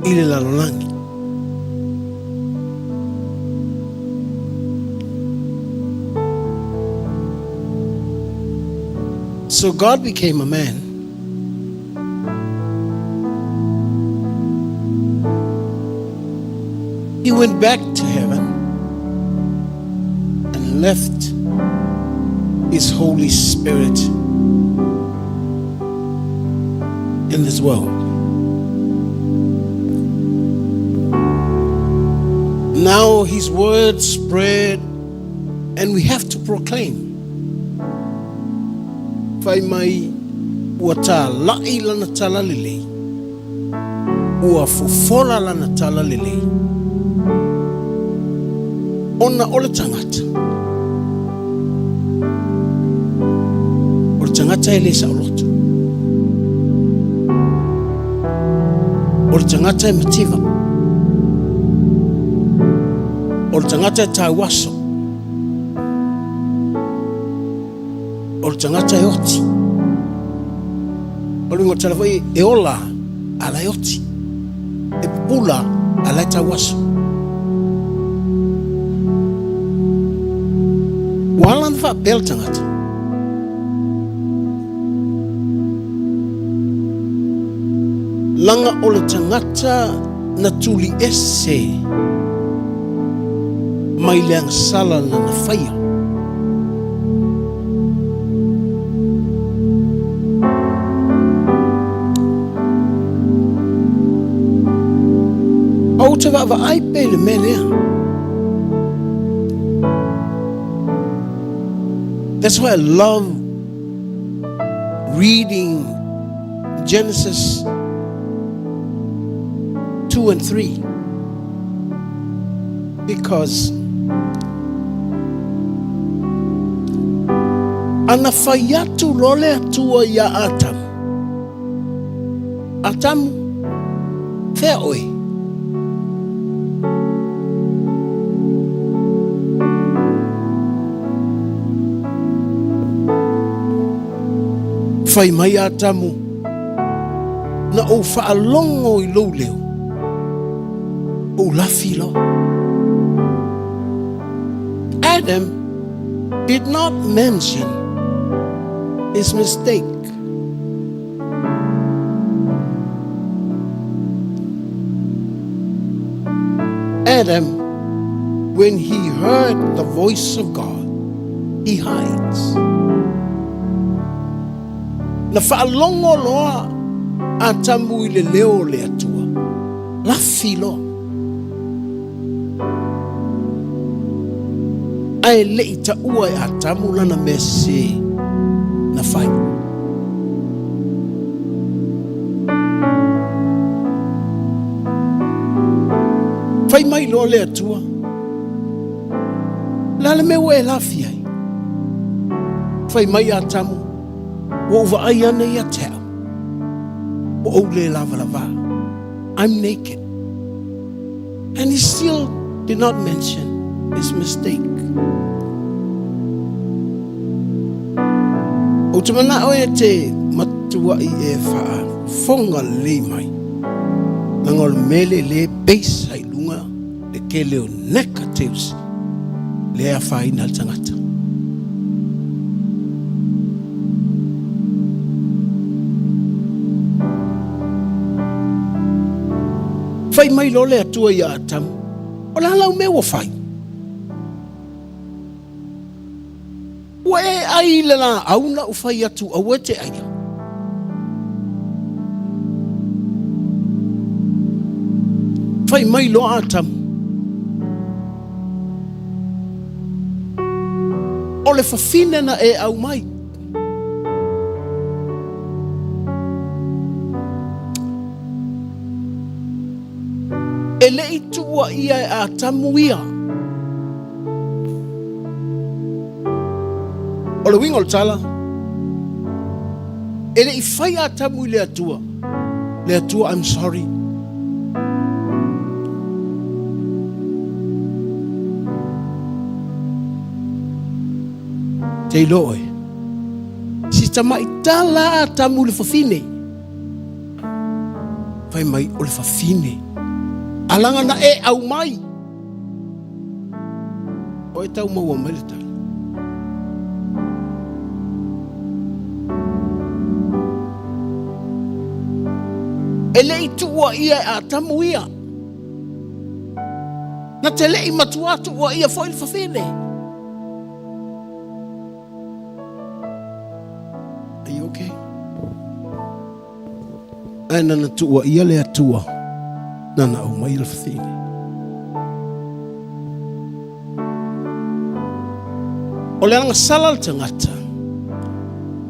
i le lalolagi. So God became a man. He went back to heaven and left his Holy Spirit in this world. Now his word spread, and we have to proclaim. Fai mai ua tālaʻi lana talalelei, ua fofola lana talalelei, ona o le tagata. O le tagata e le saoloto. O le tagata e mativa. O le tagata e tauaso. O le tagata e oti. O le uiga o le tala foi, e ola a la e oti. E pupula a la e tauaso. Ua ala ona faapea le tagata. Laga o le tagata na tuli ese mai le agasala na na faia. Ou te vaavaai pea i le mea lea. That's why I love reading Genesis 2 and 3 because ana fai atu loa le Atua iā Atamu, Atamu, fea oe? Fai mai Atamu, Na ou faalogo i lou leo, ou lafi loa. Adam did not mention his mistake. Adam, when he heard the voice of God, he hides. Na faalogo loa Atamu i le leo o le Atua, lafi loa. Ae le i taua e Atamu lana mea sese na fai. Fai mai loa le Atua, O le a le mea ua e lafi ai? Fai mai Atamu, Ua ou vaai ane ia te au, ua ou le lawalavā. I'm naked. And he still did not mention his mistake. Ou te manao e te matuaʻi e faafofoga lelei mai, leaga o le mea lea lea e base ai i luga le tele o negatives lea e afaina ai le tagata. Fai mai loa le Atua iā Atamu, O le a lau mea ua fai? Ua e ʻai i le lāʻau na ou fai atu aua e te ʻaia. Fai mai loa Atamu, O le fafine na e aumai. E le i tuua ʻia e Atamu ia. O le uiga o le tala, e le i fai Atamu i le Atua, le Atua, I'm sorry. Te iloa oe. tama'i tala Atamu i le fafine. Fai mai o le fafine. Alaga na e aumai. O e tau maua mai le tala. E le i tuuaia e Atamu ia. Na te le i matua tuuaia foi le fafine. Are you okay? Ae nana tuuaia le Atua, nana aumai le fafine. O le agasala le tagata,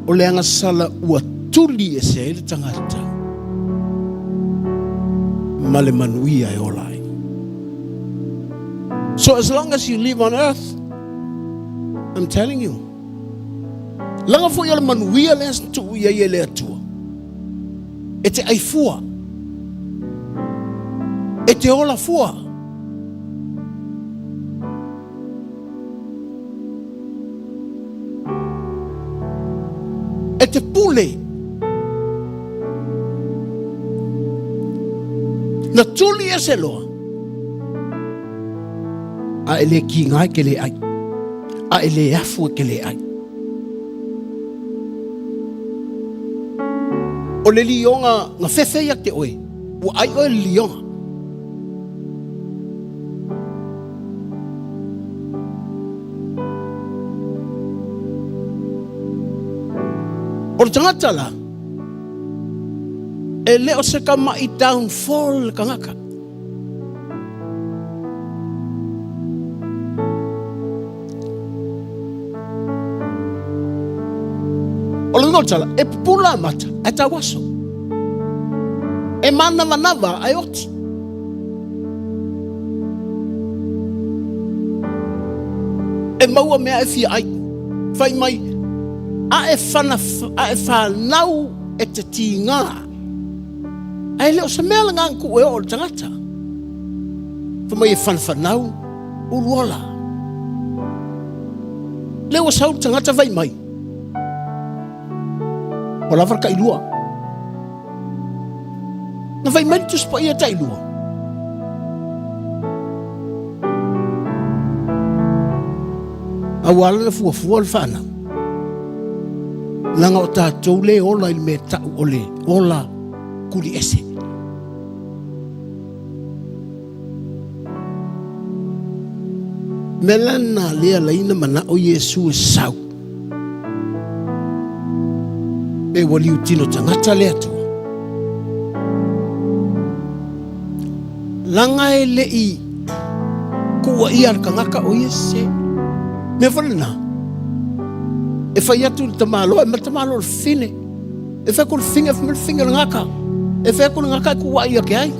o le agasala ua tuli ese ai le tagata ma le manuia e ola ai. So as long as you live on earth, I'm telling you, laga foi o le manuia lea sa tuu i ai e le Atua, e te ai fua, e te ola fua. E te pule. Na tuli ese loa. A e le kiga e ke le ai. A e le afu e ke le ai. O le lioga na fefe ia te oe, ua ai oe le lioga. O le tagata la, e le o se kama'i downfall le tagata. O le uiga o le tala, e pupula mata, ae tauaso. E manavanava ae oti. E maua mea e fia ai. Fai mai, a e, whana, a e whanau e te tīngā. Ae le o se mea la ngā ku e o le tangata. Fai mai e whanawhanau, uluola. Le ua sau le tangata vai mai. O lava le tailua. Na vai mai le Tusi Paia tailua. A ua ala na fuafua le whanau. Langa o tātou le ola i le mea tau o le ola kuli ese. Mea la na lea laina manao Iesu e sau. Pe ua liu tino tagata le Atua. Langa e le i kuua ia le kangaka o ia se. Mea foi lena. E fai atu le tamaloa, e ma tamaloa le fine. E fai ku le finge, e fai le finge le ngaka. E fai ku le ngaka e kuua ia ke ai.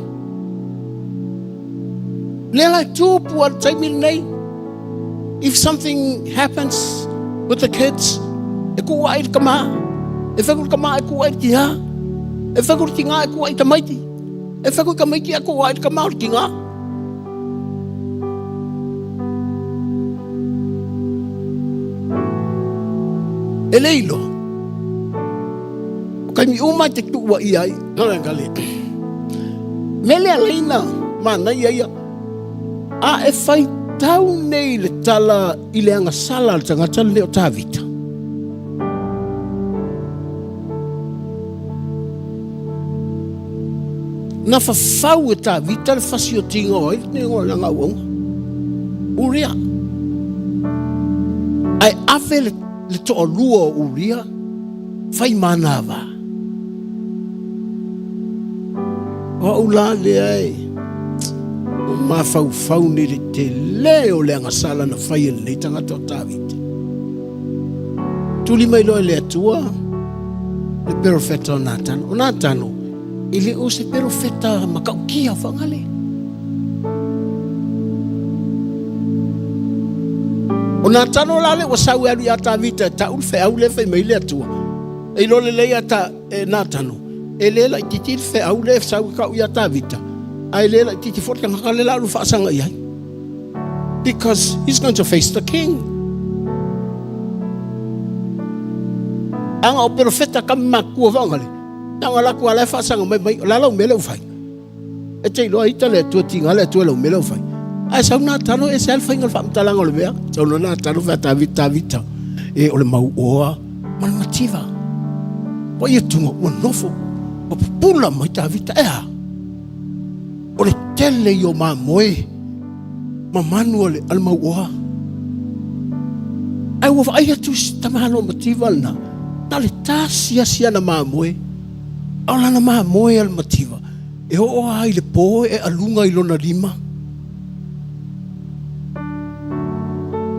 Lea la e tupu a le taimi lenei. If something happens with the kids, e kuua ai le kamā. E whai ku le kamā e kuua ai le tingā. E whai ku le tingā e kuua ai tamaiti. E whai ku tamaiti e kuua ai le kamā o le tingā. E le iloa. O kaimi uma te tuua ia ai. Nora ngale. Mele alaina manaia ia. A e faitau nei le tala i le agasala a le tagata lenei o Tavita. Na fafau e Tavita le fasiotiga o ai lenei o lana auauna. Uria. Ae ave le, le toalua o Uria fai manava. O au la lea e o mafaufau nei le tele o le agasala na fai e lenei tagata o Tavita. Tuli mai loa e le Atua le perofeta o Natano. O Natano, e le o se perofeta makaukia whangale. O Natano la le ua sau e alu ia Tavita e tau le feau le fai mai le Atua. E iloa lelei a ta e Natano, e le laitiiti le feau le sau e kau ia Tavita, a e le laitiiti foi le tagata le la alu faasaga i ai. Because he's going to face the king. Aga o perofeta kami makua faogale. Tanga la ku ala faasaga mai mai o le a lau mea lea ua fai. E te iloa ita le Atua tiga le Atua i lau mea lea ua fai. Ae sau Natano e ese lava le faiga o le faamatalaga o le mea. Sau loa Natano fai atu Tavita, Tavita, e o le mauoa ma le mativa. Ua ia tuga ua nofo ua pupula mai Tavita, e a? O le tele ia o mamoe ma manu a le mauoa. Ae ua vaai atu si tamaloa mativa lena, na le tasi asi ana mamoe. A o lana mamoe a le mativa, e oo lava i le po e aluga i lona lima.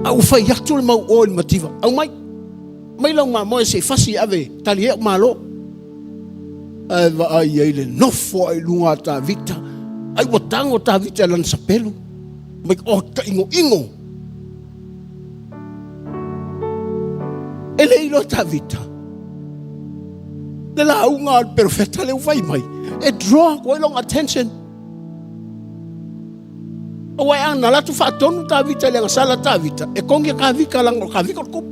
A ua fai atu le mauoa i le mativa, Aumai, aumai lau mamoe se i fasi e ave e tali ai au malo. Ae vaai ai le nofo ae i luga a Tavita, ai ua tago Tavita i lana sapelu, mai o ka inoino. E le iloa Tavita, le lauga a le perofeta lea ua fai mai, e draw atu ai lona attention. Aua e ana latu faatonu Tavita i le agasala Tavita, e kongi e Kavika langa o Kavika o le kupu.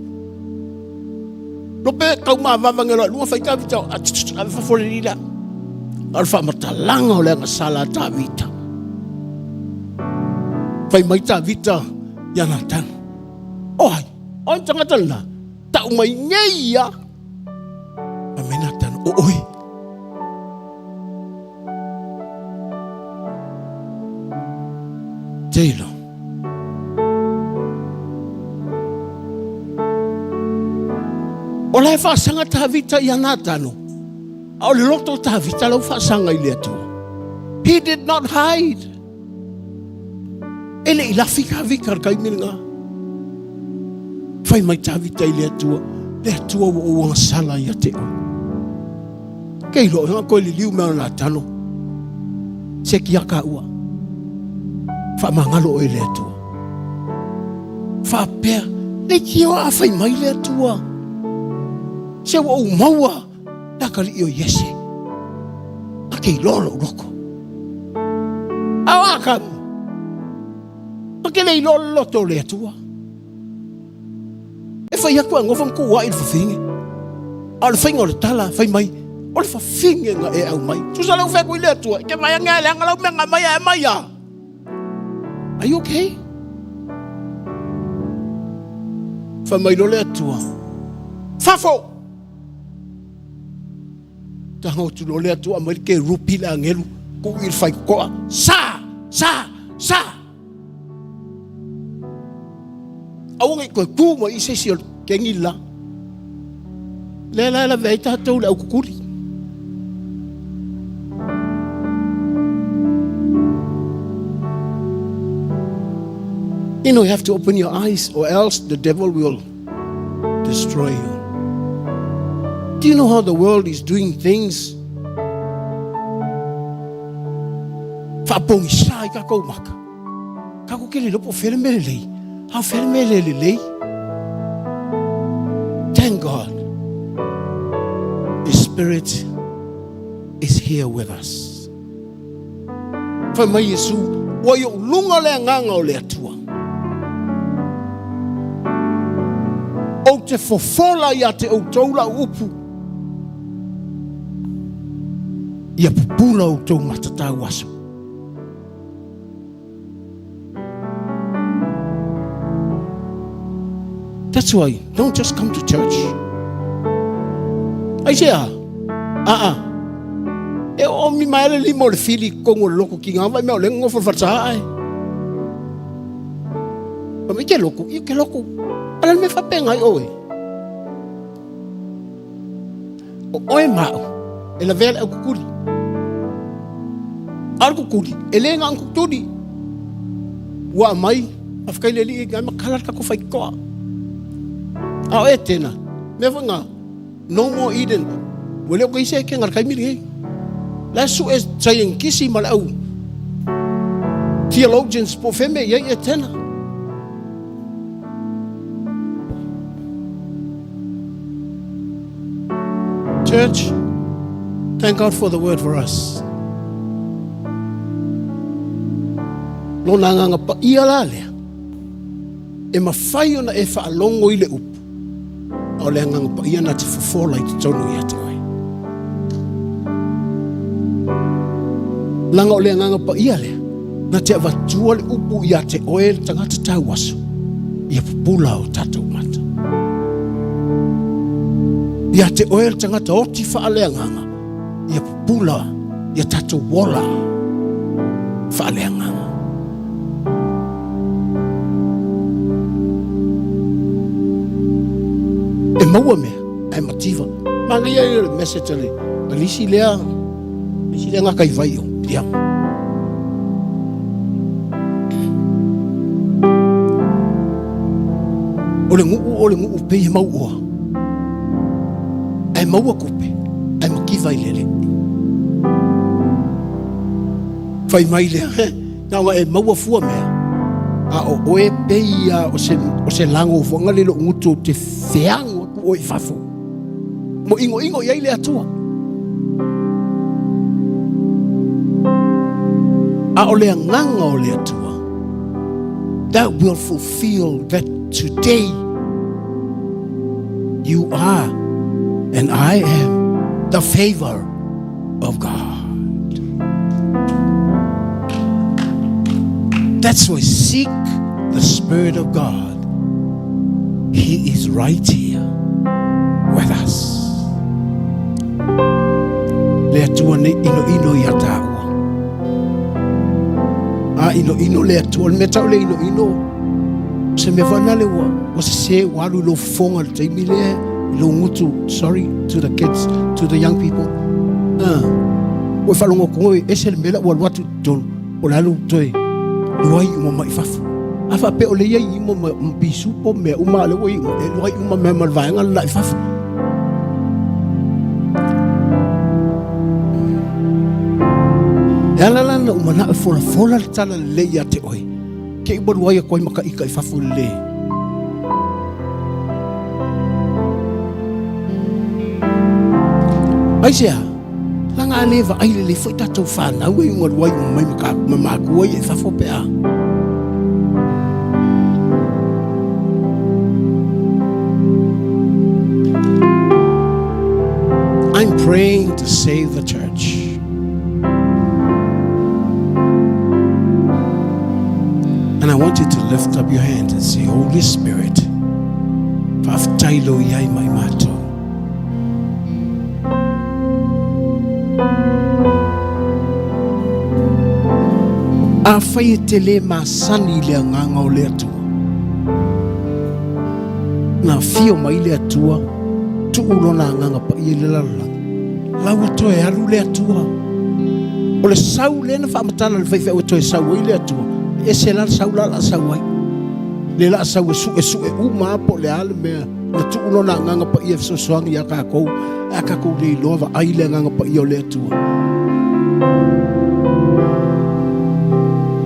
Lope kau mavava nge loa lunga fai Tavita, ave fafo le lila. A o le faamatalaga o le agasala a Tavita. Fai mai Tavita ia Natano. O ai, o ai tagata lena, tau mai nei ia. Fai mai Natano, o oe. Taylor. O la e faasaga Tavita ia Natano, a o le loto o Tavita lau faasaga i le Atua. He did not hide. E le i lafi Tavita le taimi lena. Fai mai Tavita i le Atua, le Atua ua ou agasala ia te oe. Ke iloa anga koe liliu mea o Natano. Se ki aka ua. Faamagalo oe i le Atua. Faapea, le kio a fai mai le Atua. Se ua ou maua le akalii o Iese. A ke iloa lou loko. A o Akamu, a ke le iloa le loto o le Atua. E fai atu a gofa ma tuu ai le fafine. A o le faiga o le tala, fai mai, o le fafine na e au mai. Tusa lau fai atu i le Atua, e te mai ange a leaga lau mea na mai a e mai a. Are you okay? Fai mai loa le Atua, fafo! Taga atu loa le Atua, aumai le kerupi le agelu, tuu i le faitotoa, sa! Sa! Sa! Aua ne i toe tu mai i se isi o le kegi la. Lea la e lavea ai tatou le aukukuli. You know, you have to open your eyes or else the devil will destroy you. Do you know how the world is doing things? Faapogisa ai tatou maka. Tatou ke le iloa po o fea le mea lelei, a o fea le mea le lelei. Thank God. The Spirit is here with us. Fai mai Iesu, ua i ou luga le agaga o le Atua. Ou te fofola ia te outou lau upu. Ia pupula outou matatau aso. That's why don't just come to church. Ai se a? A a. E o mi mai le lima o le fili kongo le loko ki ngā vai mea o le ngofo whatsa ai. Pa me ke loko, i ke loko. Ala me whapenga i oe. O oe ma au, e lavea le au kukuli. A o le kukuli, e le ga kukuli. Ua mai, faafetai le Alii ngai makala le tatou faitotoa. A o e tena, mea foi nga, no more Eden. Ua le o ka ise ke ngar kaimi lenei. La su e scientist ma le au theologians po feme i ai e tena. Church, thank God for the word for us. Lona agaga paia la lea, e mafai ona e faalogo i le upu. A o le Agaga Paia na te fofola i totonu ia te oe. Leaga o le Agaga Paia lea, na te avatua le upu ia te oe le tagata tauaso, ia pupula o tatou mata. Ia te oe le tagata oti faaleagaga, ia pupula ia tatou ola faaleagaga. E maua mea, ae mativa. Manaia ia le message a le isi lea, isi lea gata i vai o. Ia. O le nuu, o le nuu pei e mau oa. Ae maua tupe, ae mativa i lele. Fai mai lea, na ona e maua fua mea, a o oe pei a o se, o se lago foanga le lou gutu ou te feago atu oe i fafo. Mo inoino i ai le Atua. A o le agaga o le Atua, that will fulfill that today you are and I am the favor of God. That's why seek the Spirit of God. He is right here with us. Le Atua nei ino ino ia tāua. A ino ino le Atua, le mea tau le ino ino, se mea whana le ua, ua se se ua alu i lou fofoga le taimi lea, i lou gutu, sorry to the kids, to the young people. Ah, ua e faalogo atu oe, ese le mea la ua alu atu i totonu, o le alu toe luai uma mai fafo. A faapea o le ia i uma ma pisupo mea uma a le ua i uma, e luai uma mea ma le vaega le la i fafo. E ala la na uma na e folafola le tala lelei ia te oe. Ke i walu ai atu ai ma ka ika i fafo le le. Aisea, langa a le vaai lelei foi tatou whanau e unga luai uma mai ma makua ia i fafo pe a. I'm praying to save the church. And I want you to lift up your hands and say, Holy Spirit, faafetai lo iai mai matou. Afai e te le masani i le agaga o le Atua, na afio mai le Atua, tuu lona agaga paia i le lalolagi, La ua toe alu le Atua. O le sau lea na faamatala le faifeau e toe sau ai le Atua, e ese la le sau la la sau ai. Le la sau e suesue uma lava po o le a le mea na tuu lona Agaga Paia e fesoasoani iā takou, ae a takou le iloa vaai le Agaga Paia o le Atua.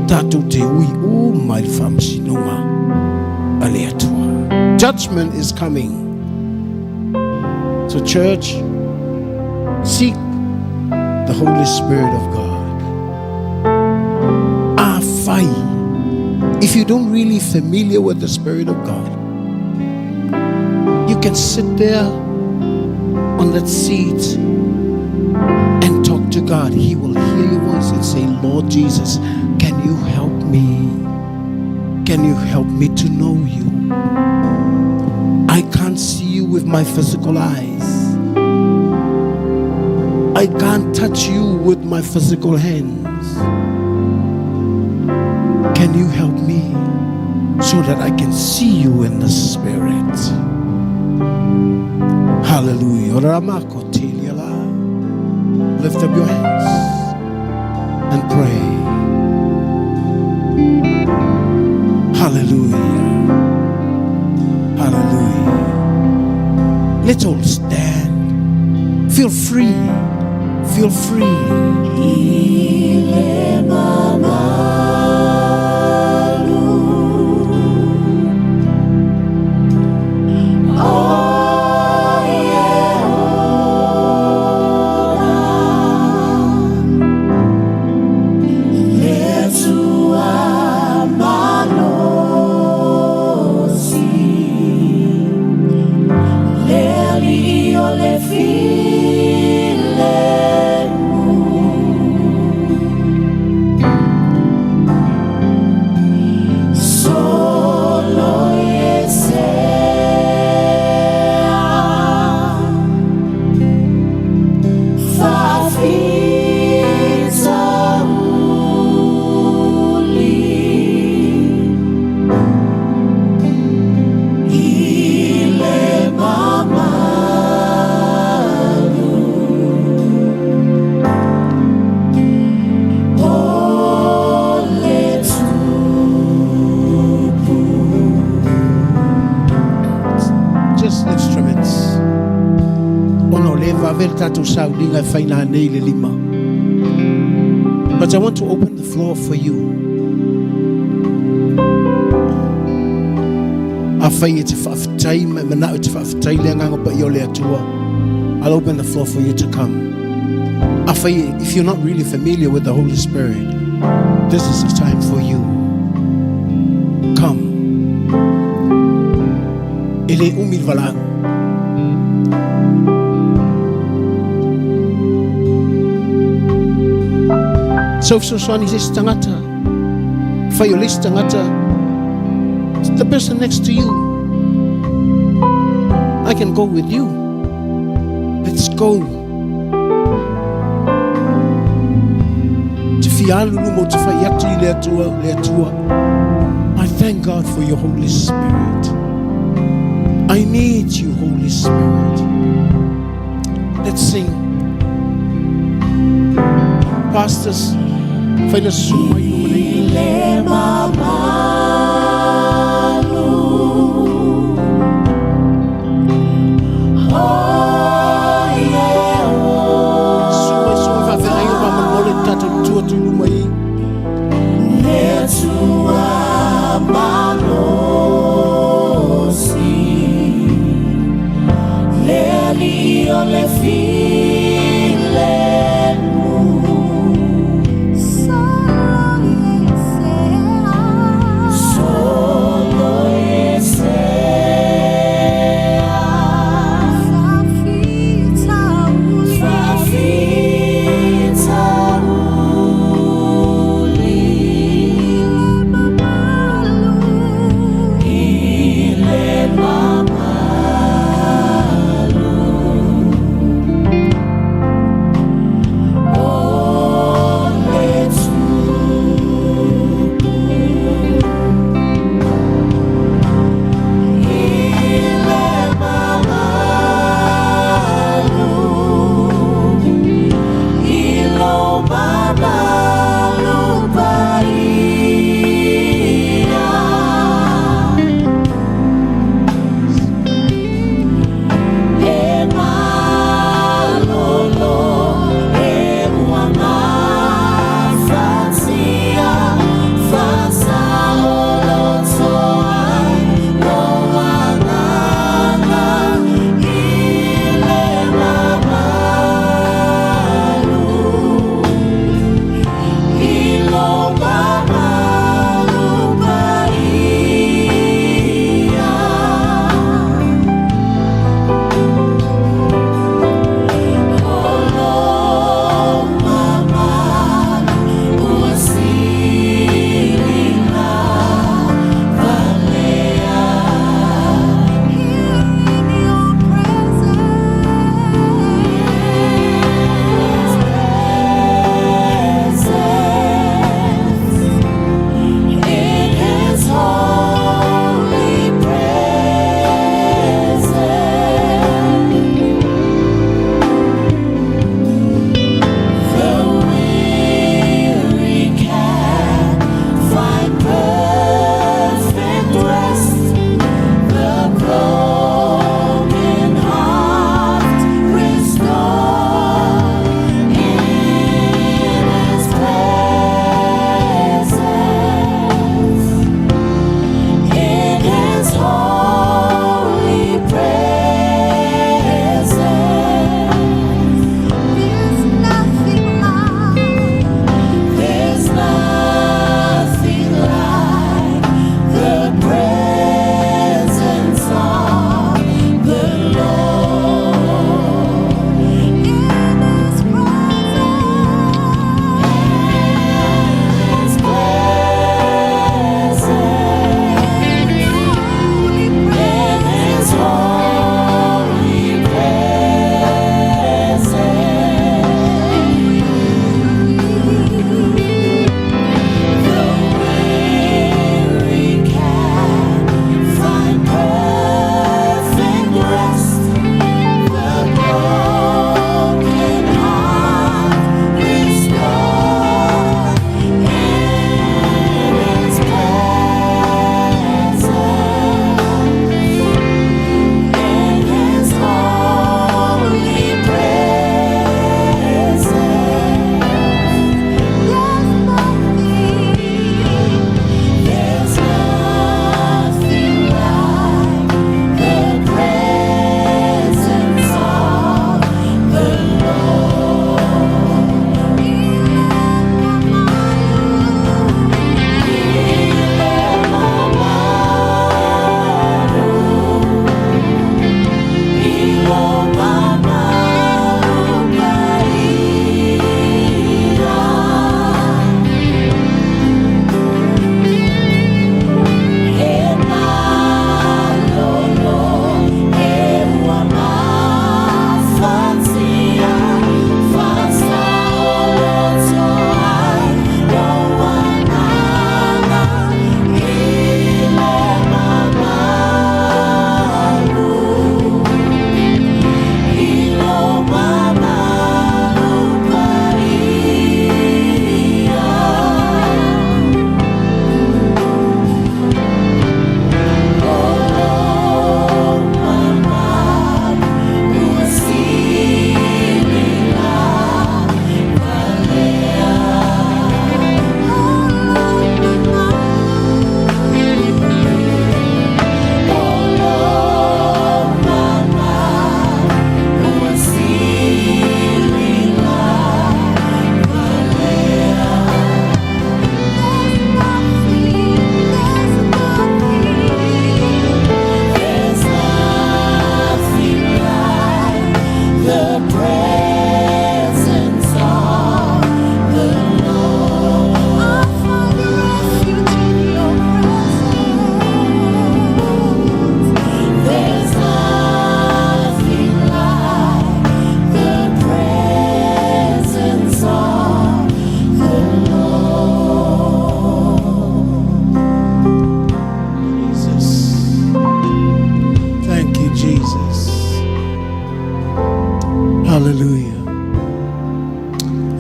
Tatou te ui uma i le faamasinoga a le Atua. Judgment is coming. So church, seek the Holy Spirit of God. Afai. If you don't really familiar with the Spirit of God, you can sit there on that seat and talk to God. He will hear your voice and say, Lord Jesus, can you help me? Can you help me to know you? I can't see you with my physical eyes. I can't touch you with my physical hands. Can you help me so that I can see you in the spirit? Hallelujah. Lift up your hands and pray. Hallelujah. Hallelujah. Let's all stand. Feel free. Feel free. tatou sauliga e fai nanei i le 5. But I want to open the floor for you. Afai e te faafetai ma e manao e te faafetai le Agaga Paia o le Atua, I'll open the floor for you to come. Afai, if you're not really familiar with the Holy Spirit, this is the time for you. Come. E le umi le valaau. Sau fesoasoani i se isi tagata. Fai o le isi tagata. The person next to you. I can go with you. Let's go. Te fia alu i luma ou te fai atu i le Atua, le Atua. I thank God for your Holy Spirit. I need you, Holy Spirit. Let's sing. Pastors, fai na susu mai i luma nei. Le mamalu. Oh, yeah, oh. Susu mai, susu mai, faafeagaiga faamolemole tatou tu atu i luma i. Le Atua malosi, le Alii o le filemu.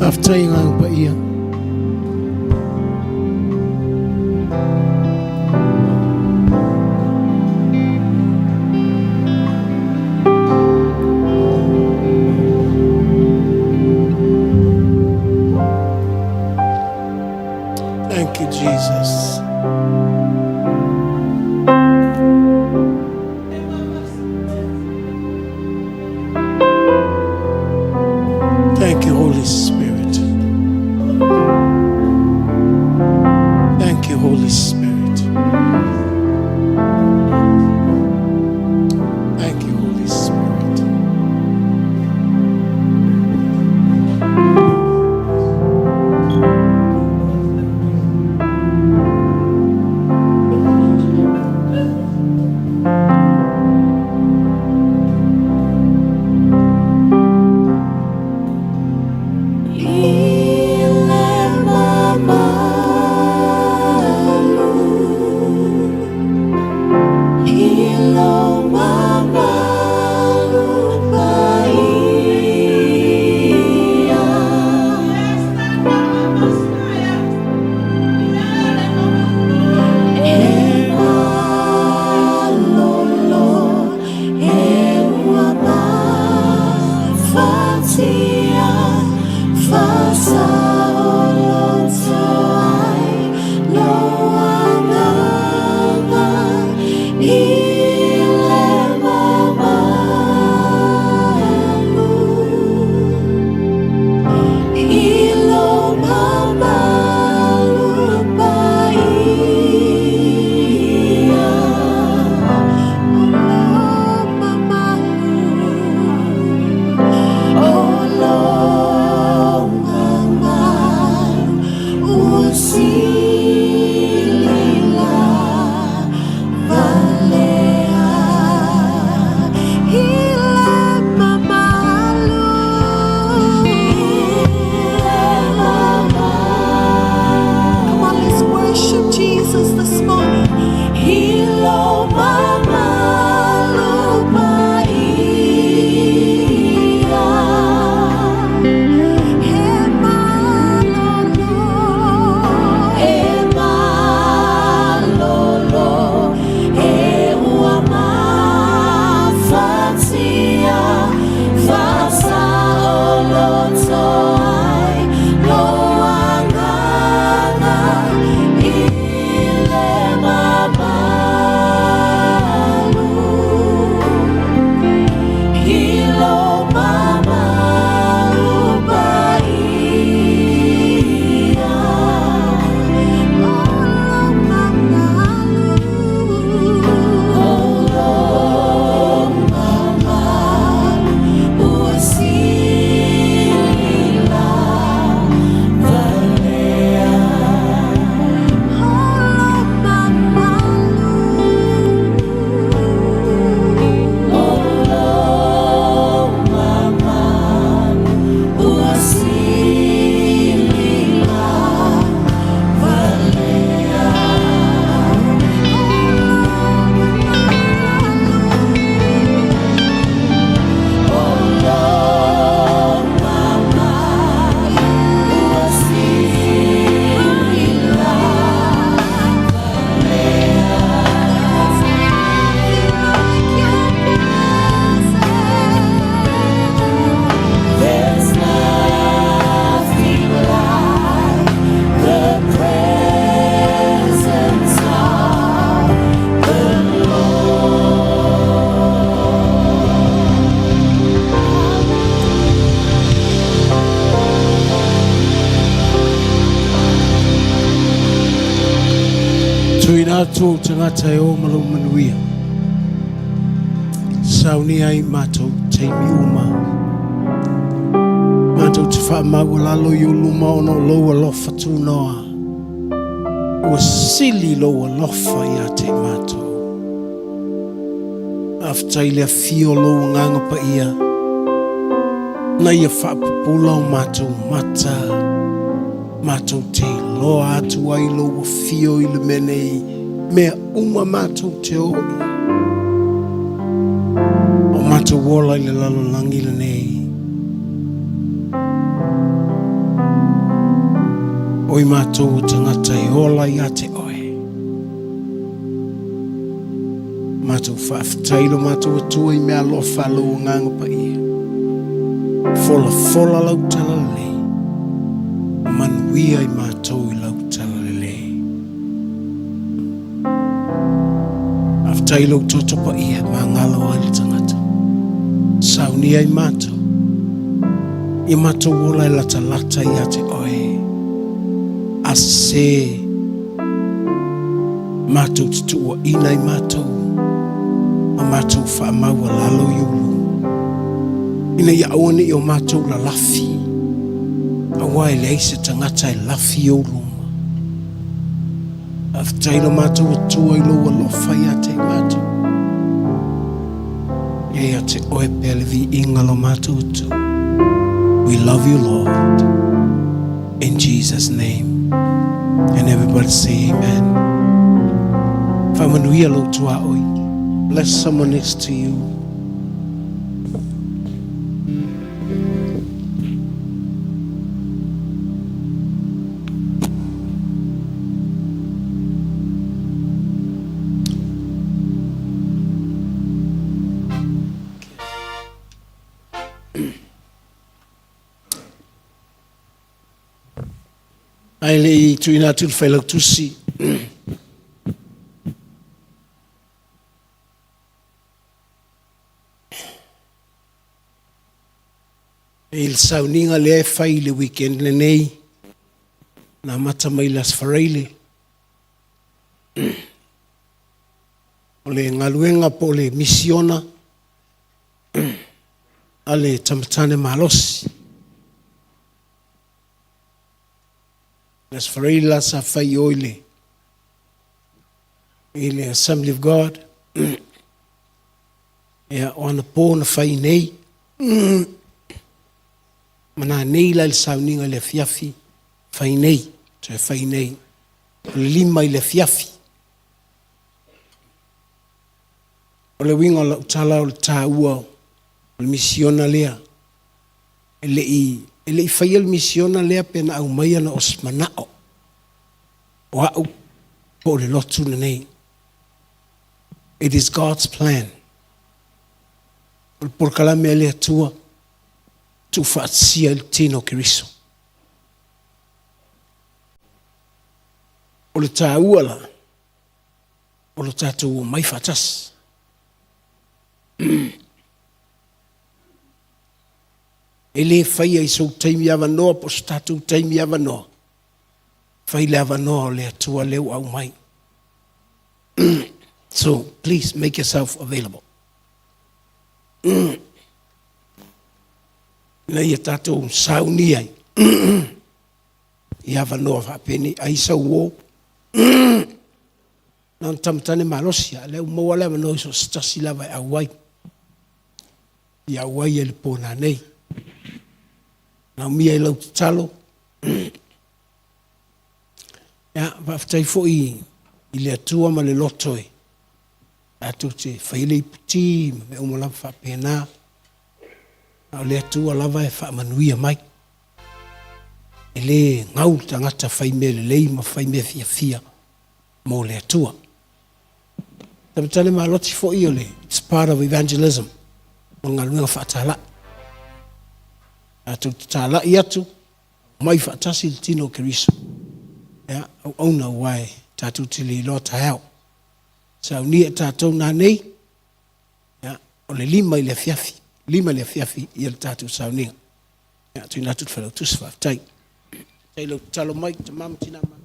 Faafetai Agaga Paia. Thank you, Jesus. Thank you, Holy Spirit. Thank you, Holy Spirit. Thank you, Holy Spirit. Come on, let's worship Jesus this morning. Hilo There's nothing like the presence of the Tuina atu ou tagata e o ma lou manuia. Saunia ai matou taimi uma. Matou te faamaualalo i ou luma ona o lou alofa tunoa. Ua sili lou alofa ia te matou. Faafetai i le afio o lou Agaga Paia na ia faapupula o matou mata matou te iloa atu ai lou afio i le mea nei, mea uma matou te o i. O matou ola i le lalolagi lenei. O i matou o tagata e ola ia te oe. Matou faafetai lo matou Atua i mea alofa a lou Agaga Paia. Folafola lau talalelei, manuia i matou i lau talalelei. Faafetai lou toto paia magalo ai le tagata. Saunia i matou. Ia matou ola e latalata ia te oe. A sese matou te tuuaina i matou ma matou faamaualalo i ou luma. Ina ia aua ne i o matou lalafi, aua e leai se tagata e lafi i ou luma. Faafetai lo matou Atua i lou alofa ia te i matou. Ia ia te oe pea le viiga lo matou Atua. We love you, Lord. In Jesus' name. And everybody say amen. Faamanuia lou tuaoi. Bless someone next to you. Ae le i tuuina atu le Failautusi, I le sauniga lea e fai i le weekend lenei, na amata mai le Aso Faraile, o le galuega po o le misiona a le tamatane malosi. Le Aso Faraile la sa fai i o i le Assembly of God. Ia, o anapo na fai nei. Ma nanei la i le sauniga i le afiafi, fai nei, toe fai nei. O le 5 i le afiafi. O le uiga o lau tala o le taua o le misiona lea. E le i, e le i faia le misiona lea pe na aumaia na o se manao o au po o le lotu lenei. It is God's plan. O le polokalame a le Atua, tuufaatasia i le tino o Keriso. O le taua la, o lo tatou omai faatasi. E le faia i sou taimi avanoa po o so tatou taimi avanoa. Fai le avanoa o le Atua lea ua aumai. So, please make yourself available. Ina ia tatou sauni ai i avanoa faapenei ai sau uō. Na ona tamatane malosi, a o lea ua maua le avanoa i so o se tasi lava e auai. I auai ai le pō nanei. Naomia i lau tatalo. Ia, faafetai foi i le Atua ma le loto e tatou te fai le iputi ma mea uma lava faapena. A o le Atua lava e faamanuia mai. E le gau le tagata fai mea lelei ma fai mea fiafia mo le Atua. Tamatane maloti foi o le it's part of evangelism o le galuega faatalai. Tatou te talai atu Mai faatasi le tino o Keriso. Ia, auauna aua e tatou te le iloa taeao. Saunia e tatou nanei, ia, o le 5 i le afiafi, 5 i le afiafi ia le tatou sauniga. Ia, tuuina atu le Failautusi, faafetai. Faafetai i lau tatalo mai, tama ma tina ma.